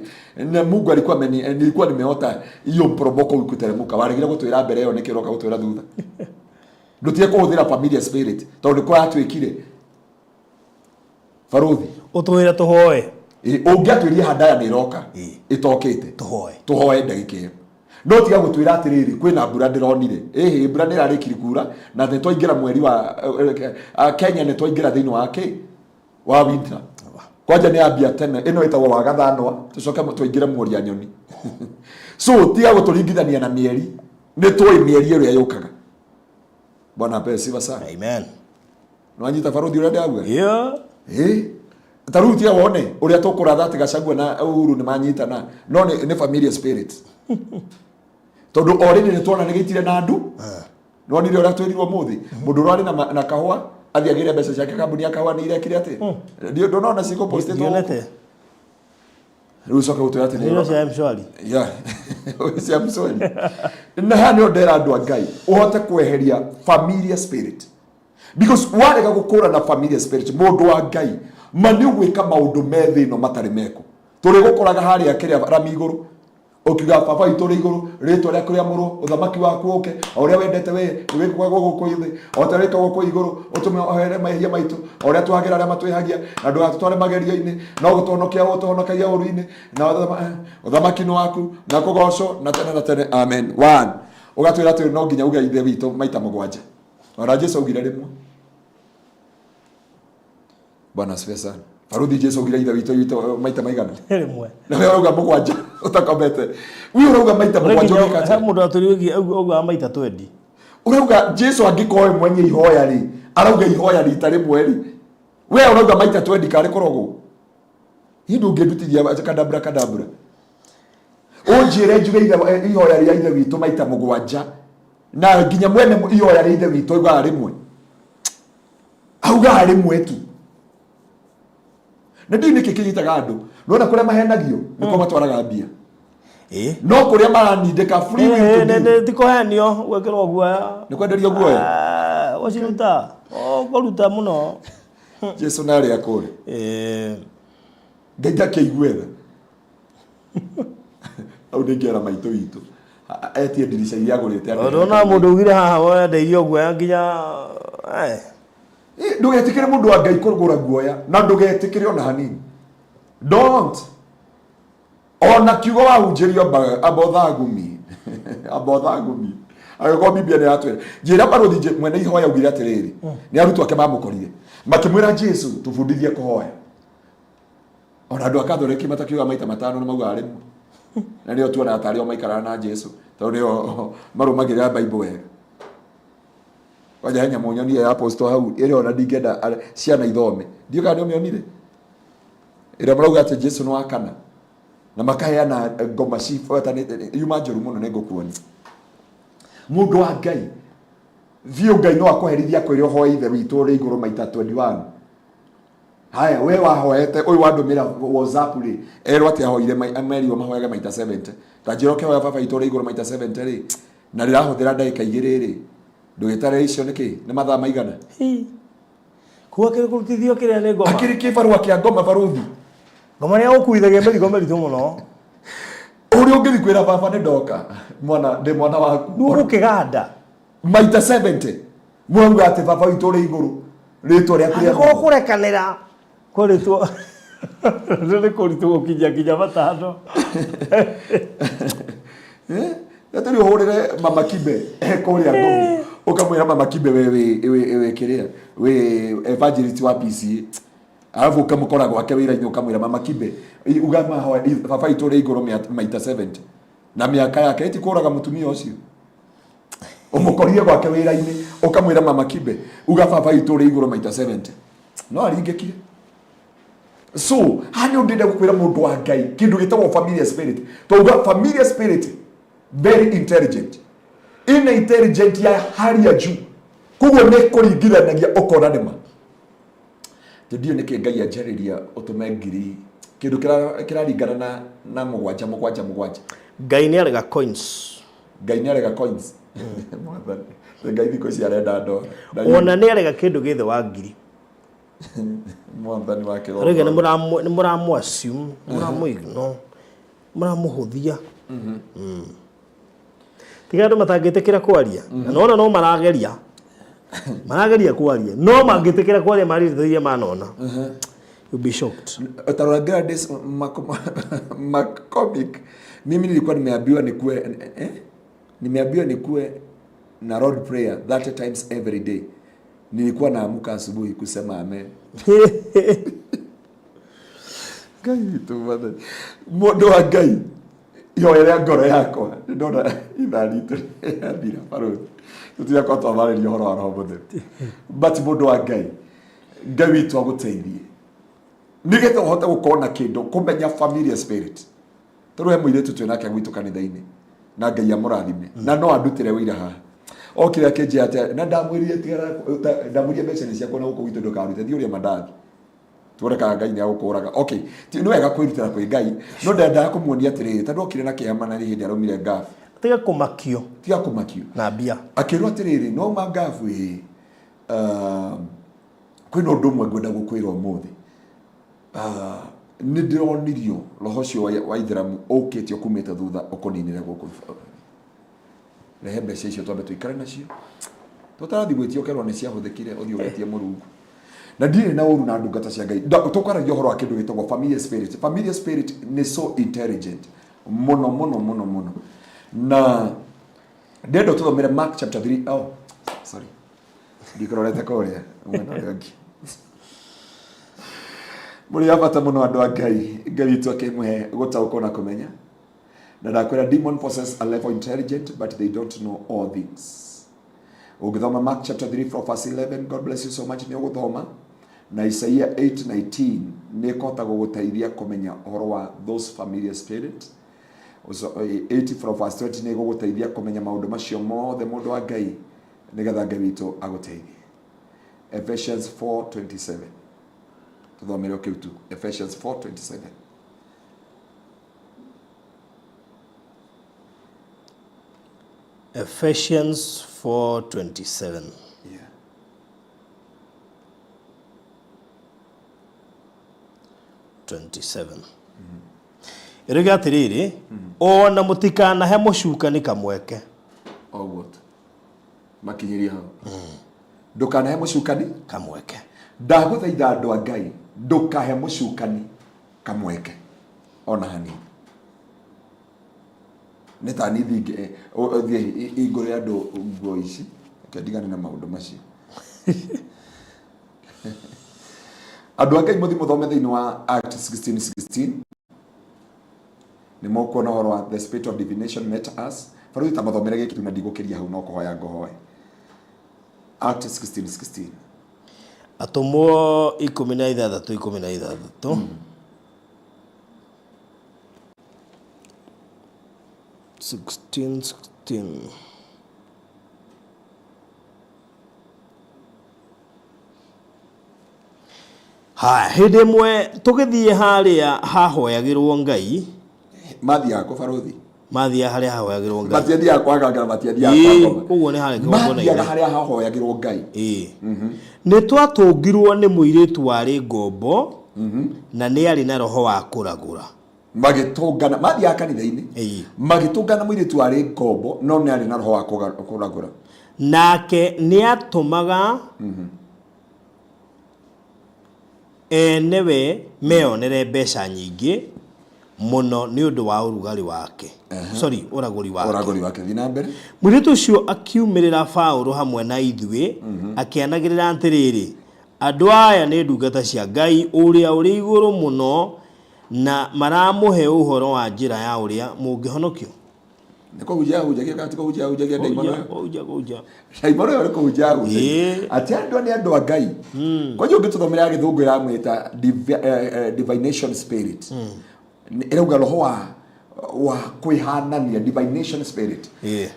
na Mungu alikuwa ameni, nilikuwa nimeota hiyo mporomoko ukiteremka. Waregire gũtwĩra mbere ĩyo nĩkĩ ũroka gũtwĩra thutha? Ndũtige kũhũthĩra familiar spirit tondũ nĩ kũratuĩkire barothi. Ũtwĩre tũhoe. Ũngĩatwĩrie handaya nĩ ĩroka ĩtokĩte Tũhoe. Tũhoe ndagĩka ĩyo no tiga gũtwĩra atĩrĩrĩ kwĩna mbura ndĩronire ĩhĩ mbura nĩ ĩrarĩkiri kura na nĩ twaingĩra mweri wa Kenya nĩ twaingĩra thĩinĩ wa kĩ wa winter kwanja nĩ ambia tene ĩno ĩtagwo wa gathanwa tũcoke tũingĩre mweri ya nyoni. So tiga gũtũringithania na mĩeri, nĩ tũĩ mĩeri ĩrĩa yũkaga. Bwana apewe sifa sana. Amen. Nĩwanyita barothi ũrĩa ndĩrauga? Yeah. Ĩ, ta rĩu tiga wone ũrĩa tũkũratha atĩ Gachagua na Uhuru nĩ manyitana no nĩ familiar spirit tondũ already nĩ tuona nĩ gĩitire na andũ nonire ũrĩa twĩrirwo mũthĩ mũndũ ũrĩa arĩ na kahũa athiĩ agĩre mbeca ciake kambuni ya kahũa nĩ irekire atĩ ndũnona cigũ postĩtwo Ndionete. Rĩu ũcoke gũtwĩra atĩ Nĩ cia M-Shwari. Yeah. Cia M-Shwari. Na haha nĩho ndera andũ a Ngai ũhote kweheria familiar spirit because warega gũkũra na familiar spirit mũndũ wa Ngai ma nĩ ũgwĩka maũndũ me thĩ ĩno matarĩ meko. Tũrĩ gũkoraga harĩa kĩrĩa rami igũrũ ũkiuga baba witũ ũrĩ igũrũ rĩtwa rĩaku rĩamũrwo ũthamaki waku ũke o ũrĩa wendete we wĩkagwo gũkũ thĩ o ta wĩkagwo kũu igũrũ ũtũme ohere mehia maitũ o ũrĩa twagĩra arĩa matwĩhagia na ndũgatũtware magerio-inĩ no gũtũhonokia ũtũhonokagia ũru-inĩ na ũthamaki nĩ waku na kũgocwo na tene na tene amen. One ũgatwĩra atĩ no nginya uge ithe witũ maita mũgwanja ona Jesu augire rĩmwe. Bwana asifiwe sana. Baruthi Jesu augire ithe witũ witũ maita maigana? Rĩmwe. Na we ũrauga mũgwanja ũtakomete. We ũrauga maita mũgwanja ũgĩka He atĩa? mũndũ atũrĩ augaga maita 20. Ũrauga Jesu angĩkorwo we mwenye ihoya rĩ, arauga ihoya rita rĩmwe rĩ. We ũrauga maita 20 karĩ kũrogwo. Niĩ ndũngĩndutithia kadabra kadabra. Ũnjĩre njuge ihoya rĩa ithe witũ maita mũgwanja. Na nginya mwene ihoya rĩa ithe witũ augaga rĩmwe. Augaga rĩmwe tu. Na ndiũĩ nĩkĩ kĩnyitaga andũ. Nĩwona kũrĩa mahenagio nĩkuo matwaraga mbia. No kũrĩa maranindĩka free will to do. Ti kũhenio gwĩkĩrwo guoya. Nĩ kwenderio guoya? Ũciruta. Ũkũruta mũno. Jesu narĩ akũrĩ. Ngai ndakĩigue tha. Hau ndingĩera maitũ witũ etie ndirica iria agũrĩte. Ndona mũndũ ugire haha wendeirio guoya nginya eh. Ndũgetĩkĩre mũndũ wa Ngai kũgũra guoya, na ndũgetĩkĩre ona hanini. Don't ona kiugo wahunjĩrio, amba ũthagumi, amba ũthagumi, angĩkorwo Biblia nĩ yatwĩra. Njĩra barũthi mwene ihoya ugire atĩrĩrĩ, nĩ arutwo ake mamũkorire makĩmwĩra, "Jesu, tũbundithie kũhoya." Ona andũ a Katholiki matakiuga maita matano nĩ maugaga rĩmwe, na nĩo tuonaga tarĩ o maikaraga na Jesu, tondũ nĩo marũmagĩrĩra Bible wega. Kwanja he nyamũ nyonire ya apostle hau ĩrĩa ona ndingĩenda ciana ithome. Ndiũ kana nĩ ũmĩonire, ĩrĩa marauga atĩ Jesu nĩ wa kana na makaheana ngoma cibuatanĩte yuma njũru mũno. Nĩ ngũkuonia, mũndũ wa Ngai. Biũ Ngai no akũherithia kwĩrĩ ũhoe Ithe witũ ũrĩ igũrũ maita 21. Haya, we wahoete ũyũ wandũmĩra WhatsApp rĩ, erwo atĩ ahoire merirwo mahoyage maita 70. Ta njĩra, ũkĩhoya Baba witũ ũrĩ igũrũ maita 70 rĩ, na rĩrahũthĩra ndagĩka 2 rĩ, ndũgĩtare icio nĩkĩ nĩ mathaa maigana? Hi. Kuga kĩrĩ kũrutithio kĩrĩa nĩ ngoma. Akĩrĩ kĩbarũa kĩa ngoma, barũthi. Ngoma nĩ agũkuithagia mĩrigo mĩritũ mũno. Ũrĩa ũngĩthiĩ kwĩra baba, "Nĩ ndoka mwana, ndĩ mwana waku." Rĩu ũgũkĩganda. Maita 70 mwauga atĩ, "Baba witũ ũrĩ igũrũ, rĩtwa rĩaku Angĩkorwo kũrekanĩra kũrĩtwo nĩ kũritũ gũkinyia nginya matano. Atĩrĩ, ũhũrĩre Mama Kibe kũrĩa Ngomu, ũkamwĩra, "Mama Kibe, we wĩ kĩrĩa wĩ evangelist wa PCA," alafu ũkamũkora gwake wĩra-inĩ, ũkamwĩra, "Mama Kibe, uga mahoya Baba witũ ũrĩ igũrũ maita 70," na mĩaka yake ĩti kũraga mũtumia ũcio. Ũmũkorire gwake wĩra-inĩ, ũkamwĩra, "Mama Kibe, uga Baba witũ ũrĩ igũrũ maita 70," no aringĩkire. So haha nĩ ũndĩenda gũkwĩra, mũndũ wa Ngai, kĩndũ gĩtagwo familiar spirit. Twauga familiar spirit very intelligent, ina intelligent ya hali ya juu, koguo nĩ kũringithanagia ũkona nĩma. Ndiũ nĩkĩ Ngai anjarĩria ũtũme ngiri kĩndũ kĩraringana na mũgwanja mũgwanja mũgwanja. Ngai nĩ arega coins. Ngai nĩ arega coins. Mwathani Ngai thikũ ici arenda ndora. Ona nĩ arega kĩndũ gĩ thĩ wa ngiri. Mwathani wa Rĩngĩ kĩgongona. Nĩ mũramũ assume, nĩ mũramũ ignore, mũramũhũthia. Tiga andũ matangĩtĩkĩra kwaria na nona no marageria marageria kwaria, no mangĩtĩkĩra kwaria marĩrĩtho iria manona, you'll be shocked. Tarora Gladys Macomic, mimi nilikuwa nimeambiwa nikuwe eh? Nimeambiwa nikuwe na Lord prayer 30 times every day. Nilikuwa naamka asubuhi kusema amen. Ngai witũ Mwathani. Mũndũ wa Ngai, ihoya rĩa ngoro yakwa, nĩ ndona ithaa ritũ rĩathira, barũthi, tũtirakorwo twamarĩria ũhoro wa Roho Mũtheru, but mũndũ wa Ngai, Ngai witũ agũteithie nĩgetha ũhote gũkorwo na kĩndũ kũmenya familiar spirit. Tondũ he mũirĩtu twĩ nake gwitũ kanitha-inĩ, na Ngai amũrathime, na no andutĩre wĩira haha. Okire akĩnjĩra atĩ na ndamwĩrire tigana, ndamwĩrire mbeca nĩ ciakwa na gũkũ gwitũ ndũkarute, thiĩ ũrĩe mandathi tuone kana Ngai nĩ agũkũraga. Okay, nĩ wega kwĩrutĩra kwĩ Ngai, no ndendaga kũmuonia atĩrĩrĩ, tondũ okire na kĩama na nĩ hĩndĩ araumire ngabu. Tiga kũmakio. Tiga kũmakio na mbia. Akĩrwo atĩrĩrĩ, no ma ngabu ĩ kwĩna ũndũ ũmwe ngwenda gũkwĩra ũmũthĩ. Ah, nĩ ndĩronirio roho ũcio wa ithĩramu ũkĩte ũkumĩte thutha ũkũninĩre gũkũ. Rehe mbeca icio twambe tũikare nacio tũtarathiĩ gwĩtia, ũkerwo nĩ ciahũthĩkire, ũthiĩ ũgetie mũrungu. Na ndirĩ na ũru na ndungata cia Ngai. Tũkwaragia ũhoro wa kĩndũ gĩtagwo familiar spirit. Familiar spirit nĩ so intelligent mũno mũno mũno mũno, na ndĩrenda tũthomere Mark chapter 3. Oh, sorry, ndikũrorete kũrĩa mwena ũrĩa ũngĩ. Mũrĩ a bata mũno, andũ a Ngai. Ngai witũ akĩmũhe gũtaũkwo na kũmenya. Na ndakwĩra, demon possess a level intelligent, but they don't know all things. Ũngĩthoma Mark chapter 3 from verse 11, God bless you so much, nĩ ũgũthoma na Isaia 8:19, nĩ ĩkũhota gũgũteithia kũmenya ũhoro wa those familiar spirit. 80 from verse 20 nĩ ĩgũgũteithia kũmenya maũndũ macio mothe, mũndũ wa Ngai, nĩgetha Ngai witũ agũteithie. Ephesians 4:27, tũthomere o kĩu tu, Ephesians 4:27. Ephesians 4:27. Yeah. 27. Ĩroiga atĩrĩrĩ, ona mũtikanahe mũcukani kamweke. Oguo tu makinyĩrie hau. Ndũkanahe mũcukani kamweke. Ndagũthaitha andũ a Ngai, ndũkahe mũcukani kamweke ona hanini. Nĩ ta niĩ thiĩ thiĩ ingũre andũ nguo ici, reke ndigane na maũndũ macio. Andũ a Ngai, mũthiĩ mũthome thĩinĩ wa Act 16:16, nĩ mũkuona ũhoro wa the spirit of divination met us. Barũthi, ta mathomere gĩkĩ tu na ndigũkĩria hau, no kũhoya ngũhoe. Act 16:16. Atũmwo 16:16. 16:16. Haya, hĩndĩ ĩmwe tũgĩthiĩ harĩa hahoyagĩrwo Ngai. Mathiaga kũ, barũthi? Mathiaga harĩa hahoyagĩrwo Ngai. Matiathiaga kwa ngangara, matiathiaga kwa ngoma. Koguo nĩ harĩa kĩgongona-inĩ. Mathiaga harĩa hahoyagĩrwo Ngai. Ĩĩ. Nĩ twatũngirwo nĩ mũirĩtu warĩ ngombo na nĩ arĩ na roho wa kũragũra. Magĩtũngana, mathiaga kanitha-inĩ. Magĩtũngana mũirĩtu warĩ ngombo no nĩ arĩ na roho wa kũragũra. Nake nĩ atũmaga enewe meyonere mbeca nyingĩ mũno nĩ ũndũ wa ũrugarĩ wake, sorry, ũragũri wake. Ũragũri wake. Thiĩ na mbere. Mũirĩtu ũcio akiumĩrĩra Paũlũ hamwe na ithuĩ, akĩanagĩrĩra atĩrĩrĩ, "Andũ aya nĩ ndungata cia Ngai ũrĩa ũrĩ igũrũ mũno, na maramũhe ũhoro wa njĩra ya ũrĩa mũngĩhonokio." Nĩ kũhunjia ahunjagia kana ti kũhunjia ahunjagia ndaimono ĩyo? Kũhunjia, kũhunjia. Ndaimono ĩyo nĩ kũhunjia ahunjagia. Atĩ andũ nĩ andũ a Ngai. Kwanja ũngĩtũthomera ya Gĩthũngũ ĩramwĩta divination spirit. Ĩrauga roho wa kwĩhanania, divination spirit.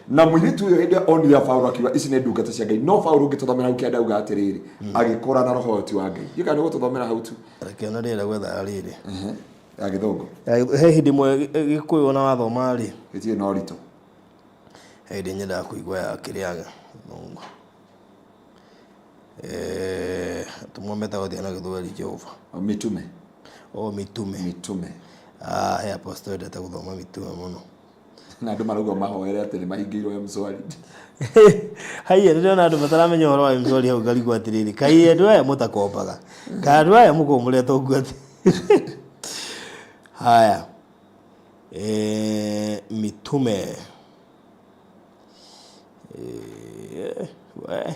Na mũirĩtu ũyũ hĩndĩ ĩrĩa onire Paũlũ akiuga ici nĩ ndungata cia Ngai. No Paũlũ ũngĩtũthomera hau kĩanda auga atĩrĩrĩ, agĩkũra na roho ũyũ ti wa Ngai. Ndiũĩ kana nĩ ũgũtũthomera hau tu. Reke ona ndĩrenda gwetha rĩrĩ. Ya Gĩthũngũ. He hĩndĩ ĩmwe Gĩkũyũ ona wathoma rĩ. Gĩtirĩ na ũritũ. He hĩndĩ nyendaga kũigua ya kĩrĩa Gĩthũngũ. Atũmwo metagwo atĩa na Gĩthweri, Jehova? Mitume. Oh, mitume. Mitume. Ah, he apostle endete gũthoma mitume mũno. Na andũ marauga mahoere atĩ nĩ mahingĩirwo M-Shwari. Haiya, nĩ ndĩrona andũ mataramenya ũhoro wa M-Shwari hau, ngarigwo atĩrĩrĩ, kaĩ andũ aya mũtakombaga? Kaĩ andũ aya mũkoragwo mũrĩ atongu atĩa? Haya. Mitume. We,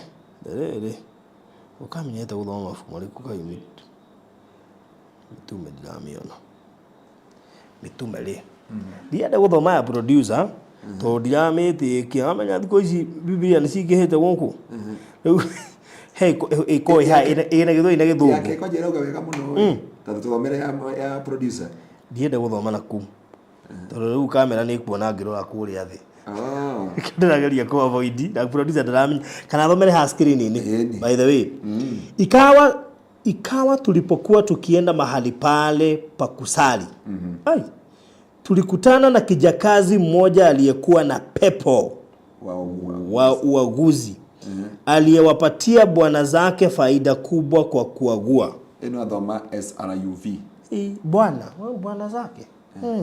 rĩrĩ, ũkamenyete gũthoma mabuku marĩkũ kaĩ mitume ndiramĩona. Mitume rĩ, ndienda gũthoma ya producer tondũ ndiramĩtĩkia. Wamenya thikũ ici Bibilia nĩ cingĩhĩte gũkũ. Rĩu he ĩkoragwo ĩna Gĩthweri na Gĩthũngũ. Yake kwanja ĩrauga wega mũno. Ta tũthomere ya producer. Ndienda gũthoma na kũu tondũ rĩu kamera nĩ ĩkuona ngĩrora kũrĩa thĩ. Nĩkĩo ndĩrageria kũ avoid na producer ndaramenya kana thomere ha screen-inĩ. By the way, ikawa tulipokuwa tukienda mahali pale pa kusali, ai, tulikutana na kijakazi mmoja aliyekuwa na pepo wa uaguzi, aliyewapatia bwana zake faida kubwa kwa kuagua. Ĩno athoma SRUV. Bwana bwana zake.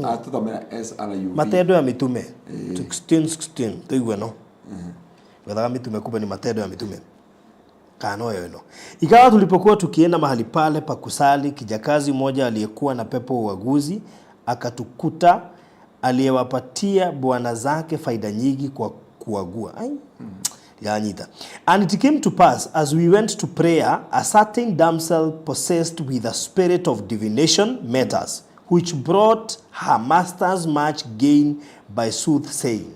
Atũthomera SRUV. Matendo ya Mitume 16:16, tũigue no wethaga mitume, kumbe ni Matendo ya Mitume kana ĩyo ĩno. Ikawa tulipokuwa tukienda mahali pale pa kusali, kijakazi mmoja aliyekuwa na pepo uaguzi akatukuta, aliyewapatia bwana zake faida nyingi kwa kuagua. Ai, yanyita. And it came to pass as we went to prayer, a certain damsel possessed with a spirit of divination met us, which brought her masters much gain by soothsaying.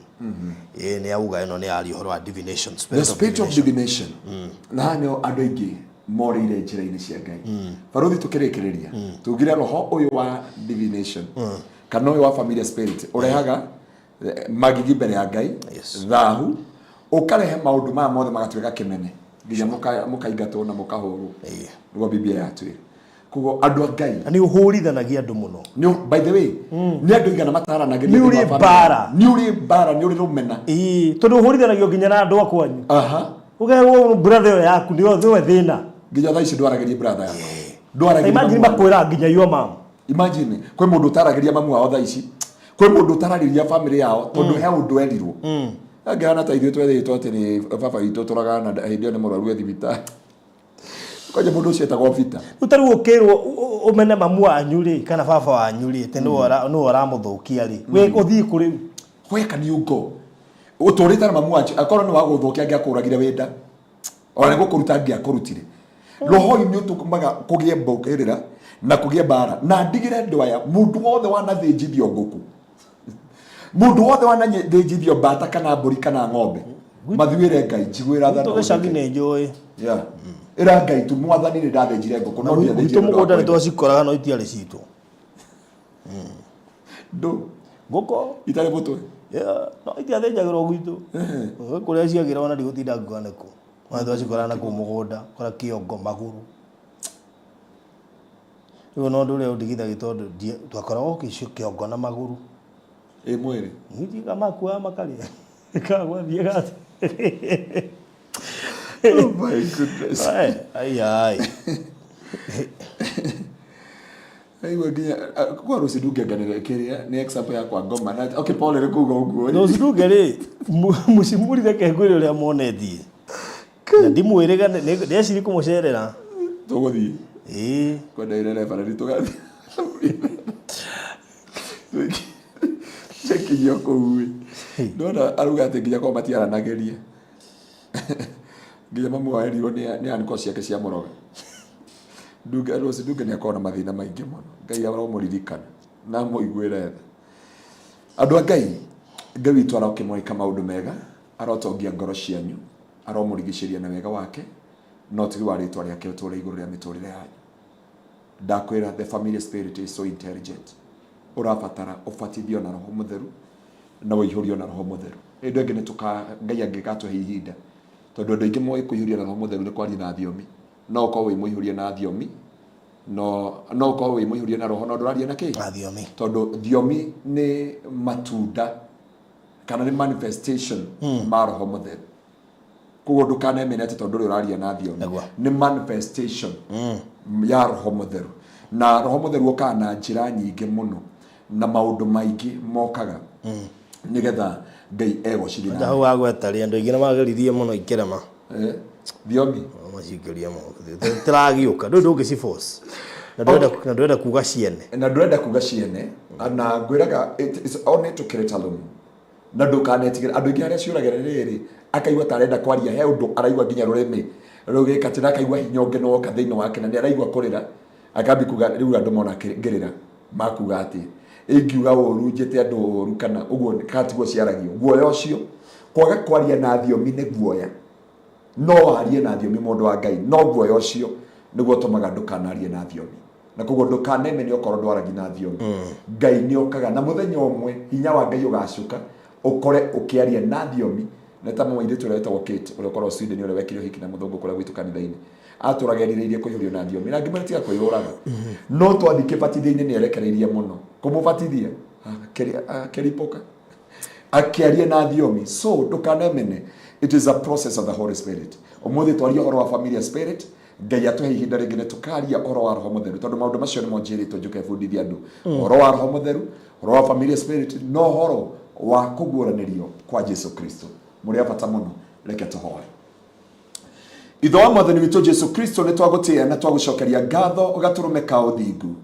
Ĩĩ, nĩ auga ĩno nĩ aria ũhoro wa divination, The spirit of spirit of divination. Divination. Na haha nĩho andũ aingĩ morĩire njĩra-inĩ cia Ngai. Barũthi, tũkĩrĩkĩrĩria, tugire roho ũyũ wa divination kana ũyũ wa familiar spirit ũrehaga magigi mbere ya Ngai, thahu, ũkarehe maũndũ maya mothe magatuĩka kĩmene, nginya mũkaingatwo na mũkahũrwo, nĩguo Biblia yatwĩra. Koguo andũ a Ngai, Na nĩ ũhũrithanagia andũ mũno. By the way, nĩ andũ igana mataranagĩria Nĩ ũrĩ thĩinĩ wa family. mbara. Nĩ ũrĩ mbara, nĩ ũrĩ rũmena. Ĩĩ, tondũ ũhũrithanagio nginya na andũ a kwanyu. Ũkerwo brother ĩyo yaku nĩyo nĩwe thĩna. Nginya thaa ici ndwaragĩrie brother yaku, ndwaragĩrie Imagine mamu waku. makwĩraga nginya your mom. Imagine kwĩ mũndũ ũtaragĩria mamu wao thaa ici, kwĩ mũndũ ũtararĩria family yao tondũ he ũndũ erirwo. Angĩhana ta ithuĩ twerĩtwo atĩ nĩ baba witũ tũraga na hĩndĩ ĩyo nĩ mũrwaru e thibitarĩ. Kwanja mũndũ ũcio etagwo Peter. Rĩu ta rĩu ũkĩrwo ũmene mamu wanyu rĩ kana baba wanyu rĩ atĩ nĩwe nĩwe ũramũthũkia rĩ wĩ ũthiĩ kũ rĩu? Where can you go? Ũtũrĩte na mamu wanyu akorwo nĩ wagũthũkia angĩakũragire wĩ nda. Ona nĩ gũkũruta angĩakũrutire. Roho ũyũ nĩ ũtũmaga kũgĩe mbũkĩrĩra na kũgĩe mbara. Na ndigĩre andũ aya, mũndũ wothe wanathĩnjithio ngũkũ, mũndũ wothe wanathĩnjithio mbata kana mbũri kana ng'ombe, mathuĩre Ngai, njiguĩra tha na Gwitũ gĩcagi ũndeke. nĩ njũĩ. Yeah. Ĩra Ngai tu, Mwathani nĩ ndathĩnjire ngũkũ no ndiathĩnjire Gwitũ nĩ ũndũ wa mũgũnda nĩ kwenda. twacikoraga no itiarĩ citũ. Ndũ Ngũkũ itarĩ mũtwe. Yeah, no itiathĩnjagĩrwo gwitũ. Gwĩ kũrĩa ciagĩrwo na ndigũtinda ngiuga nĩkũ. No twacikoraga na kũu mũgũnda, kora kĩongo, magũrũ. Rĩu no ũndũ ũrĩa ũndigithagia tondũ twakoragwo kĩongo na magũrũ. Ĩ mwĩrĩ. Ningĩ makuaga makarĩa. Kagwathiaga atĩa? Oh my goodness. Ai, ai, ai. Aigua nginya kwa Rose ndungenganĩre kĩrĩa nĩ example ya kwa ngoma na okay Paul rĩ kuga ũguo. Rose Ndunge rĩ, mũcimũrire reke ngwĩre ũrĩa monetie. Na ndimwĩrĩga ndeciri kũmũcerera. Tũgũthiĩ. Ĩĩ. Kwenda ire referee tũgathiĩ. Cekinyio kũu ĩ. Ndona arauga atĩ nginya korwo matiaranagĩria. Nginya mamu wao erirwo nĩ anko ciake cia mũroga. Ndunge Rose Ndunge nĩ akoragwo na mathĩna maingĩ mũno. Ngai aromũririkana na amũiguĩre tha. Andũ a Ngai, Ngai witũ arokĩmwĩka maũndũ mega, arotongia ngoro cianyu, aromũrigicĩria na wega wake, na ũtugi wa rĩtwa rĩake ũtũũre igũrũ rĩa mĩtũrĩre yanyu. Ndakwĩra the family spirit is so intelligent. Ũrabatara ũbatithio na Roho Mũtheru na ũihũrio na Roho Mũtheru. Hĩndĩ ĩngĩ nĩ tũka Ngai angĩgatũhe ihinda, tondũ andũ aingĩ moĩ kũihũrio na Roho Mũtheru nĩ kwaria na thiomi. No ũkorwo wĩ mũihũrie na thiomi, no no ũkorwo wĩ mũihũrie na Roho no ndũraria na kĩ? Na thiomi. Tondũ thiomi nĩ matunda kana nĩ manifestation ma Roho Mũtheru. Koguo ndũkanemene atĩ tondũ ũrĩa ũraria na thiomi Nĩguo. nĩ manifestation ya Roho Mũtheru. Na Roho Mũtheru okaga na njĩra nyingĩ mũno na maũndũ maingĩ mokaga nĩgetha Ngai egocithie na Hau wagweta rĩ andũ aingĩ nĩ mageririe mũno ikĩrema. Thiomi. Maciingĩria moko. Tĩragĩũka ndũĩ ndũngĩci force. Na ndũrenda na ndũrenda kuga ciene. Na ndũrenda kuga ciene na ngwĩraga it's only to create a room. Na ndũkanetigĩre andũ aingĩ harĩa ciũragĩra nĩ rĩrĩ akaigua ta arenda kwaria he ũndũ araigua nginya rũrĩmĩ rũgĩka atĩ na akaigua hinya ũngĩ nĩ woka thĩinĩ wake na nĩ araigua kũrĩra akambi kuga rĩu andũ mona ngĩrĩra makuga atĩ ingiuga ũru njĩte andũ ũru kana ũguo kana tiguo ciaragio. Guoya ũcio kwaga kwaria na thiomi nĩ guoya. No warie na thiomi mũndũ wa Ngai, no guoya ũcio nĩguo ũtũmaga ndũkanarie na thiomi. Na koguo ndũkanemene okorwo ndwaragia na thiomi. Ngai nĩ okaga na mũthenya ũmwe hinya wa Ngai ũgacuka ũkore ũkĩaria na thiomi. Nĩ ta mũirĩtu ũrĩa wĩtagwo Kate ũrĩa ũkoragwo Sweden ũrĩa wekire ũhiki na mũthũngũ kũrĩa gwitũ kanitha-inĩ. Atũraga erirĩirie kũihũrio na thiomi na ngĩmwĩra tiga kwĩyũraga. No twathiĩ kĩbatithio-inĩ nĩ erekereirie mũno. Kũmũbatithia akĩripũka akĩaria na thiomi. So ndũkanemene, it is a process of the Holy Spirit. Ũmũthĩ twaria ũhoro wa familiar spirit, Ngai atũhe ihinda rĩngĩ nĩ tũkaria ũhoro wa Roho Mũtheru tondũ maũndũ macio nĩmo njĩrĩtwo njũke bundithie andũ. Ũhoro wa Roho Mũtheru, ũhoro wa familiar spirit na ũhoro wa kũguũranĩrio kwa Jesu Kristo. Mũrĩ a bata mũno, reke tũhoe. Ithe wa Mwathani witũ Jesu Kristo, nĩ twagũtĩĩa na twagũcokeria ngatho gatũrũme ka ũthingu.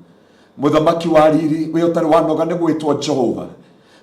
Mũthamaki wa riri, we ũtarĩ wanoga nĩ gwĩtwo Jehova.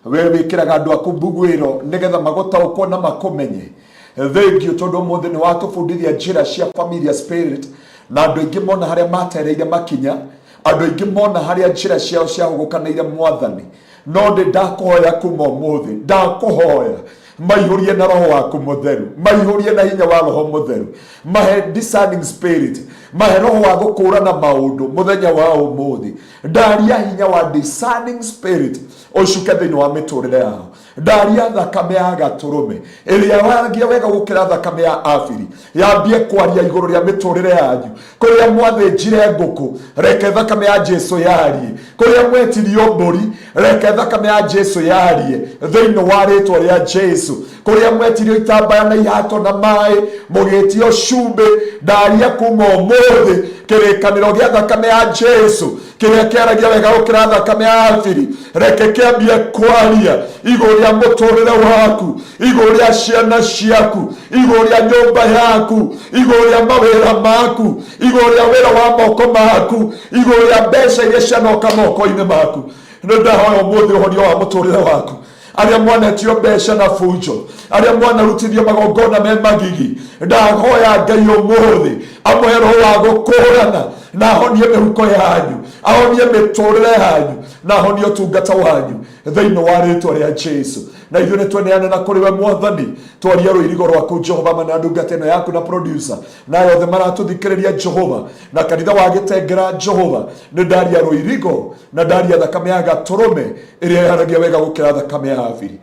We wĩkĩraga andũ aku mbuguĩro nĩgetha magũtaũkwo na makũmenye. Thengiũ tondũ ũmũthĩ nĩ watũbundithia njĩra cia familiar spirit, na andũ aingĩ mona harĩa matereire makinya, andũ aingĩ mona harĩa njĩra ciao ciahũgũkanĩire Mwathani. No ndĩ ndakũhoya kuma ũmũthĩ, ndakũhoya maihũrie na Roho waku Mũtheru, maihũrie na hinya wa Roho Mũtheru, mahe discerning spirit, mahe roho wa gũkũrana maũndũ mũthenya wa ũmũthĩ. Ndaria hinya wa discerning spirit ũcuke thĩinĩ wa mĩtũrĩre yao. Ndaria thakame ya gatũrũme ĩrĩa waragia wega gũkĩra thakame ya Abili, yambie kwaria igũrũ rĩa mĩtũrĩre yanyu. Kũrĩa mwathĩnjire ngũkũ, reke thakame ya Jesu yarie. Kũrĩa mwetirio mbũri, reke thakame ya Jesu yarie thĩinĩ wa rĩtwa rĩa Jesu. Kũrĩa mwetirio itambaya na ihato na maĩ, mũgĩtio cumbĩ, ndaria kuma ũmũthĩ kĩrĩkanĩro gĩa thakame ya Jesu Kĩrĩa kĩaragia wega gũkĩra thakame ya Habili, reke kĩambie kwaria igũrũ rĩa mũtũrĩre waku, igũrũ rĩa ciana ciaku, igũrũ rĩa nyũmba yaku, igũrũ rĩa mawĩra maku, igũrũ rĩa wĩra wa moko maku, igũrũ rĩa mbeca iria cianoka moko-inĩ maku. Nĩ ndahoya ũmũthĩ ũhonia wa mũtũrĩre waku. Arĩa mwanetio mbeca na bunjo, arĩa mwanarutithio magongona me magigi, ndahoya Ngai ũmũthĩ amũhe roho wa gũkũrana na ahonie mĩhuko yanyu, ahonie mĩtũrĩre yanyu na ahonie ũtungata wanyu thĩinĩ wa rĩtwa rĩa Jesu. Na ithuĩ nĩ tweneana na kũrĩ we Mwathani, twaria rũirigo rwaku Jehova, mana ndungata ĩno yaku na producer na aya othe maratũthikĩrĩria Jehova, na kanitha wa Gĩtengera Jehova, nĩ ndaria rũirigo na ndaria thakame ya gatũrũme ĩrĩa yaragia wega gũkĩra thakame ya Habili.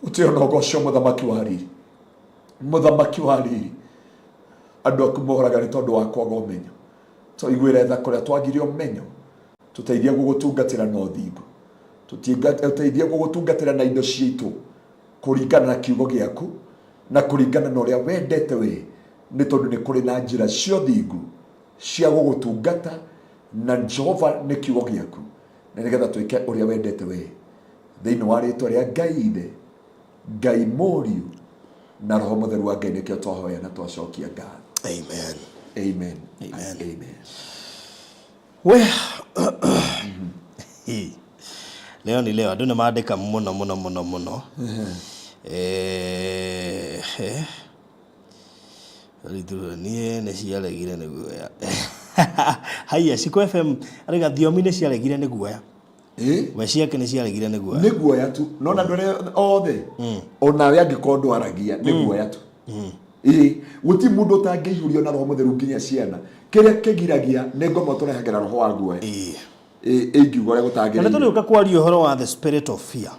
Ũtĩo na ũgoco mũthamaki wa riri, mũthamaki wa riri. Andũ aku moraga nĩ tondũ wa kwaga ũmenyo. Tũiguĩre tha kũrĩa twagire ũmenyo, tũteithie gũgũtungatĩra na ũthingu, tũteithie gũgũtungatĩra na indo citũ kũringana na kiugo gĩaku na kũringana na ũrĩa wendete we, nĩ tondũ nĩ kũrĩ na njĩra cia ũthingu cia gũgũtungata, na Jehova nĩ kiugo gĩaku, na nĩgetha twĩke ũrĩa wendete we, thĩinĩ wa rĩtwa rĩa Ngai Ithe, Ngai Mũriũ na Roho Mũtheru wa Ngai, nĩkĩo twahoya na twacokia ngatho. Amen. Amen. Amen. Amen. We leo ni leo andũ nĩ mandĩka mũno mũno mũno mũno. Eh, eh. Rĩu niĩ nĩ ciaregire nĩ guoya. Haiya, Shiko FM arauga thiomi nĩ ciaregire nĩ guoya. We ciake nĩ ciaregire nĩ guoya. Nĩ guoya tu. Nona andũ arĩa othe, onawe angĩkorwo ndwaragia, nĩ guoya tu. Ĩĩ, gũtirĩ mũndũ ũtangĩihũrio na Roho Mũtheru nginya ciana. Kĩrĩa kĩgiragia nĩ ngoma tũrehagĩra roho wa guoya. Ĩĩ, ingiuga ũrĩa Na nĩ gũtagĩrĩire. tũrĩũka kwaria ũhoro wa the spirit of fear.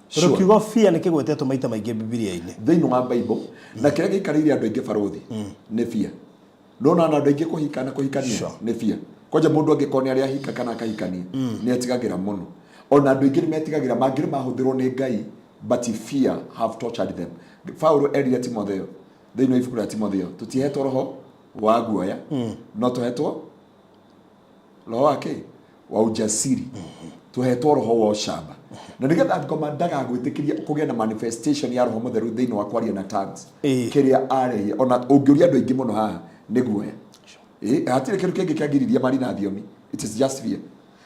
Tondũ kiugo fear nĩ kĩgwetetwo maita maingĩ Bibilia-inĩ. Thĩinĩ wa Bible, na kĩrĩa gĩikarĩire andũ aingĩ barũthi nĩ fear. Ndona ona andũ aingĩ kũhika na kũhikania nĩ fear. Kwanja mũndũ angĩkorwo nĩ arĩa ahika kana akahikania, nĩ etigagĩra mũno. Ona andũ aingĩ nĩ metigagĩra, mangĩrĩ mahũthĩrwo nĩ Ngai, but fear have tortured them. Paulo erire Timotheo thĩinĩ wa ibuku rĩa Timotheo, tũtihetwo roho wa guoya, no tũhetwo roho wa kĩ? Wa ujasiri. Tũhetwo roho wa ũcamba, na nĩgetha ngoma ndagagwĩtĩkĩria kũgĩa na manifestation ya Roho Mũtheru thĩinĩ wa kwaria na tongues. Kĩrĩa arehia, ona ũngĩũria andũ aingĩ mũno haha, nĩ guoya. Hatirĩ kĩndũ kĩngĩ kĩangiriria mari na thiomi, it is just fear.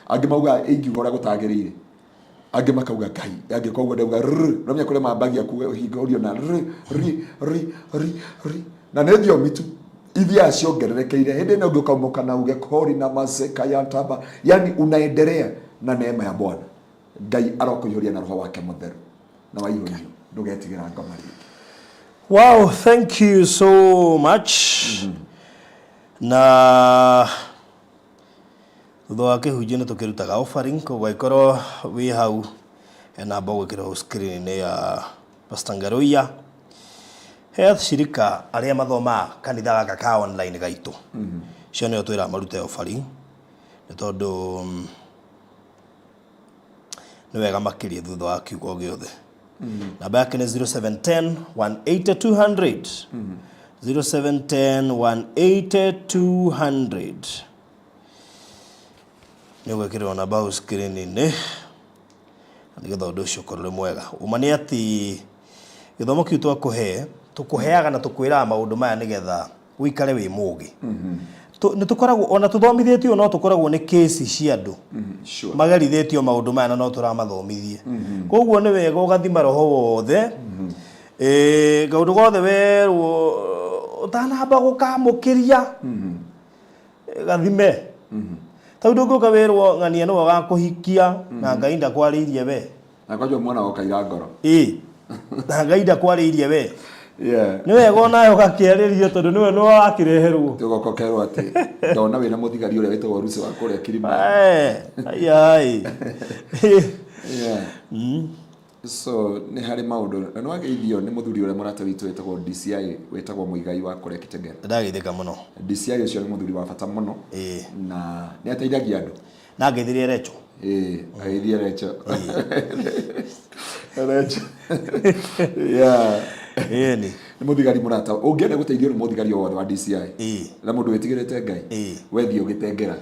Angĩ mauga ingiuga ũrĩa gũtagĩrĩire, angĩ makauga Ngai angĩkorwo ũguo ndauga rr, ũramenya kũrĩa mambagia kuhingũrio na rr, ri, ri, ri, ri, na nĩ thiomi tu ithiaga ciongererekeire. Hĩndĩ ĩno ũngĩ ũkaumũka na uge kori na maseka ya taba, yani unaendelea na neema ya Bwana. Ngai arokũihũria na roho wake mũtheru, na waihũrio ndũgetigĩra ngoma rĩngĩ. Wow, thank you so much. Na thutha wa kĩhunjio nĩ tũkĩrutaga offering, koguo angĩkorwo wĩ hau he namba ũgwĩkĩra hau screen-inĩ ya Pastor Ngaruiya. He ashirika arĩa mathomaga kanitha gaka ka online gaitũ, cio nĩo twĩraga marute offering, nĩ tondũ nĩ wega makĩria thutha wa kiugo gĩothe. Namba yake nĩ 0710 180 200. 0710 180 200. Nĩ ũgwĩkĩrĩrwo namba hau screen-inĩ nĩgetha ũndũ ũcio ũkorwo ũrĩ mwega. Ũma nĩ atĩ gĩthomo kĩu twakũhe, tũkũheaga na tũkwĩraga maũndũ maya nĩgetha ũikare wĩ mũgĩ. Nĩ tũkoragwo ona tũthomithĩtio, no tũkoragwo nĩ kĩci cia andũ magerithĩtio maũndũ maya na no tũramathomithie. Koguo nĩ wega ũgathima roho wothe, kaũndũ gothe werwo ũtanamba gũkamũkĩria, gathime. Tondũ ndũngĩũka wĩrwo ng'ania nĩwe ũgakũhikia na Ngai ndakwarĩirie we. Na kwanja mwana wokaira ngoro. Ĩĩ, na Ngai ndakwarĩirie we. Nĩ wega onawe ũgakĩarĩrio tondũ nĩwe nĩwe wakĩreherwo. Tũgoka ũkerwo atĩ ndona wĩna mũthigari ũrĩa wĩtagwo Rusi wa kũrĩa Kilimani. Ai. So nĩ harĩ maũndũ na nĩ wageithio nĩ mũthuri ũrĩa mũrata witũ wĩtagwo DCI, wĩtagwo Mũigai wa kũrĩa Kitengela. Ndageithĩka mũno. DCI ũcio nĩ mũthuri wa bata mũno. Na nĩ ateithagia andũ. Na ngeithirie Recho. Ĩĩ, ageithie Recho. Recho. Yeah. Ĩni. Nĩ mũthigari mũrata. Ũngĩenda gũteithio nĩ mũthigari o wothe wa DCI na mũndũ wĩtigĩrĩte Ngai, wethiĩ ũgĩtengera.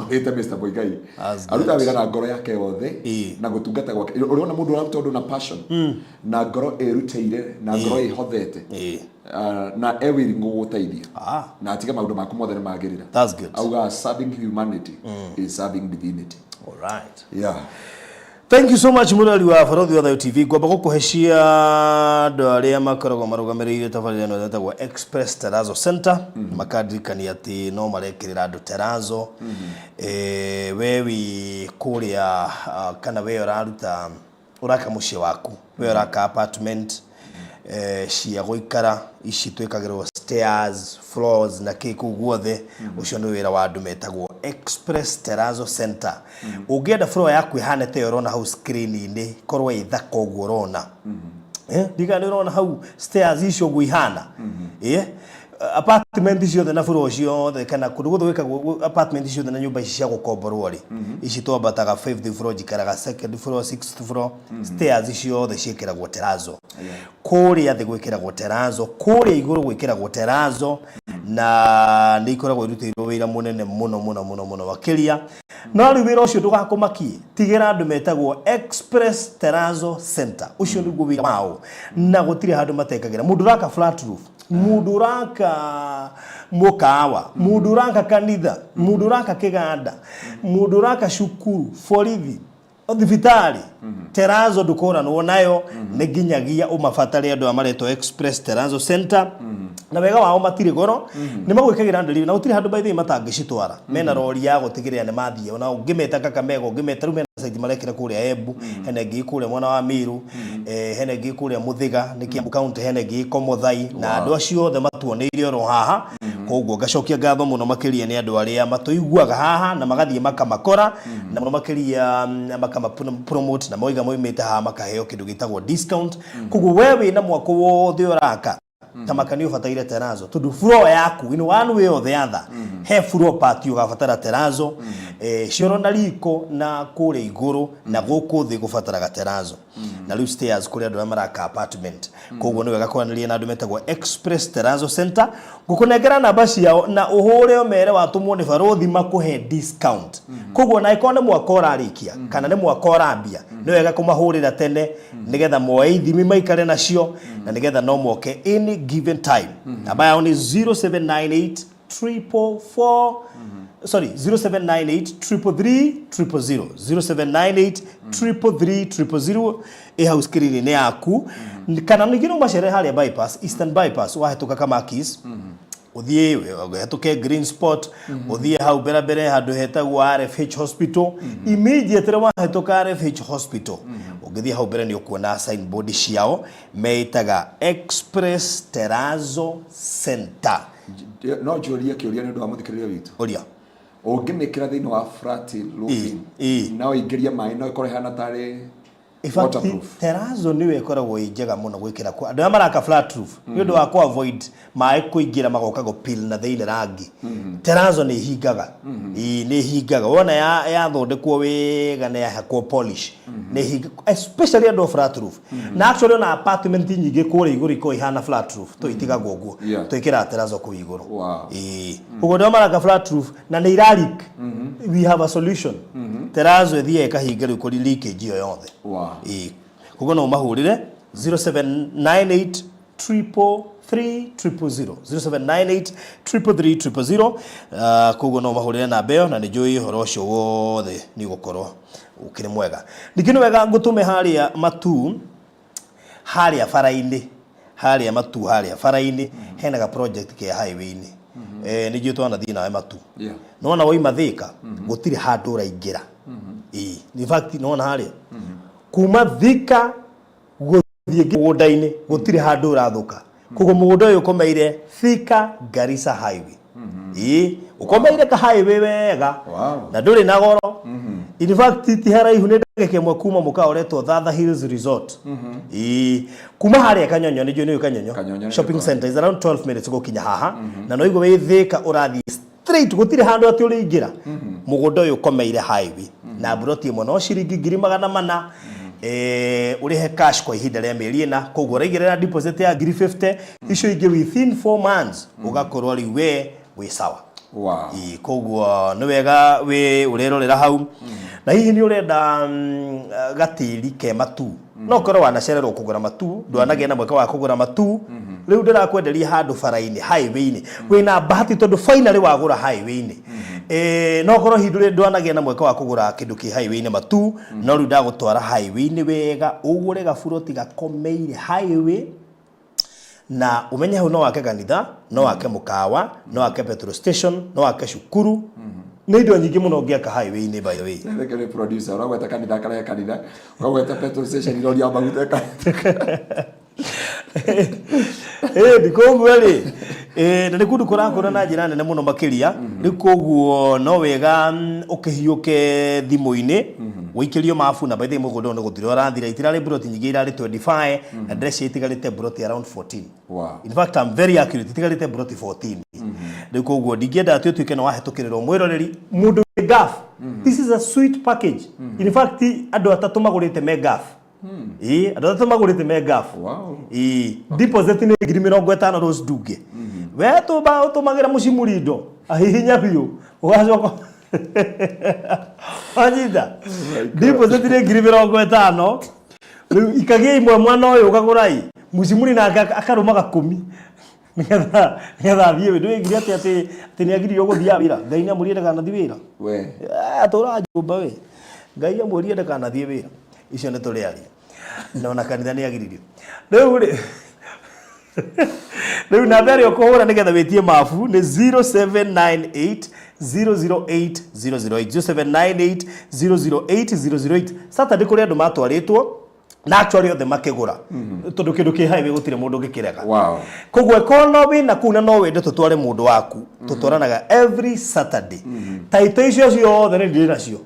Wĩte Mr. Muigai. That's good. Arutaga wĩra na ngoro yake yothe na gũtungata gwake. Ũrona mũndũ ũraruta ũndũ na passion na ngoro ĩrutĩire na ngoro ĩhothete. Na e willing gũgũteithia na atige maũndũ maku mothe nĩ magĩrĩra. That's good. Augaga serving humanity is serving divinity. All right. Yeah. Thank you so much mũrori wa Barothi wa Thayo TV. Ngwamba gũkũhe cia andũ arĩa makoragwo marũgamĩrĩire tabarĩra ĩno ĩtagwo Express Terrazzo Center. Makandirikania atĩ no marekĩrĩra andũ terrazzo. We wĩ kũrĩa kana we ũraruta ũraka mũciĩ waku, we ũraka apartment cia gũikara ici twĩkagĩrwo stairs, floors na kĩ kũu guothe. Ũcio nĩ wĩra wa andũ metagwo Express Terrazzo Center. Ũngĩenda floor yaku ĩhane ta ĩyo ũrona hau screen-inĩ, korwo ĩ thaka ũguo ũrona. Ndigana nĩ ũrona hau stairs icio ũguo ihana. Apartment ciothe na floor ciothe kana kũndũ guothe gwĩkagwo apartment ciothe na nyũmba ici cia gũkomborwo rĩ, ici twambataga fifth floor, njikaraga second floor, sixth floor, stairs ciothe ciĩkĩragwo terrazzo. Kũrĩa thĩ gwĩkĩragwo terrazzo, kũrĩa igũrũ gwĩkĩragwo terrazzo, na nĩ ikoragwo irutĩirwo wĩra mũnene mũno mũno mũno mũno makĩria. No rĩu wĩra ũcio ndũgakũmakie, tigĩra andũ metagwo Express Terrazzo Center. Ũcio nĩguo wĩra wao, na gũtirĩ handũ matekagĩra. Mũndũ ũraka flat roof, mũndũ ũraka mũkawa, mũndũ ũraka kanitha, mũndũ ũraka kĩganda, mũndũ ũraka cukuru, borithi, thibitarĩ, terrazzo ndũkũranwo nayo. Nĩ nginyagia ũmabatare andũ aya maretwo Express Terrazzo Center. Na wega wao matirĩ goro, nĩ magwĩkagĩra ndĩri na gũtirĩ handũ by the way matangĩcitwara. Mena rori ya gũtigĩrĩra nĩ mathiĩ. Ona ũngĩmeta Kakamega, ũngĩmeta rĩu mena site marekĩra kũrĩa Embu, hena ĩngĩ kũrĩa mwena wa Meru, hena ĩngĩ kũrĩa Mũthĩga nĩ Kiambu County, hena ĩngĩ Komothai, na andũ acio othe matuoneire oro haha. Koguo ngacokia ngatho mũno makĩria nĩ andũ arĩa matũiguaga haha na magathiĩ makamakora, na mũno makĩria makama promote, na moiga moimĩte haha makaheo kĩndũ gĩtagwo discount. Koguo we wĩna mwako wothe ũraka, ta maka nĩ ũbataire terrazzo, tondũ floor yaku in one way or the other he floor part ũgabatara terrazzo, cioro na riko na kũrĩa igũrũ na gũkũ thĩ gũbataraga terrazzo, na rĩu stairs kũrĩ andũ arĩa maraka apartment. Koguo nĩ wega kwaranĩria na andũ metagwo Express Terrazzo Center. Ngũkũnengera namba ciao na ũhũre ũmere watũmwo nĩ Barũthi makũhe discount. Koguo na ĩkorwo nĩ mwaka ũrarĩkia kana nĩ mwaka ũrambia, nĩ wega kũmahũrĩra tene nĩgetha moe ithimi maikare nacio na nĩgetha no moke any given time. Namba yao nĩ 0798 444, sorry, 0798 333 000, 0798 333 000 ĩ hau screen-inĩ yaku. Kana ningĩ no macere harĩa bypass, Eastern Bypass, wahĩtũka Kamakis, ũthiĩ ũhĩtũke Green Spot, ũthiĩ hau mbere mbere handũ hetagwo RFH Hospital. Immediately wahĩtũka RFH Hospital, ũngĩthiĩ hau mbere nĩ ũkuona signboard ciao meĩtaga Express Terrazzo Center. No njũrie kĩũria nĩ ũndũ wa mũthikĩrĩria witũ? Ũria. Ũngĩmĩkĩra thĩinĩ wa flat roofing, no ĩingĩrie maĩ, no ĩkorwo ĩhana tarĩ In fact, waterproof? Terrazzo nĩyo ĩkoragwo ĩ njega mũno gwĩkĩra kwa andũ arĩa maraka flat roof, nĩ ũndũ wa kũ avoid maĩ kũingĩra magoka gũ peel na thĩinĩ rangi. Terrazzo nĩ ihingaga. Ĩĩ, nĩ ihingaga. Wona yathondekwo wega na yahakwo polish, nĩ ihingaga, especially andũ a flat roof. Na actually ona apartment nyingĩ kũrĩa igũrũ ikoragwo ihana flat roof, tũitigagwo ũguo. Twĩkĩraga terrazzo kũu igũrũ. Ĩĩ. Ũguo andũ arĩa maraka flat roof na nĩ ira leak, we have a solution. Terrazzo ĩthiaga ĩkahinga rĩu kũri leakage ĩyo yothe. Ĩĩ. Koguo no ũmahũrĩre 0798 333 000, 0798 333 000. Koguo no ũmahũrĩre namba ĩyo na nĩ njũĩ ũhoro ũcio wothe nĩ ũgũkorwo ũkĩrĩ mwega. Ningĩ nĩ wega ngũtũme harĩa Matuu, harĩa bara-inĩ, harĩa Matuu harĩa bara-inĩ hena ga project ke highway-inĩ. Nĩ njũĩ twanathiĩ nawe Matuu. Nĩwona wauma Thika gũtirĩ handũ ũraingĩra. Ĩĩ, in fact nĩwona harĩa kuma Thika gũthiĩ mũgũnda-inĩ gũtirĩ handũ ũrathũka. Koguo mũgũnda ũyũ ũkomeire Thika Garissa Highway. Ĩĩ, ũkomeire ka highway wega. Na ndũrĩ na goro. In fact ti haraihu, nĩ ndagĩka ĩmwe kuma mũkawa ũretwo Thatha Hills Resort. Ĩĩ, kuma harĩa Kanyonyo, nĩ njũĩ nĩ ũĩ Kanyonyo. Kanyonyo nĩ Shopping njũĩ. center is around 12 minutes gũkinya haha. Na no igua wĩ Thika ũrathiĩ straight, gũtirĩ handũ atĩ ũrĩingĩra. Mũgũnda ũyũ ũkomeire highway na mburoti ĩmwe no ciringi 400,000. Ũrĩhe cash kwa ihinda rĩa mĩeri 4, koguo ũraigĩrĩra deposit ya ngiri 50, icio ingĩ within 4 months ũgakorwo rĩu we wĩ sawa. Ĩĩ, koguo nĩ wega wĩ ũrerorera hau. Na hihi nĩ ũrenda gatĩri ke matu, no ũkorwo wanacererwo kũgũra matu, ndwanagĩa na mweke wa kũgũra matu, rĩu ndĩrakwenderia handũ bara-inĩ, highway-inĩ. Wĩna bahati tondũ finally wagũra highway-inĩ. No ũkorwo hihi ndwanagĩa na mweke wa kũgũra kĩndũ kĩ highway-inĩ matu, no rĩu ndagũtwara highway-inĩ wega, ũgũre gaburoti gakomeire highway, na umenye hau no wake kanitha, no wake mũkawa, no wake petrol station, no wake cukuru. Nĩ indo nyingĩ mũno ũngĩaka highway-inĩ, by the way. Reke nĩ producer ũragweta kanitha akarehe kanitha, ũragweta petrol station irori ya maguta ĩkarehe. Ĩndi koguo rĩ, na nĩ kũndũ kũrakũra na njĩra nene mũno makĩria. Rĩu koguo no wega ũkĩhiũke thimũ-inĩ ũikĩrio mabu. Na by the way, mũgũnda ũyũ nĩ gũthira ũrathira, itirarĩ mburoti nyingĩ, irarĩ 25 na ndĩreciria itigarĩte mburoti around 14. In fact, I'm very accurate, itigarĩte mburoti 14 rĩu. Koguo ndingĩenda atĩ ũtuĩke nĩ wahĩtũkĩrĩrwo, mwĩroreri, mũndũ wĩ Gulf. This is a sweet package. In fact, andũ atatũ magũrĩte me Gulf. Ĩĩ, andũ atatũ magũrĩte me Gulf. Ĩĩ, deposit nĩ 50,000. Rose Ndunge, we tũma ũtũmagĩra mũcimurindo ahihinya biũ ũgacoka wanyita. Deposit nĩ 50,000. Rĩu ikagia imwe mwana ũyũ ũkagũra ĩ mũcimuri nake akarũma gakũmi nĩgetha athiĩ. Ndwĩgire atĩ nĩ agiririo gũthiaga wĩra? Ngai nĩ amũrie ndakanathiĩ wĩra. We. Atũraga nyũmba we. Ngai amwĩrire ndakanathiĩ wĩra. Icio nĩ tũrĩaria. Na ona kanitha nĩ agiririo. Rĩu rĩ, rĩu namba ĩrĩa ũkũhũra nĩgetha wĩtie mabu nĩ 0798 008 008, 0798 008 008. Saturday kũrĩ andũ matwarĩtwo na actually othe makĩgũra, tondũ kĩndũ kĩ highway gũtirĩ mũndũ ũngĩkĩrega. Koguo ĩkorwo no wĩna kũu na no wende tũtware mũndũ waku, tũtwaranaga every Saturday. Taito icio ciothe nĩ ndĩrĩ nacio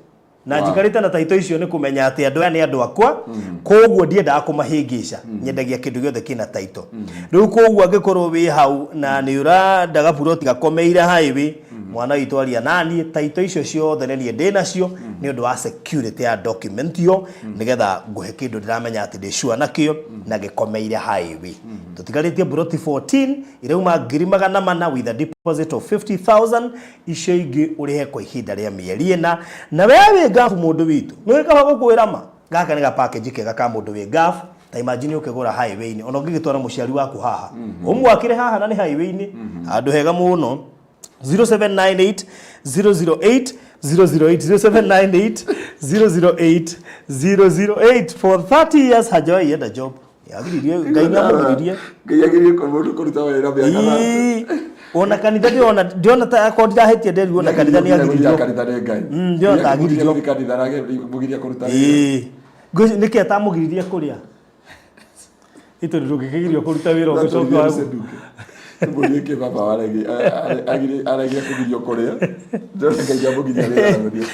na njikarĩte na taito icio nĩ kũmenya atĩ andũ aya nĩ andũ akwa, koguo ndiendaga kũmahĩngĩca. Nyendagia kĩndũ gĩothe kĩna taito. Rĩu koguo angĩkorwo wĩ hau na nĩ ũrenda gaburoti gakomeire highway, mwana witũ aria naniĩ. Taito icio ciothe nĩ niĩ ndĩ nacio nĩ ũndũ wa security ya document ĩyo, nĩgetha ngũhe kĩndũ ndĩramenya atĩ ndĩ sure nakĩo na gĩkomeire highway. Tũtigarĩtie buroti 14, irauma 400,000 with a deposit of 50,000, icio ingĩ ũrĩhe kwa ihinda rĩa mĩeri 4. Na we wĩ Gulf, mũndũ witũ, nĩ kaba gũkwĩra ma gaka nĩ ga package kega ka mũndũ wĩ Gulf. Ta imagine ũkĩgũra highway-inĩ, ona ũngĩgĩtwara mũciari waku haha ũmwakĩre haha na nĩ highway-inĩ, handũ hega mũno. 0798 008 008, 0798 008 008. For 30 years hajawahi enda job. Agiririe, Ngai nĩ amũgiririe. Ngai agiririe mũndũ kũruta wĩra mĩaka Ĩĩ, ona kanitha ndĩrona, ndĩrona ta akorwo ndirahĩtia, nderirwo ona kanitha nĩ agiririo. Kanitha nĩ Ngai. Ndĩrona ta agiririo. Gũthiĩ kanitha na mũgiria kũruta wĩra. Ĩĩ. Nĩkĩ atamũgiririe kũrĩa? Ĩ tondũ ndũngĩkĩgirio kũruta wĩra ũgĩcoka. Mũriĩ kĩ baba aregire kũgirio kũrĩa, ndĩrona Ngai amũgiria wĩra na gũthiĩ.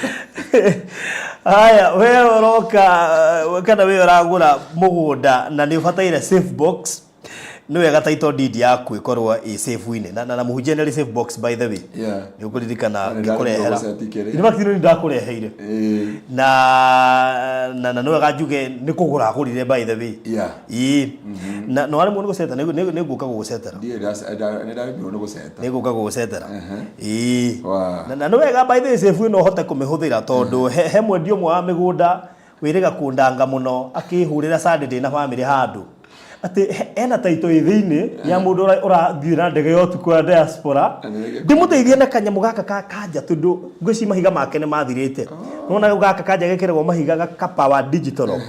Haya, we ũroka kana we ũragũra mũgũnda na nĩ ũbataire safe box, nĩ wega title deed yaku ĩkorwo ĩ safe-inĩ. Na mũhunjia nĩ arĩ safe box, by the way. Nĩ ũkũririkana Na nĩ ngĩkũrehera. ndagũceti kĩrĩ. In fact, nĩ ndakũreheire. Na nĩ wega njuge nĩ kũgũra agũrire, by the way. Ĩĩ, na nĩ waremwo nĩ gũceta, nĩ ngũka gũgũcetera. Ndiĩ nĩ ndaremirwo nĩ gũceta. Nĩ ngũka gũgũcetera, ĩĩ. Na nĩ wega, by the way, safe ĩno ũhote kũmĩhũthĩra, tondũ he mwendia ũmwe wa mĩgũnda wĩrĩga kũndanga mũno akĩhũrĩra Sunday ndĩ na bamĩrĩ handũ atĩ ena taito ĩ thĩinĩ ya mũndũ ũrathiĩ na ndege ya ũtukũ ya diaspora. Ndĩmũteithie na kanyamũ gaka ka kanja, tondũ ngwĩci mahiga make nĩ mathirĩte. Nona gaka kanja gekĩragwo mahiga gaka power digital lock.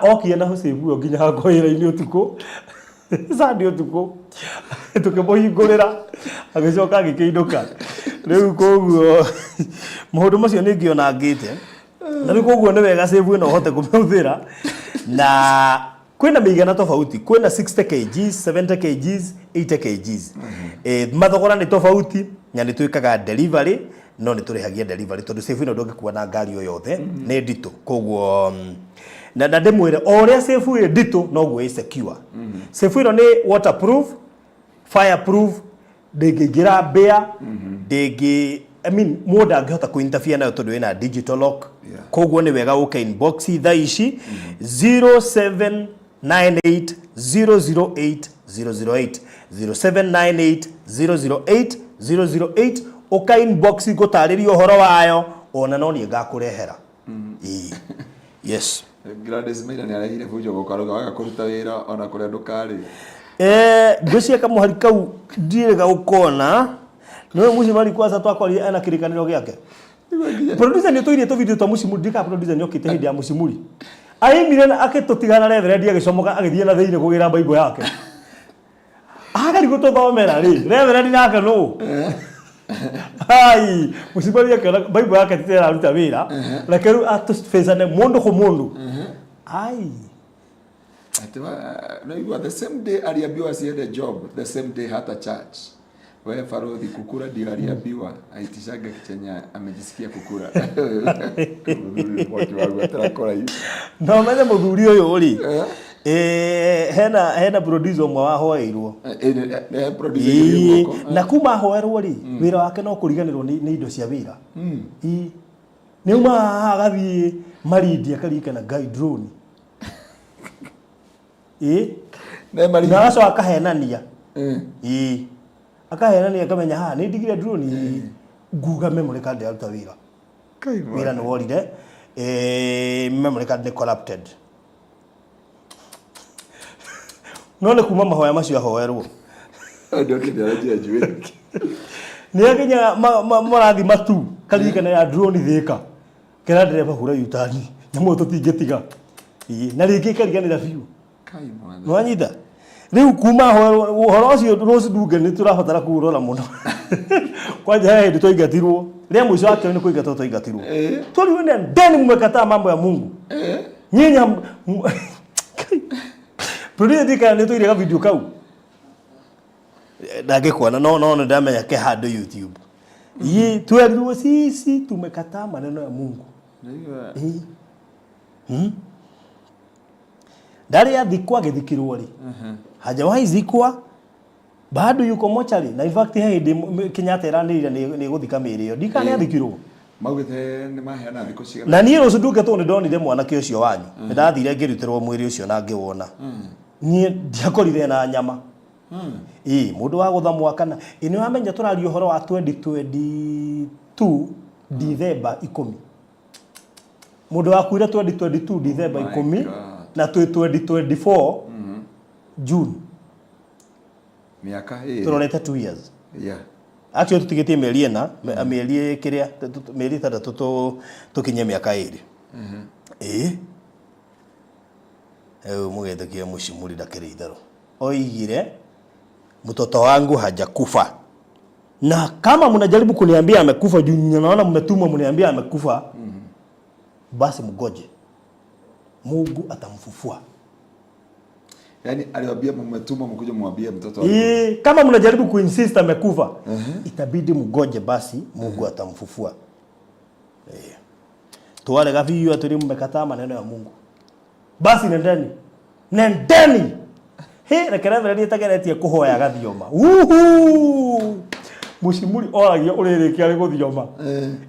Okire na safe ĩyo nginya hakwa wĩra-inĩ ũtukũ, Sunday ũtukũ, tũkĩmũhingũrĩra, agĩcoka agĩkĩinũka. Rĩu koguo maũndũ macio nĩ ngĩona ngĩte na rĩu koguo nĩ wega safe ĩno ũhote kũmĩhũthĩra. Na kwĩna mĩigana tofauti, kwĩna 60 kgs, 70 kgs, 80 kgs. Mathogora nĩ tofauti na nĩ twĩkaga delivery, no nĩ tũrĩhagia delivery tondũ safe ĩno ndũngĩkua na ngari o yothe, nĩ nditũ. Koguo na ndĩmwĩre o ũrĩa safe ĩ nditũ noguo ĩ secure. Safe ĩno nĩ waterproof, fireproof, ndĩngĩingĩra mbĩa, ndĩngĩ I mean, mũndũ angĩhota kũ interfere nayo tondũ ĩna digital lock. Koguo nĩ wega ũke inbox thaa ici 0798 008 008, 0798 008 008. Ũka inbox ngũtarĩria ũhoro wayo, ona no niĩ ngakũrehera. Ĩĩ. Yes. Gladys Maina nĩ arehire bunjo gũkaruga waga kũruta wĩra ona kũrĩa ndũkarĩ. Ngwĩciria kamũhari kau ndirĩga gũkona. Nĩwe mũcimari kwanza twakorire ena kĩrĩkanĩro gĩake. Producer nĩ tũirie tũvideo twa mũcimuri, ndika producer nĩ okĩte hĩndĩ ya mũcimuri. Aimire na akĩtũtigana reverend agĩcomoka agĩthiĩ na thĩinĩ kũgĩra Bible yake. Agari gũtũthomera rĩ, reverend nake nũ? Ai, mũcimuri akĩona Bible yake ti ĩraruta wĩra, reke rĩu atũbĩcane mũndũ kũ mũndũ. Ai. Ati naigua the same day aliambiwa asiende job, the same day hata church. We Farodhi kukura ndio aliambiwa aitishaga chenye amejisikia kukura. Mwaki wangu atarakora hivi. No menye mũthuri ũyũ rĩ, hena producer ũmwe wahoeirwo. Producer. Ĩĩ, na kuma ahoerwo rĩ, wĩra wake no kũriganĩrwo nĩ indo cia wĩra. Ĩĩ. Nĩ auma haha agathiĩ Malindi akaririkana Ngai drone. Ĩĩ. Ne mari. Na agacoka akahenania. Ĩĩ. Akahenania akamenya haha nĩ ndigire drone ĩĩ. Nguga memory card yaruta wĩra. Wĩra nĩ worire. Memory card nĩ corrupted. No nĩ kuma mahoya macio ahoerwo. Ndio kĩndĩ njuĩrĩ. Nĩ akinya marathi matu karirikana ya drone thĩka. Kera ndereba hura yutani. Nyamũ ĩyo tũtingĩtiga. Ĩĩ, na rĩngĩ ĩkariganĩra biũ. Kai mwana. Nĩwanyita? Rĩu kuma ũhoro ũcio Rose Ndunge nĩ tũrabatara kũũrora mũno. Kwanja he hĩndĩ twaingatirwo. Rĩa mũico akĩo nĩ kũingatwo twaingatirwo. Tũriwe nendeni mmekataa mambo ya Mungu. Nyinyi Producer ndikana nĩ tũire video kau. Ndangĩkuona no nĩ ndamenya ke handũ YouTube. Ii twerirwo sisi tumekataa maneno ya Mungu. Naigua. Ĩĩ. Ndarĩ athikwo agĩthikirwo rĩ. Hajawahi zikwa bado yuko mochari na in fact he hĩndĩ Kenyatta ĩranĩrĩire nĩ gũthika mĩĩrĩ ĩyo. Ndikana nĩ athikirwo. Maugĩte nĩ maheana thikũ cigana. Na niĩ rũciũ nduke tondũ nĩ ndonire mwanake ũcio wanyu. Nĩ ndathire ngĩrutĩrwo mwĩrĩ ũcio na ngĩwona. Niĩ ndiakorire na nyama. Ĩĩ, mũndũ wa gũtha mwaka na ĩ nĩ wamenya tũraria ũhoro wa 2022 Dithemba 10. Mũndũ wakuire 2022 Dithemba Oh my 10 God. na twĩ 2024 June. Mĩaka ĩĩrĩ. Tũrorete 2 years. Actually tũtigĩtie mĩeri ĩna, mĩeri kĩrĩa, mĩeri 6 tũkinye mĩaka 2. Ĩĩ. Rĩu mũgĩtĩkie mũcimuri ndakĩrĩ itherũ. Oigire mtoto wangu hajakufa. Na kama mnajaribu kuniambia amekufa juu naona mmetumwa mniambia amekufa, basi mgoje. Mungu atamfufua. Yaani aliwaambia mmetumwa mkuje mwambie mtoto wangu. Ii, kama mnajaribu kuinsist amekufa, itabidi mgoje basi Mungu atamfufua. Tuwale gabiyu aturi mmekataa maneno ya Mungu. Basi nendeni. Nendeni. He, reke reverend ĩtageretie kũhoya gathioma. Uhu! Mũcimuri oragia ũrĩrĩkia arĩ gũthioma.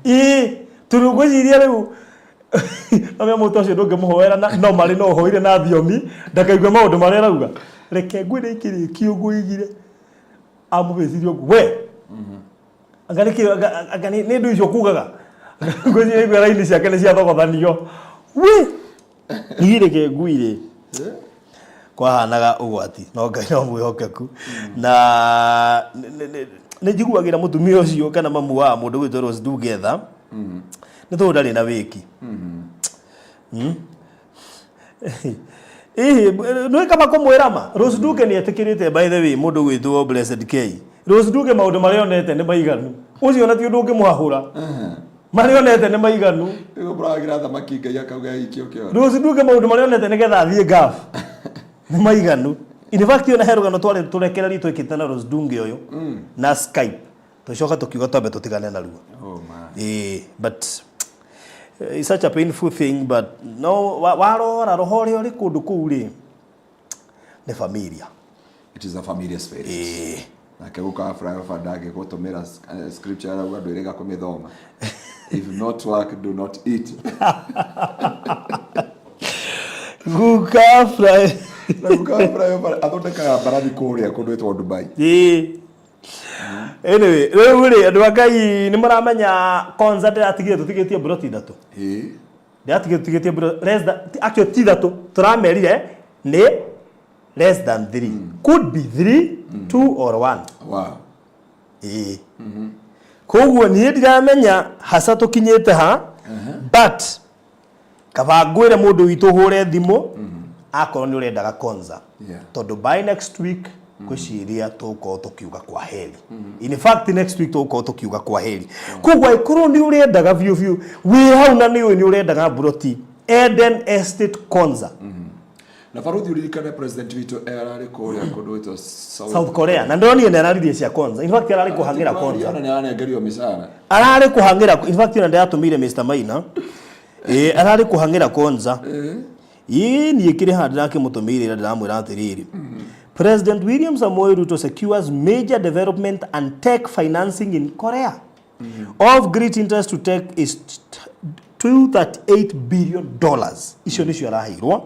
Ĩĩ, tondũ ngwĩciria rĩu amenya mũndũ ũcio ndũngĩmũhoera na no marĩ no ũhoire na thiomi ndakaigue maũndũ marĩa arauga. Reke ngwĩre ikĩrĩkio ngũigire. Amũbĩcirie ũguo we. Anga nĩkĩ anga nĩ ndũ icio kugaga. Ngwĩciria igua raini ciake nĩ ciathogothanio. Wi! Niĩ reke ngwĩre. Kwahanaga ũgwati no Ngai no mwĩhokeku. Na nĩ njiguagĩra mũtumia ũcio kana mamu wa mũndũ gwĩtwo Rose Ndungetha. Nĩ tondũ ndarĩ na wĩki. Ĩhĩ, nĩ kaba kũmwĩra ma. Rose Ndunge nĩ etĩkĩrĩte by the way mũndũ gwĩtwo Blessed K. Rose Ndunge maũndũ marĩa onete nĩ maiganu. Ũcio ona ti ũndũ ũngĩmũhahũra. Marĩa onete nĩ maiganu. Nĩguo mũragĩra thamaki Ngai akauga ikio kĩoro. Rose Ndunge maũndũ marĩa onete nĩgetha athiĩ Gulf nĩ maiganu. In fact ona he rũgano twarĩ tũrekererio twĩkĩte na Rose Ndunge ũyũ na Skype. Tũcoka tũkiuga twambe tũtigane naruo. Oh my. But it's such a painful thing, but no warora roho ũrĩa ũrĩ kũndũ kũu rĩ nĩ familia. It is a familiar spirit. Nake guka wa flyover ndangĩgũtũmĩra scripture arauga ndwĩrĩga kũmĩthoma. If not work, do not eat. Guka fly. Na guka wa flyover athondekaga mbarathi kũrĩa kũndũ gwĩtagwo Dubai. Ĩĩ. Anyway, rĩu rĩ andũ a Ngai nĩ mũramenya Konza ndĩratigire tũtigĩtie mburoti ithatũ. Ĩĩ. Ndĩratigire tũtigĩtie mburoti less than actually ti ithatũ tũramerire nĩ less than 3. Could be 3, 2 or 1. Wow. Ĩĩ. Koguo niĩ ndiramenya haca tũkinyĩte ha but kaba ngwĩre mũndũ witũ ũhũre thimũ akorwo nĩ ũrendaga Konza. Tondũ by next week ngwĩciria tũgũkorwo tũkiuga kwa heri. In fact next week tũgũkorwo tũkiuga kwa heri. Koguo angĩkorwo nĩ ũrendaga biũ biũ wĩ hau na nĩ ũĩ nĩ ũrendaga mburoti Eden Estate Konza. Na baruthi ũririkane president witũ ararĩ kũrĩa kũndũ gwĩtwo South, South Korea na ndĩronire nĩ araririe cia Konza. In fact ararĩ kũhang'ĩra Konza. Ona nĩ aranengerio mĩcara. Ararĩ kũhang'ĩra, in fact ona ndĩratũmĩire Mr Maina. Ĩĩ ararĩ kũhang'ĩra Konza. Ĩĩ niĩ kĩrĩ haha ndĩrakĩmũtũmĩire ira ndĩramwĩra atĩrĩrĩ. President William Samoei Ruto secures major development and tech financing in Korea. Of great interest to tech is $238 billion. Icio nĩcio araheirwo.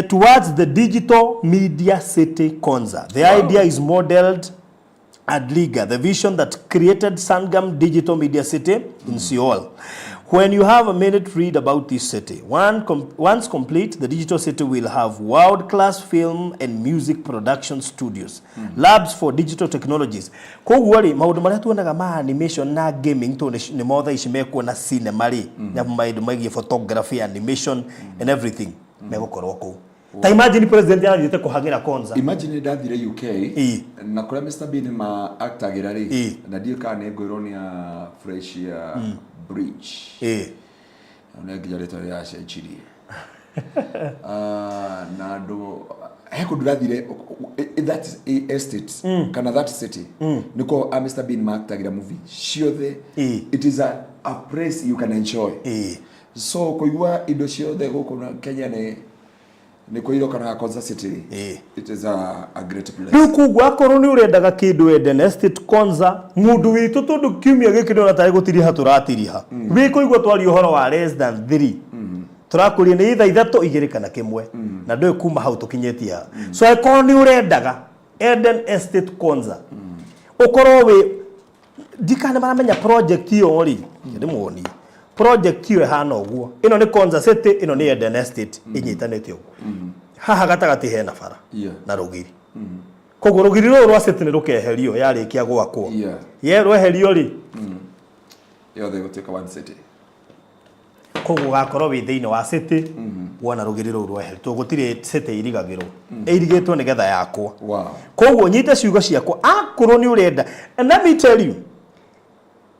Towards the digital media city Konza. The idea is modeled at Liga, the vision that created Sangam Digital Media City in Seoul. When you have a minute, read about this city. Once complete, the digital city will have world-class film and music production studios, labs for digital technologies. Koguo rĩ, maũndũ marĩa tuonaga ma animation na gaming tondũ nĩ mo thaa ici mekuo na cinema rĩ, na maũndũ megiĩ photography, animation and everything megũkorwo kũu. Ta imagine president arathiĩte kũhang'ĩra Konza. Imagine ndathire UK na kũrĩa Mr Bean ma actagĩra rĩ, na ndiũĩ kana nĩ ngwĩrwo nĩ a Freshia Bridge. Nĩ nginya rĩtwa rĩracenjirie. Ah, na andũ he kũndũ ndathire that estate kana that city nĩkuo a Mr Bean ma actagĩra movie ciothe. It is a place you can enjoy. So kũigua indo ciothe gũkũ na Kenya nĩ kũirwo kana Konza City. It is a great place. Rĩu koguo akorwo nĩ ũrendaga kĩndũ Eden Estate Konza mũndũ witũ tondũ kiumia gĩkĩ ndĩrona tarĩ gũtiriha tũratiriha. Wĩ kũigua twaria ũhoro wa less than 3. Tũrakũria nĩ ithaa ithatũ igĩrĩ kana kĩmwe. Na ndũĩ kuma hau tũkinyĩtie ha. So angĩkorwo nĩ ũrendaga Eden Estate Konza ũkorwo wĩ ndikana maramenya project ĩyo rĩ ndĩmuonie project ĩyo ĩhana ũguo. Ĩno nĩ Konza City, ĩno nĩ Eden Estate ĩnyitanĩte ũguo. Haha gatagatĩ hena bara na rũgiri. Koguo rũgiri rũrũ rwa city nĩ rũkeherio yarĩkia gwakwo. Ye rweherio rĩ yothe ĩgũtuĩka one city. Koguo ũgakorwo wĩ thĩinĩ wa city wona rũgiri rũu rweherio tondũ gũtirĩ city ĩirigagĩrwo ĩirigĩtwo nĩgetha yakwo. Koguo nyite ciugo ciakwa akorwo nĩ ũrenda, and let me tell you,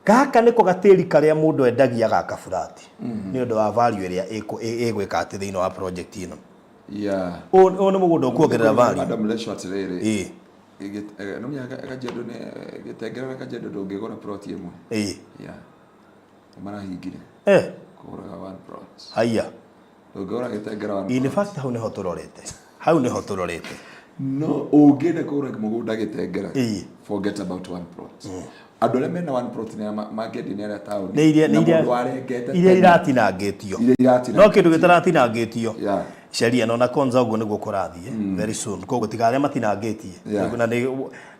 gaka nĩko gatĩri karĩa mũndũ endagia gaka burati nĩ ũndũ wa value ĩrĩa ĩgwĩka atĩ thĩinĩ wa project ĩno. Ũyũ nĩ mũgũnda ũkuongerera value. Madam Lesho atĩrĩrĩ, no mũhaka Kajiado nĩ Gĩtengera na Kajiado ndũngĩgũra plot ĩmwe. Marahingire. Kũgũraga one plot. Haiya. Ndũngĩgũra Gĩtengera one In plot. fact hau nĩho tũrorete. Hau nĩho tũrorete. No ũngĩenda kũgũra mũgũnda Gĩtengera, forget about one plot. Andũ arĩa mena one plot nĩ arĩa mangĩendia nĩ arĩa taũni. Nĩ iria Na nĩ iria mũndũ arengete iria tene. iratinangĩtio. Iria iratinangĩtio. No kĩndũ gĩtaratinangĩtio. Sheria no na Konza ũguo nĩguo kũrathiĩ very soon. Koguo tiga arĩa matinangĩtie. Na nĩ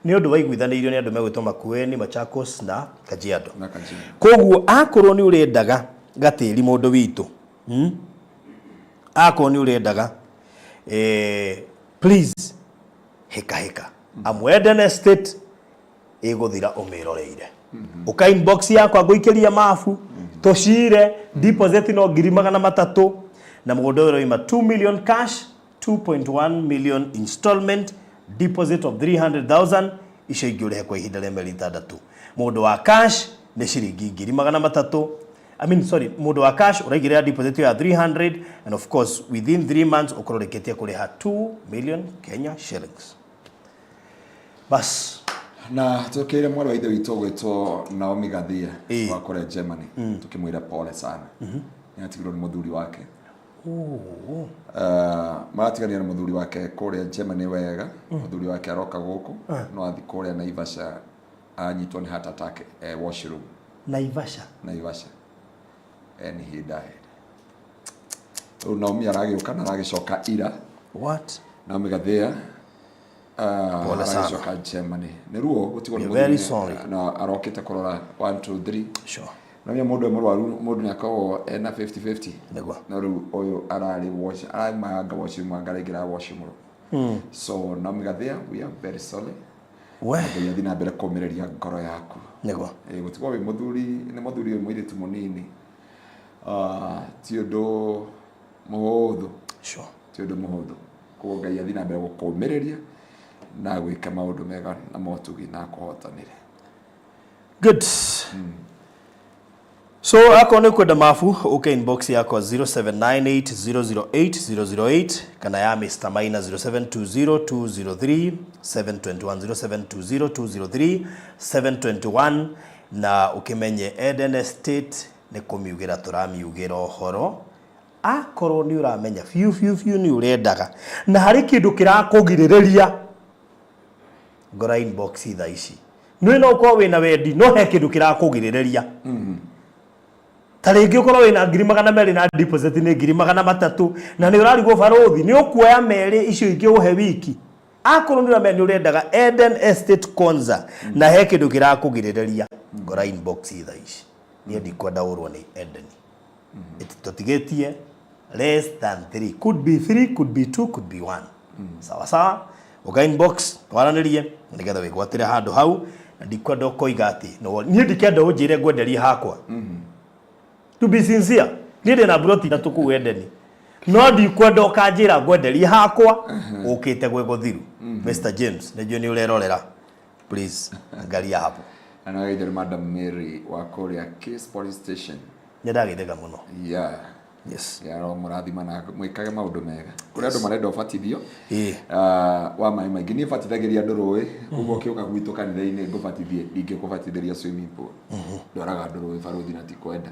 ũndũ waiguithanĩirio nĩ andũ megwĩtwo Makueni, Machakos na Kajiado. Na Kajiado. Koguo akorwo nĩ ũrendaga gatĩri mũndũ witũ, Akorwo nĩ ũrendaga, please hĩka hĩka. Amu Eden Estate ĩgũthira ũmĩroreire. Ũka inbox yakwa ngũikĩrie mabu, tũcire, deposit no 300,000, na mũgũnda ũyũ ũroima 2 million cash, 2.1 million installment, deposit of 300,000, icio ingĩ ũrĩhe kwa ihinda rĩa mĩeri 6. Mũndũ wa cash nĩ ciringi 300,000. I mean, sorry, mũndũ wa cash ũraigĩrĩra deposit ya 300 and of course within 3 months ũkorwo ũrĩkĩtie kũrĩha 2 million Kenya shillings. Bas. Na tũkĩire mwarĩ wa ithe witũ ũgwĩtwo Naomi Gathia wa kũrĩa Germany, tũkĩmwĩra pole sana. Nĩ atigirwo nĩ mũthuri wake. Maratiganire na mũthuri wake kũrĩa Germany wega. Mũthuri wake aroka gũkũ no athi kũrĩa Naivasha anyitwo nĩ heart attack washroom. Naivasha. Naivasha and he died. Rĩu Naomi aragĩũka na aragĩcoka ira. What? Naomi Gathia Pole sana. Aragĩcoka Germany nĩ ruo gũtigwo nĩ We're very mũthuri sorry. Na arokĩte kũrora 1 2 3. Namenya mũndũ e mũrwaru mũndũ nĩ akoragwo ena 50-50. Nĩguo. No rĩu ũyũ ararĩ wash araimanga washroom anga araingĩra washroom. So Naomi Gathia, we are very sorry. We. Ngai athiĩ na mbere kũmĩrĩria ngoro yaku. Nĩguo. Ĩ, gũtigwo wĩ mũthuri nĩ mũthuri wĩ mũirĩtu mũnini. Ah, ti ũndũ mũhũthũ. Ti ũndũ mũhũthũ. Koguo Ngai athiĩ na mbere gũkũmĩrĩria na gwĩka maũndũ mega na motugi na akũhotanĩre. Good. So akorwo nĩ kwenda mabu ũke inbox yakwa 0798008008 kana ya Mr. Maina 0720203721, 0720203721, na ũkĩmenye Eden Estate nĩ kũmiugĩra tũramiugĩra ũhoro. Akorwo nĩ ũramenya biũ biũ biũ nĩ ũrendaga na harĩ kĩndũ kĩrakũgirĩrĩria, ngora inbox thaa ici. Nĩ no ũkorwo wĩna wendi no he kĩndũ kĩrakũgirĩrĩria. Ta rĩngĩ ũkorwo wĩna 200,000 na deposit nĩ 300,000 na nĩ ũrarigwo barũthi nĩ ũkuoya merĩ icio ingĩ ũhe wiki. Akorwo nĩ ũramenya nĩ ũrendaga Eden Estate Konza na he kĩndũ kĩrakũgirĩrĩria, ngora inbox thaa ici. Niĩ ndikwenda ũrwo nĩ Eden. Tũtigĩtie less than 3, could be 3, could be 2, could be 1. Sawa sawa, ũka inbox twaranĩrie nĩgetha wĩgwatĩre handũ hau, na ndikwenda ũkoiga atĩ no niĩ ndikenda ũnjĩre ngwenderie hakwa. To be sincere, niĩ ndĩna mburoti ithatũ kũu Edeni, no ndikwenda ũkanjĩra ngwenderie hakwa ũkĩte gwĩ gũthiru. Mr James, nĩnjũĩ nĩ ũrerorera, please angalia hapo. Na nĩ Madam Mary wa kũrĩa Case Police Station. Nĩ ndagĩtheka mũno. Yes. Ya mũrathima na mwĩkage maũndũ mega. Kũrĩ andũ marenda ũbatithio wa maĩ maingĩ. Niĩ batithagĩria andũ rũĩ, koguo ũkĩũka gwitũ kanitha-inĩ ngũbatithie, ndingĩkũbatithĩria swimming pool. Ndwaraga andũ rũĩ barũthi na tikwenda.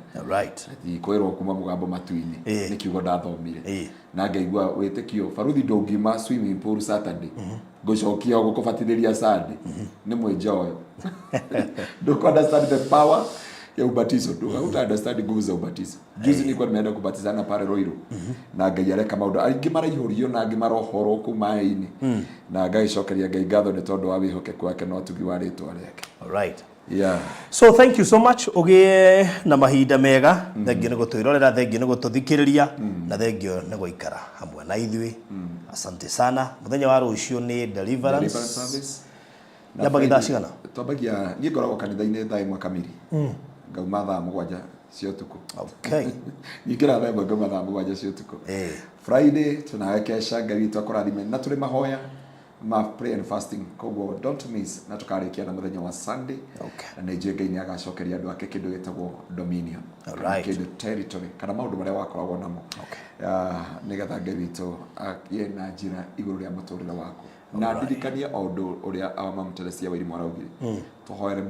Tikwĩrwo kuma mũgambo matu-inĩ. Nĩ kiugo ndathomire. Na ngaigua wĩtĩkio barũthi ndũngiuma swimming pool Saturday. Ngũcokia gũkũbatithĩria Sunday. Nĩ mwĩnjoyo. Ndũkũ understand the power ya ubatizo. Ndũkahuta understand nguvu za ubatizo. Juzi nilikuwa nimeenda kubatizana pale Ruiru. Na Ngai areka maũndũ aingĩ maraihũrio na angĩ marohorwo kũu maĩ-inĩ. Na ngagĩcokeria Ngai ngatho nĩ tondũ wa wĩhokeku wake na ũtugi wa rĩtwa rĩake. All right. So thank you so much. Ũgĩe na mahinda mega. Thengio nĩ gũtwĩrorera, thengio nĩ gũtũthikĩrĩria, na thengio nĩ gũikara hamwe na ithuĩ. Asante sana. Mũthenya wa rũciũ nĩ deliverance. Deliverance service. Yambagia thaa cigana? Twambagia, niĩ ngoragwo kanitha-inĩ thaa 1 kamiri. Ngauma thaa 7 cia ũtukũ. Nyingĩra thaa 1 ngauma thaa 7 cia ũtukũ. Friday tunawe kesha Ngai witũ akũrathime na tũrĩ mahoya ma pray and fasting, koguo don't miss, na tũkarĩkia na mũthenya wa Sunday. Na nĩ njũĩ Ngai nĩ agacokeria andũ ake kĩndũ gĩtagwo dominion. Kana kĩndũ territory kana maũndũ marĩa wakoragwo namo. Nĩgetha Ngai witũ agĩe na njĩra igũrũ rĩa mũtũrĩre waku. Na ndirikanie o ũndũ ũrĩa our mom Teresia Wairimu araugire. Tũhoere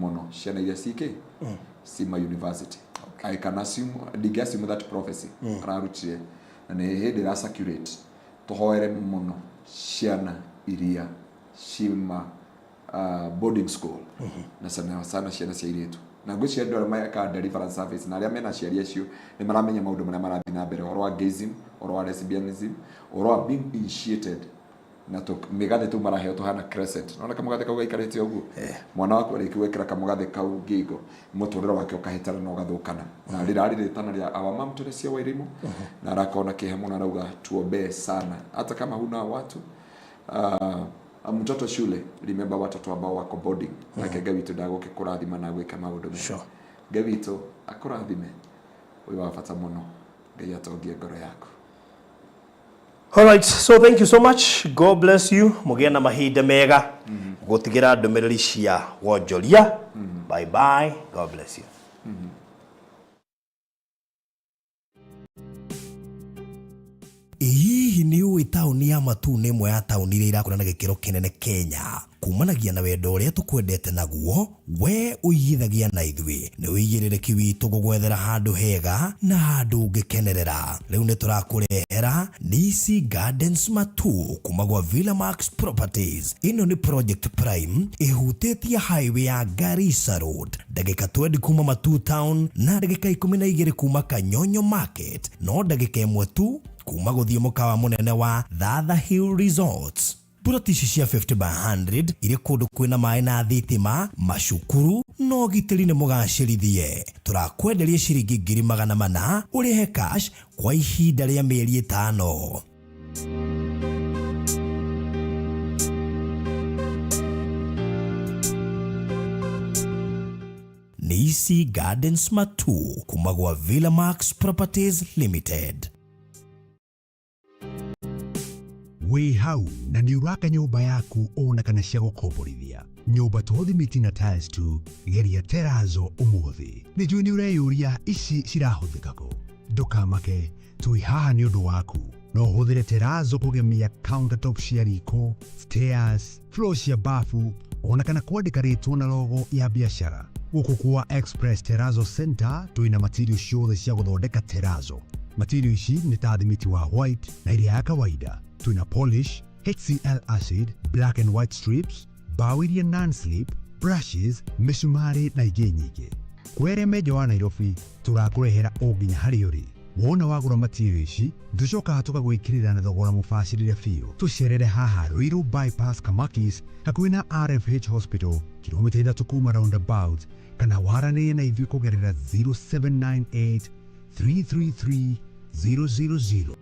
mũno ciana iria cikĩ Sima University. I can assume, ndingĩ assume that prophecy ararutire na nĩ hĩndĩ ĩra circulate. Tũhoere mũno ciana iria cima boarding school. Na sana sana ciana cia airĩtu. Na ngwĩciria andũ arĩa mekaga deliverance service na arĩa mena aciari acio nĩ maramenya maũndũ marĩa marathiĩ na mbere, ũhoro wa gayism, ũhoro wa lesbianism, ũhoro wa being initiated na mĩgathĩ tũu maraheo tũhana crescent. Nona kamũgathĩ kau gaikarĩte ũguo? Mwana waku arĩkia gwĩkĩra kamũgathĩ kau ngingo, mũtũrĩre wake ũkahĩtana na ũgathũkana. Na rĩrarĩ rĩtana rĩa our mom Teresia Wairimu, na arakorwo na kĩeha mũno, arauga tuombee sana hata kama huna watu mtoto shule, remember watoto ambao wako boarding. Nake Ngai witũ ndagũke kũrathima na gwĩka maũndũ mega. Ngai witũ akũrathime, wĩ wa bata mũno. Ngai atongie ngoro yaku. All right, so thank you so much. God bless you. Mũgĩe na mahinda mega. Gũtigĩra ndũmĩrĩri cia wonjoria. Bye bye. God bless you. Hihi Hihi nĩ ũĩ taũni ya Matuu nĩ ĩmwe ya taũni iria irakũra na gĩkĩro kĩnene Kenya kumanagia na wendo ũrĩa tũkwendete naguo we ũigithagia na ithuĩ nĩ ũigĩrĩrĩki witũ gũgwethera handũ hega na handũ ũngĩkenerera. Rĩu nĩ tũrakũrehera Nisi Gardens Matuu kuma gwa Villa Max Properties. Ĩno nĩ project prime ĩhutĩtie highway ya Garissa Road, ndagĩka 20 kuma Matuu town na ndagĩka 12 kuma Kanyonyo Market, no ndagĩka 1 tu kuma gũthiĩ mũkawa mũnene wa Thatha Hill Resorts. Buroti ici cia 50 by 100 irĩ kũndũ kwĩna maĩ na thitima, macukuru na ũgitĩri nĩ mũgacĩrithie. Tũrakwenderia ciringi 400,000 ũrĩhe cash kwa ihinda rĩa mĩeri 5. Nisi Gardens Matuu kuma gwa Villa Max Properties Limited. Wĩ hau na nĩ ũraka nyũmba yaku ona kana cia gũkomborithia, nyũmba to thimiti na tiles tu, geria terazo ũmũthĩ. Nĩ njũĩ nĩ ũreyũria ici cirahũthĩka kũ. Ndũkamake, twĩ haha nĩ ũndũ waku. No ũhũthĩre terazo kũgemia countertop cia riko, stairs, floor cia bafu, ona kana kwandĩka rĩtwa na logo ya biacara. Gũkũ kwa Express Terrazzo Center twĩna material ciothe cia gũthondeka terazo. Material ici nĩ ta thimiti wa white na iria ya kawaida. Twĩna polish, HCl acid, black and white strips, bao iria non-slip, brushes, mĩcumarĩ na ingĩ nyingĩ. Kwĩ arĩa me nja wa Nairobi, tũrakũrehera o nginya harĩa ũrĩ. Wona wagũra material ici, tũcokaga tũkagwĩkĩrĩra na thogora mũbacĩrĩre biũ. Tũcerere haha Ruiru Bypass Kamakis, hakuhĩ na RFH Hospital, kilomita 3 kuma roundabout, kana waranĩrie na ithuĩ kũgerera 0798 333 000.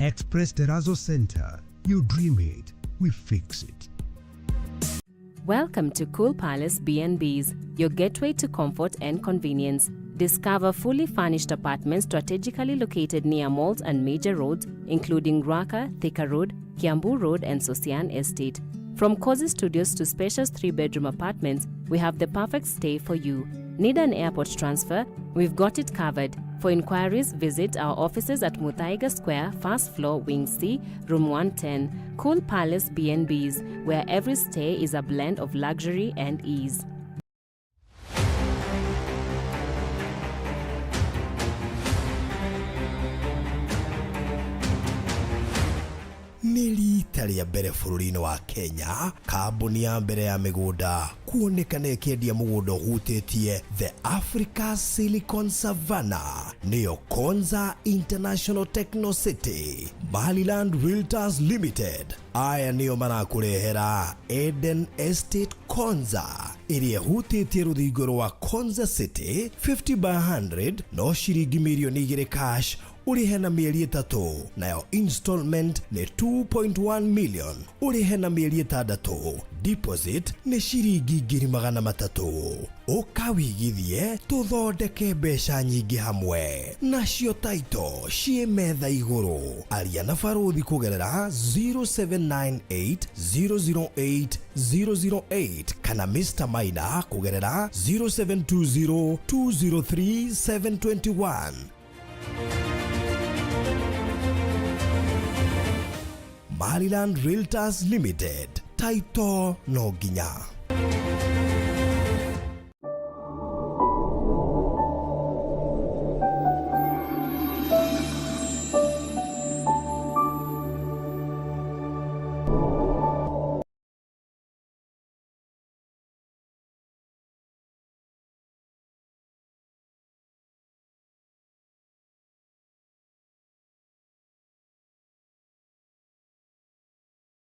Express Terrazzo Center. You dream it, we fix it. Welcome to Cool Palace B&Bs, your gateway to comfort and convenience. Discover fully furnished apartments strategically located near malls and major roads, including Ruaka, Thika Road, Kiambu Road, and Sosian Estate. From cozy studios to spacious 3-bedroom apartments, we have the perfect stay for you. Need an airport transfer? We've got it covered. For inquiries, visit our offices at Muthaiga Square, first floor, Wing C, Room 110. Cool Palace B&Bs, where every stay is a blend of luxury and ease. Nĩ rita rĩa mbere bũrũri-inĩ wa Kenya, kambuni ya mbere ya mĩgũnda kuonekana ĩkĩendia mũgũnda ũhutĩtie The Africa Silicon Savannah, nĩyo Konza International Techno City. Maryland Realtors Limited aya nĩo marakũrehera Eden Estate Konza ĩrĩa ĩhutĩtie rũthingo rwa Konza City 50 by 100 no ciringi mirioni 2 cash ũrĩhe na mĩeri 3, nayo installment nĩ 2.1 million ũrĩhe na mĩeri 6, deposit nĩ ciringi 300,000. Ũka wĩigithie tũthondeke mbeca nyingĩ hamwe, nacio taito ciĩ metha igũrũ. Aria na barũthi kũgerera 0798 008 008 kana Mr. Maina kũgerera 0720 203 721. Maryland Realtors Limited, taito no nginya.